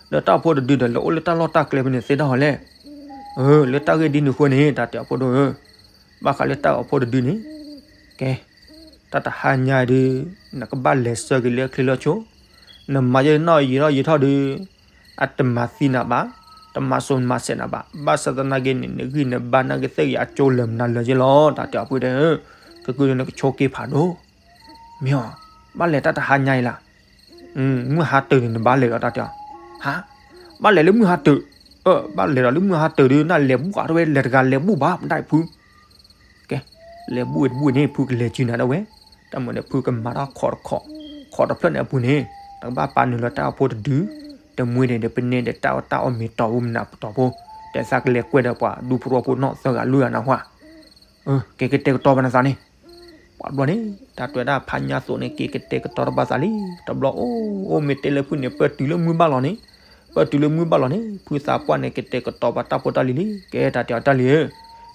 ဒီးတၢ်ဂီၤဖိတဒုဒီးလဲၤအိၣ်လၢတၢ်လီၢ်တၢ်ကျဲဖဲန့ၣ်သ့တၢ်ဟီလဲၣ်, လၢတၢ်ဂ့ၢ်ဒ်န့ၣ်အဃိန့ၣ် တၢ်တဲအီၤဖိဒိၣ်ဧၢ, ဘၣ်ဃးလၢတၢ်ဂီၤဖိတဒုန့ၣ်, ကဲ, တၢ်တဟါညါဒုး နကဘၣ်လဲၤဆှၢက့ၤလၢချ့လၢချိ, နမၤယဲၢ်နီၣ်ယံာ်ထီၣ်ယံာ်ထီၣ်ဒုး အတမၤသံနၤဘၣ်, တမၤစိၤမၤဆဲးနၤဘၣ်, ဘၣ်ဆၣ်သနာ်က့န့ၣ် နဂံၢ်နဘါနာ်က့သ့ၣ်ဂ့ၤ အကၠိလၢာ်မနုၤလၢာ်က့လီၤ တၢ်တဲအီၤဖုဒဲးဧၢ, ကကုၢ်ဒုးနကဆိးက့ၤဖးဒိၣ်, မ့ၢ်အီၤ, ဘၣ်လဲၤတၢ်တဟါညါအံၤလၢ်, မုၢ်ဟါတၢၤန့ၣ် နဘၣ်လဲၤလီၤ တၢ်တဲအီၤ, ဟါ, ဘၣ်လဲၤလၢမုၢ်ဟါတၢၤ, အၢ ဘၣ်လဲၤဒီးလၢမုၢ်ဟါတၢၤဒုး နလဲၤဘူၣ်အါတဝဲ လဲၤတဂၤလဲၤဘူၣ်ဘၣ် ပဒၣ်ဖု ကဲ, လဲၤဘူၣ်ဝဲတဘူၣ်န့ၣ် ဖုကလဲၤစုနၤဒၣ်ဝဲ, တၢ်မၤန့ၣ် ဖုကမၤတၢ်ခိးတခိး, ခိးတဖျၢၣ်န့ၣ်အပူၤန့ၣ်, နကဘၣ်ပာ်နုာ်လီၤတၢ်အိၣ်ဖိတဒု, တမှ့န့ၣ်ဒီးပန့ၢ်ဒီးတၢ်အိၣ်တၢ်အီၣ်မ့ၤတီၢ်ဖိမနုၤပတီၢ်ဖိ, ဒီးသးကလဲၤကွဲဒီးပှၤဒူဖိရီဖိနီၢ်သၢဂၤလွံၢ်ဂၤနၢ်ဟူဧါ, ကဲကတဲာ်ကတီၤဘၣ်နသးန့ၣ် ပှၤဘျီန့ၣ် တၢ်တဲဝဲဒၣ်ဖါညါသိးန့ၣ် က့ၤကတဲာ်ကတီၤတဘၣ်သးလံ, တဘျီအိၣ်အိၣ်မ့ၢ်တဲလၢဖုန့ၣ် ပၢၢ်တုၤလၢမုၢ်ဘၣ်လီၤန့ၣ်, ပၢၢ်တုၤလၢမုၢ်ဘၣ်လီၤန့ၣ် ဖုသးပှၢ်န့ၣ် ကတဲာ်ကတီၤဘၣ်တၢ်ဖိတၢ်လံၤလံ, ကဲတၢ်တဲအီၤတၢ်လံၤဧၢ,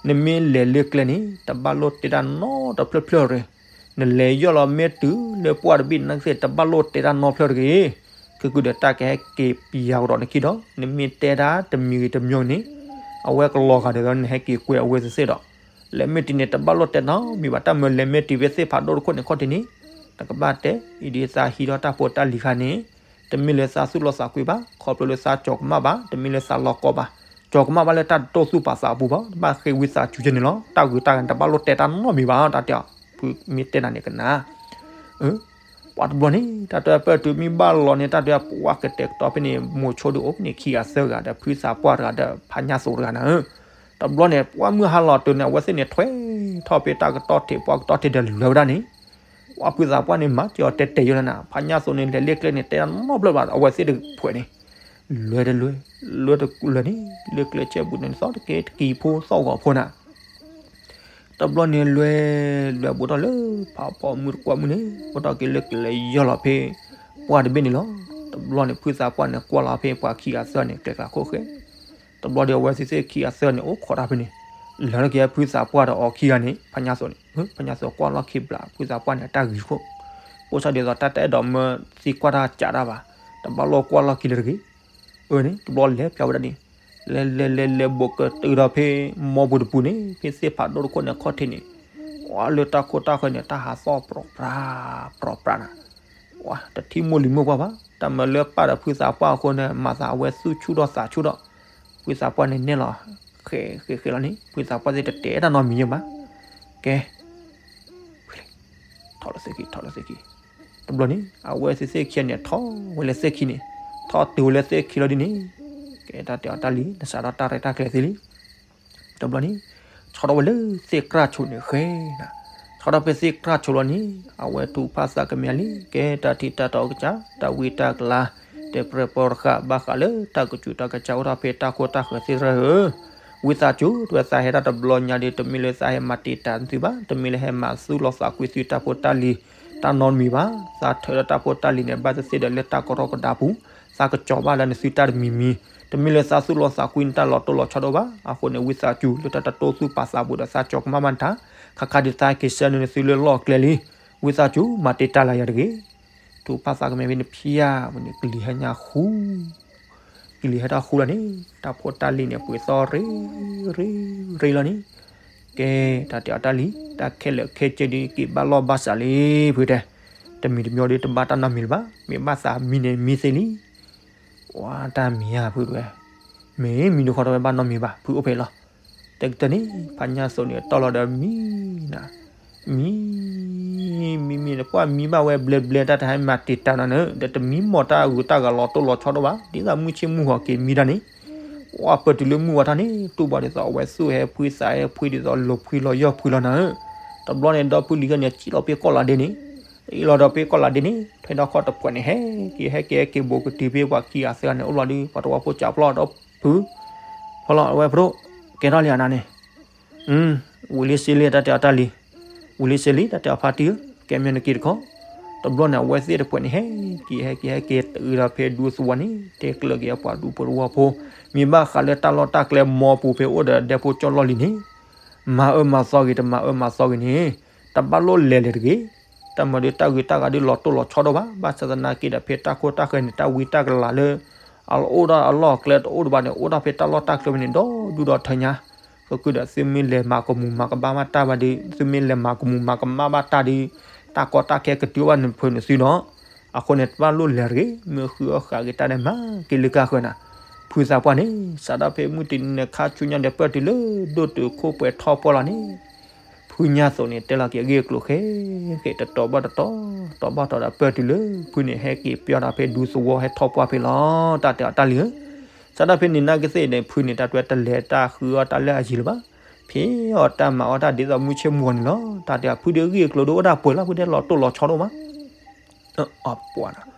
နမ့ၢ်လဲၤလၢကျဲန့ၣ် တဘၣ်လိၣ်တဲတၢ်နီတဖျၢၣ်ဖျၢၣ်ရၢ, နလဲၤယီၢ်လီၤမ့ၢ်တုၤလၢပှၢ်တဘ့ၣ်န့ၣ် နကသ့ၣ်တဘၣ်လိၣ်တဲတၢ်နီတဖျၢၣ်တဂ့ၤ. ခဲကဒီးတၢ်ကဟဲက့ၤပယၤကဒီးနခံဒီး နမ့ၢ်တဲတၢ်တမံၤဂ့ၤတမံၤန့ၣ် အဝဲကလီၤဂာ်ဒီး နဟဲက့ၤကွဲးအဝဲသ့ၣ်ဒီး လဲၤမ့ၢ်တုၤန့ၣ် တဘၣ်လိၣ်တဲနီတမံၤဘၣ်. တၢ်မၢလဲၤမ့ၢ်တုၤဖဲသ့ၣ်ဖးဒိၣ်တခိၣ်န့ၣ်ခီၣ်ထံးန့ၣ် နကဘၣ်တဲ အံၤဒ်သးဟံးထီၣ်တၢ်ဖိတၢ်လံၤခါန့ၣ် တမ့ၢ်လၢသးသူၣ်လီသးကွံဘၣ်, ခီဖျိလၢသးကၠီၤကမၣ်ဘၣ်, တမ့ၢ်လၢသးလီၤကီဘၣ်, ကၠီၤကမၣ်ဘၣ်လၢတၢ်တတိၢ်သူၣ်ပာ်သးအပူၤဘၣ်, တဘၣ်ဃ့ဝံသးစူၤကဲန့ၣ်လီၤ. တၢ်ဂုၤတၢ်ဂၤန့ၣ် တဘၣ်လိၣ်တဲတၢ်နီတမံၤဘၣ် တၢ်တဲအီၤ ဖုမ့ၢ်တဲနၤန့ၣ်ကနၣ် ပှၤတဘျီန့ၣ် တၢ်တဲပၢၢ်တုၤမ့ၢ်ဘၣ်လီၤန့ၣ် တၢ်တဲပှၤကတဲာ်ကတီၤဖဲန့ၣ် မိၤဆိဒုးအိၣ်ဖဲန့ၣ် ခံဂၤသၢဂၤဒီး ဖုသးပှၢ်တဂၤဒီး ဖါညၣ်သိးတဂၤနၤဧၢ. တဘျီန့ၣ် ပှၤမုၢ်ဟါလီၤတုၤန့ၣ် အဝဲသ့ၣ်န့ၣ် ထွဲထီၣ်ဖဲတၢ်ကတီၢ်ထံး ပှၤကတီၢ်ထံးဒီးလဲၤဝဲဒၣ်န့ၣ် ပှၤဖုသးပှၢ်န့ၣ် မၤက့ၤအီၤတဲတဲာ်ယိာ်လၢနၤ ဖါညၣ်သိးန့ၣ် လဲၤလၢကျဲန့ၣ် တဲတၢ်နီတဖျၢၣ်ဘၣ် အဝဲသ့ၣ်တဖုန့ၣ် လဲၤတလဲၤ လဲၤတလဲၤန့ၣ် လၢကျဲဆဲပူၤန့ၣ် သီတက့ၢ်တကံၤဖိသီၣ်ဂီၤဖိနၤ တဘျီန့ၣ်လွဲ လွဲဘူးထီၣ်လၢဖးဖီမုၢ်တကွၢ်မုၢ်န့ၣ် ဘူးထီၣ်က့ၤလၢကလဲၤယီၢ်လီၤဖဲ ပှၢ်တဘ့ၣ်န့ၣ်လီၤ. တဘျီန့ၣ် ဖုသးပှၢ်န့ၣ် ကွၢ်လီၤဖဲပှၤခံဂၤသၢဂၤန့ၣ် ကျဲကျါခိၣ်ဃဲ တဘျီဒီးအဝဲသ့ၣ်ခံဂၤသၢဂၤန့ၣ် အိၣ်ခိးတၢ်ဖဲန့ၣ် လၢတက့ၢ်ဖုသးပှၢ်ဒီးအီၤခံဂၤန့ၣ် ဖါညၣ်သိးန့ၣ် ဖါညၣ်သိးကွၢ်လီၢ်ခံဘျီ ဖုသးပှၢ်န့ၣ် အတၢ်ဂံၤခိၣ် အိၣ်ဆၣ်ဒ်သိးတၢ်တအဲၣ်ဒိးမၢသံကွၢ်တၢ်ကးတၢ်ဘၣ် တဘၣ်လိၣ်ကွၢ်လီၢ်ခံလၢတဂ့ၤ အန့ၣ် တဘျီလဲၤပျီဝဲဒၣ်န့ၣ် လဲၤလဲၤလဲၤလဲၤဘိးကတုၤဒီးဖဲ မီပူၤတပူၤန့ၣ် ဖဲသ့ၣ်ဖးဒိၣ်တခိၣ်န့ၣ် ခီၣ်ထံးန့ၣ် ဝဲလၢတၢ်ခိၣ်တၢ်ဃၢၤန့ၣ် တၢ်ဟးသီၣ်ပြီပြး ပြီပြးနၤ ဝဲတထံၣ်မိၢ်လံၤမိၢ်ပှၢ်ဘၣ် တၢ်မၢလၢပၢ်ဒီးဖုသးပှၢ်အဃိန့ၣ် မၤသးအဝဲသူၣ်ဆူၣ်ထီၣ်သးဆူၣ်ထီၣ် ဖုသးပှၢ်န့ၣ်နဲၣ်လီၤ ဃဲဃဲဃဲလီၤန့ၣ် ဖုသးပှၢ်သ့ၣ်တတဲတၢ်နီတမံၤယဲၢ်ဘၣ် ကဲ ထီၣ်လၢသ့ၣ်ခံ ထီၣ်လၢသ့ၣ်ခံ တဘျီန့ၣ် အဝဲသ့ၣ်သ့ၣ်ခံန့ၣ် ထီၣ်ဝဲလၢသ့ၣ်ခံန့ၣ် ထီၣ်တုၤဝဲလၢသ့ၣ်ခံလီၤဒ်န့ၣ် ကဲတၢ်တဲအီၤတၢ်လံၤ နစးထီၣ်တၢ်ရဲၣ်တၢ်ကျဲၤသ့လံ တဘျီန့ၣ် ဆီထီၣ်ဝဲလၢသ့ၣ်ကြၢ်ဆိးန့ၣ်ဃဲနၤ ဆီထီၣ်ဖဲသ့ၣ်ကြၢ်ဆိးလီၤန့ၣ် အဝဲတူၢ်ဖးသးကမ့ၢ်လံ ကဲတၢ်ထံၣ်တၢ်တီကစၢ် တၢ်ဝံတၢ်ကလၤ တဲပြဲၢ်ပီတဃာ် ဘၣ်ဃးလၢတၢ်ကစူးတၢ်ကစၢ်အိၣ်ထီၣ်ဖဲတၢ်ခိတၢ်ဃၢၤသ့ၣ်တဖၣ်ဧၢ ဝံသးစူၤ တဝဲသးဟဲဒၣ်တဘျီညါဒီး တမ့ၢ်လၢသးဟဲမၤတံာ်တာ်သုဘၣ်, တမ့ၢ်လၢဟဲမၤသူၣ်လီၤသးကွံသုတၢ်ဖိတၢ်လံၤ တၢ်နီတမံၤဘၣ်. သးထၢဒီးတၢ်ဖိတၢ်လံၤန့ၣ် ဘၣ်သ့ၣ်သ့ၣ်ဒီးလၢတၢ်ကရၢကဒးပူၤ, သးကစီၤဘၣ်လၢနသုတၢ်တမံၤမံၤ, တမ့ၢ်လၢသးသူၣ်လီၤသးကွံနတၢ်လီၤတိၢ်လီၤဆီဒိၣ်ဘၣ်. အဃိန့ၣ် ဝံသးစူၤ လၢတၢ်တတိသူၣ်ပာ်သးပူၤဒီးသးကစီၤကမၣ်ဘၣ်နတၢ်, ခါခါဒ်သးက့ၤဆှၢနုာ်နသုလၢလီၢ်ကျဲလံ. ဝံသးစူၤ မၤတံာ်တာ်လၢယၤတဂ့ၤ. ထူးဖးသးကမ့ၢ်ဖဲန့ၣ်ဖျါဝဲန့ၣ် ကလံၤဟဲညါဃူ ကလံၤဟဲတၢ်ဃူလီၤန့ၣ် တၢ်ဖိတၢ်လံၤန့ၣ် ပှ့ၤသီရ့ရ့ရ့လီၤန့ၣ်, ကဲ တၢ်တဲအီၤတၢ်လံၤ တၢ်ခဲလၢာ်ခဲဆ့ဒ်က့ၤဘၣ်လီၢ်ဘၣ်စးလံ ဖုတဲ, တမံၤတမံၤဒီးတဘၣ်တၢ်နီတမံၤလၢၤဘၣ်, မ့ၢ်ဘၣ်သးမံန့ၣ်မံသ့လံ. ဝါတၢ်မံၤဧါဖုတဲ, မ့ၢ်မံဒုးဃီဒီးဝဲဘၣ်နီတမံၤဘၣ် ဖုအိၣ်ဖဲလီၤ. တဲကတၢၢ်န့ၣ် ဖါညၣ်သိးန့ၣ် တီၢ်လီၤဒီးမံနၤ မံ မံမံန့ၣ် ကွၢ်မံဘၣ်ဝဲဘျဲဘျဲ တၢ်တဟဲမၤတံာ်တာ်နီၤန့ၣ် ဒီးတမံမီၢ်တၢ်ဂုၤတၢ်ဂၤလီၤတိၢ်လီၤဆီဒိၣ်ဘၣ်, ဒ်သိးမုၢ်ဆ့ၣ်မုၢ်ဂီၤက့ၤမံတၢ်န့ၣ်, ကွၢ်ပၢၢ်တုၤလၢမုၢ်ဝါထီၣ်န့ၣ် တူၢ်ဘၣ်ဒ်သိးအဝဲသူၣ်ဟဲဖှံသးဟဲဖှံဒ်သိးလီၤဖှံလီၤယီၢ်ဖှံလီၤနၤဧၢ, တဘျီန့ၣ် ဒီဖုလံၤဟဲန့ၣ် စံၣ်လီၤဖဲကီၢ်လးဒ့န့ၣ်, အ့ၣ်လီၤဒီးဖဲကီၢ်လးဒ့န့ၣ် ထွဲဒီးခီၣ်တဖှဲးန့ၣ် ဟဲက့ၤဟဲက့ၤဟဲက့ၤဘိးကတုၤဖဲပှၤခံဂၤသၢဂၤန့ၣ် အိၣ်ဘျီဒုး ပှၤတဝီဖိစးဖျီၣ်ဒီးဖု ဖျီၣ်လီၤအဝဲဖဒိၣ် ကဲထီၣ်လံအနၤန့ၣ် ဝံၤလံစ့လံ တၢ်တဲအီၤတၢ်လံၤ, ဝံၤလံစ့လံ တၢ်တဲအီၤဖါတံၢ်ဧၢ, ကဲမ့ၢ်နက့ၤတခီ, တဘျီန့ၣ် အဝဲသ့ၣ်တဖှဲးန့ၣ် ဟဲက့ၤဟဲက့ၤဟဲက့ၤတုၤဒီးဖဲဒူသဝီန့ၣ် တဲကျၢၤက့ၤအပှၤဒူဖိတဝီဖိ, မ့ၢ်ဘၣ်ဃးလၢတၢ်လီၢ်တၢ်ကျဲမီပူၤဖဲအိၣ်ဒီးဒဲဖိကၠီၣ်လီၢ်လံၤန့ၣ်, မၤအၢမၤသီဂ့ၤ တမၤအၢမၤသီဂ့ၤန့ၣ်, တဘၣ်လိၣ်လဲၤလၢၤတဂ့ၤ. တၢ်မၤဒုးတၢ်ဂုၤတၢ်ဂၤဒုးလီၤတိၢ်လီၤဆီဒိၣ်ဘၣ်, ဘၣ်ဆၣ်သနာ်က့ဒီးဖဲတၢ်ခိတၢ်ဃၢၤန့ၣ် တၢ်ဝံတၢ်ကလၤလၢ အအိၣ်ဒၣ်အလီၢ်အကျဲတအိၣ်ဒံးဘၣ်န့ၣ် အိၣ်ဒၣ်ဖဲတၢ်လီၢ်တၢ်ကျဲဖဲန့ၣ် ဒီဒူၣ်ဒီထၢညါ, ဃုာ်ဒီးသုမ့ၢ်လဲၤမၤကမူၤမၤကမၣ်ဘၣ်တၢ်ဘၣ်ဒီး သုမ့ၢ်လဲၤမၤကမူၤမၤကမၣ်ဘၣ်တၢ်ဒီး တၢ်ကီတၢ်ခဲကတုၤဘၣ်နဖုးနသုဒီး, အဃိန့ၣ် တဘၣ်လိၣ်လဲၤတဂ့ၤ, မ့ၢ်ဃုအီၣ်ဃာ်က့ၤတၢ်ဒီးမၤက့ၤလၢကါဃၢၤနၤ, ဖုသးပှၢ်န့ၣ် စးထီၣ်ဖဲမုၢ်တနံၤန့ၣ် ခါဆူညါဒီးပၢၢ်တုၤလၢဒိၣ်တုာ်ခိၣ်ပှဲၤထီၣ်ပှၢ်လီၤန့ၣ် ဖုညၣ်သိးန့ၣ် တဲလီၤက့ၤအဂ့ၢ်အကျိၤဃဲဃဲ တတီၤဘၣ်တတီၤ, တီၤဘၣ်တီၤဒီးပၢၢ်တုၤလၢ ဖုန့ၣ်ဟဲက့ၤပျီဒီးဖဲဒူသဝီဟဲထီၣ်ပှၢ်ဖဲလီၤ. တၢ်တဲအီၤတၢ်လံၤဧၢ, စးထီၣ်ဖဲန့ၣ်နာ်က့သ့ၣ်န့ၣ် ဖုန့ၣ် တၢ်တွဲတလဲၤတၢ်ဃုအီၣ်တၢ်လၢအယံၤလၢၤဘၣ်, ဖံးအီၣ်တၢ်မၤအီၣ်တၢ်ဒ်သိးမုၢ်ဆ့ၣ်မုၢ်ဂီၤန့ၣ်လီၤ. တၢ်တဲအီၤဖုဒုးအဂ့ၢ်အကျိၤဒုးအိၣ်ဒၣ်ပှဲၤလီၤ, ဖုတဲလီၤတိၢ်လီၤဆီဒိၣ်မး အပှၤနၤ,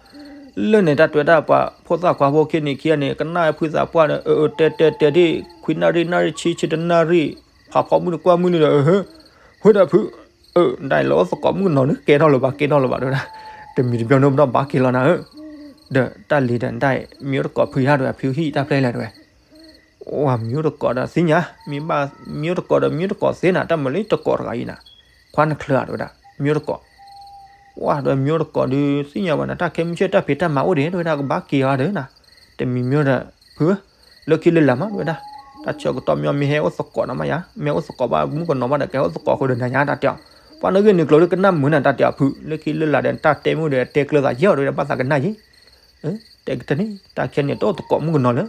လၢန့ၣ် တၢ်တွဲတၢ်ပှၤဖိသၣ်ခွါဖိခံန့ၣ်ခံဂၤန့ၣ် ကနၣ်ဖုသးပှၢ်ဒီး အၢ အၢ တဲတဲတဲဒ် ခွံနၣ်ရံၣ် နၣ်ရံၣ်ဆံ ဆံတနၣ်ရံၣ် ဖးဖီမုၢ်တကွၢ်မုၢ်လံဒီး အၢ ဝဲဒၣ်ဖု အၢ ဒၣ်အံၤလၢအိၣ်သကိးမုၣ်ကနီၤန့ၣ် ကဲထီၣ်လၢၤဘၣ် ကဲထီၣ်လၢၤဘၣ် တဲဝဲဒၣ်, တမံၤတမံၤန့ၣ် ပဒီဘၣ်က့ၤလီၤနၤဧၢ, ဒီးတၢ်လံၤဒီးဒၣ်အံၤ မ့ၢ်အိၣ်သကိးဖုယါတဲဝဲ ဖုဟံၣ်တၢ်ဖျဲၣ်လဲၣ်တဲဝဲ ဝဲမ့ၢ်အိၣ်သကိးဒီးသ့ၣ်ညါ, မ့ၢ်ဘၣ်မ့ၢ်အိၣ်သကိးဒီးမ့ၢ်အိၣ်သကိးသ့နၤ, တၢ်မၤလၢသကိးတဂၤအံၤနၤ, ခွါနချၢဧါတဲဝဲဒၣ်, မ့ၢ်အိၣ်သကိး, ကွၢ်ဒီးမ့ၢ်အိၣ်သကိးဒုးသ့ၣ်ညါဘၣ်နၤ တၢ်ခဲမုၢ်ဆ့ၣ်တၢ်ဖံးတၢ်မၤအိၣ်ဒံး တဲဝဲဒၣ် ကဘၣ်က့ၤအီၤဒီးနၤ, တမံၤမ့ၢ်ဒီး ဖုဧၢ, လၢခံလၢလာ်မး တဲဝဲဒၣ်, တၢ်ဆၢကတီၢ်မ့ၢ်အီၤ မ့ၢ်ဟဲအိၣ်သကိးနၤမးယၤ, မ့ၢ်ဟဲအိၣ်သကိးဘၣ်မုၣ်ကနီၤဘၣ်ဒီး ကဟဲအိၣ်သကိးဃုာ်ဒီးနၤညါ တၢ်တဲအီၤ, ပှၤနဂ့ၢ်နုာ်ကျိၤဒုးကနၣ်မုာ်နၤ တၢ်တဲအီၤ ဖု, လၢခံလၢလာ်ဒီး တၢ်တဲမ့ၢ်ဒီး တဲကျၢၤသးယဲၢ်အီၤဒီး ဘၣ်သးကနၣ်ယဲၢ် တဲကတၢၢ်န့ၣ် တၢ်ခဲန့ၣ် တအိၣ်သကိးမုၣ်ကနီၤလၢ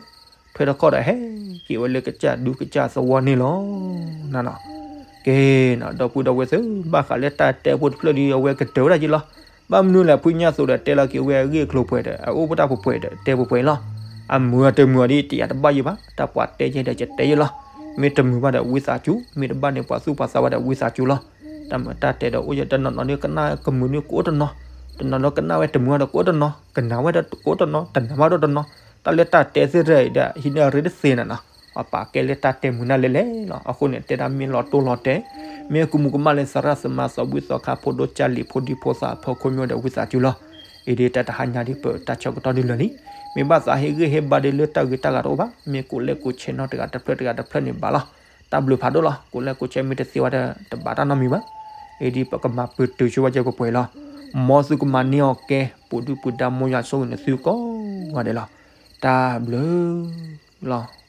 ထွဲတခီဒီးဟဲက့ၤဝဲလၢကစၢ်ဒူကစၢ်သဝီန့ၣ်လီၤ. နနီၤ, ကဲနီၤ ဒီပုၢ်ဒီဝဲၢ်သ့ၣ် ဘၣ်ဃးလၢတၢ်တဲဖိတဖျၢၣ်ဒီး အဝဲကတၢၢ်ဝဲဒၣ်က့ၤလီၤ. ဘၣ်မနုၤလဲၣ် ဖုညၣ်သိးဒီးတဲလီၤက့ၤဝဲအဂ့ၢ်အကျိၤပှဲၤဒီး အအိၣ်ပတၢ်ပှဲၤပှဲၤဒီး တဲပှဲၤပှဲၤလီၤ. အမုာ်အတမုာ်အီၤဒ်တယၤတဘၣ်ယံၤဘၣ် တၢ်ပှၤတဲယဲၢ်ဒီးယတဲယဲၢ်လီၤ. မ့ၢ်တမုာ်ဘၣ်ဒီးဝံသးစူၤ, မ့ၢ်တဘၣ်န့ၣ် ပှၤသူၣ်ပှၤသးဘၣ်ဒီးဝံသးစူၤလီၤ. တၢ်မုာ်တၢ်တဲဒီးအိၣ်ယဲၢ်တနီၤနီၤဒုး ကနၣ်ကမုာ်ဒုးကအိၣ်တနီၤ, တနီၤဒီးကနၣ်ဝဲတမုာ်ဘၣ်ဒီးကအိၣ်တနီၤ, ကနၣ်ဝဲဒီးကအိၣ်တနီၤ, တနၢ်ဘၣ်ဒီးတနီၤ, တၢ်လၢတၢ်တဲသ့ၣ်တဖၣ်အံၤဒီး ဟံးန့ၢ်အရ့တသ့နၤနီၤ, ပှၤပာ်ကဲလၢတၢ်တဲမုာ်နၢ်လဲၣ်လဲၣ်လီၤ. အဃိန့ၣ် တဲဒၣ်မ့ၢ်လီၤတိၢ်လီၤတဲာ်, မ့ၢ်ကူမူကမၣ်လၢသရၣ်သမါသးဘှံးသီခါ ဖိဒိၣ်ကၢ်လံၤဖိဒံဖိသၣ်အဖီခိၣ်မ့ၢ်ဒီးဝံသးစူၤလီၤ. အံၤဒ်တၢ်တဟါညါဒ်ပတၢ်ဆၢကတီၢ်ဒ်လၢာ်လံ, မ့ၢ်ဘၣ်သးဟ့ၣ်ဂံၢ်ဟ့ၣ်ဘါဒ်လၢတၢ်ဂ့ၤတၢ်ဂၤတအိၣ်ဘၣ်, မ့ၢ်ကိးလဲၣ်ကိးဆဲးနီတဂၤတဖျၢၣ်တဂၤတဖျၢၣ်န့ၣ်ဘၣ်လီၤ. တၢ်ဘျုးဖးဒိၣ်လီၤ. ကိးလဲၣ်ကိးဆဲးမ့ၢ်တသ့ဝဲဒီး တဘၣ်တၢ်နီတမံၤဘၣ်. အံၤဒ်ပကမၤပတုာ်ဆိဝဲကဲပှဲၤပှဲၤလီၤ. မ်သုကမၤန့ၢ်အီၤကဲ ပူၤဒုၣ်ပူၤဒါ မိၢ်ယွၤဆိၣ်ဂ့ၤနသုကိးဂၤဒဲးလီၤ. တၢ်ဘျုးလီၤ.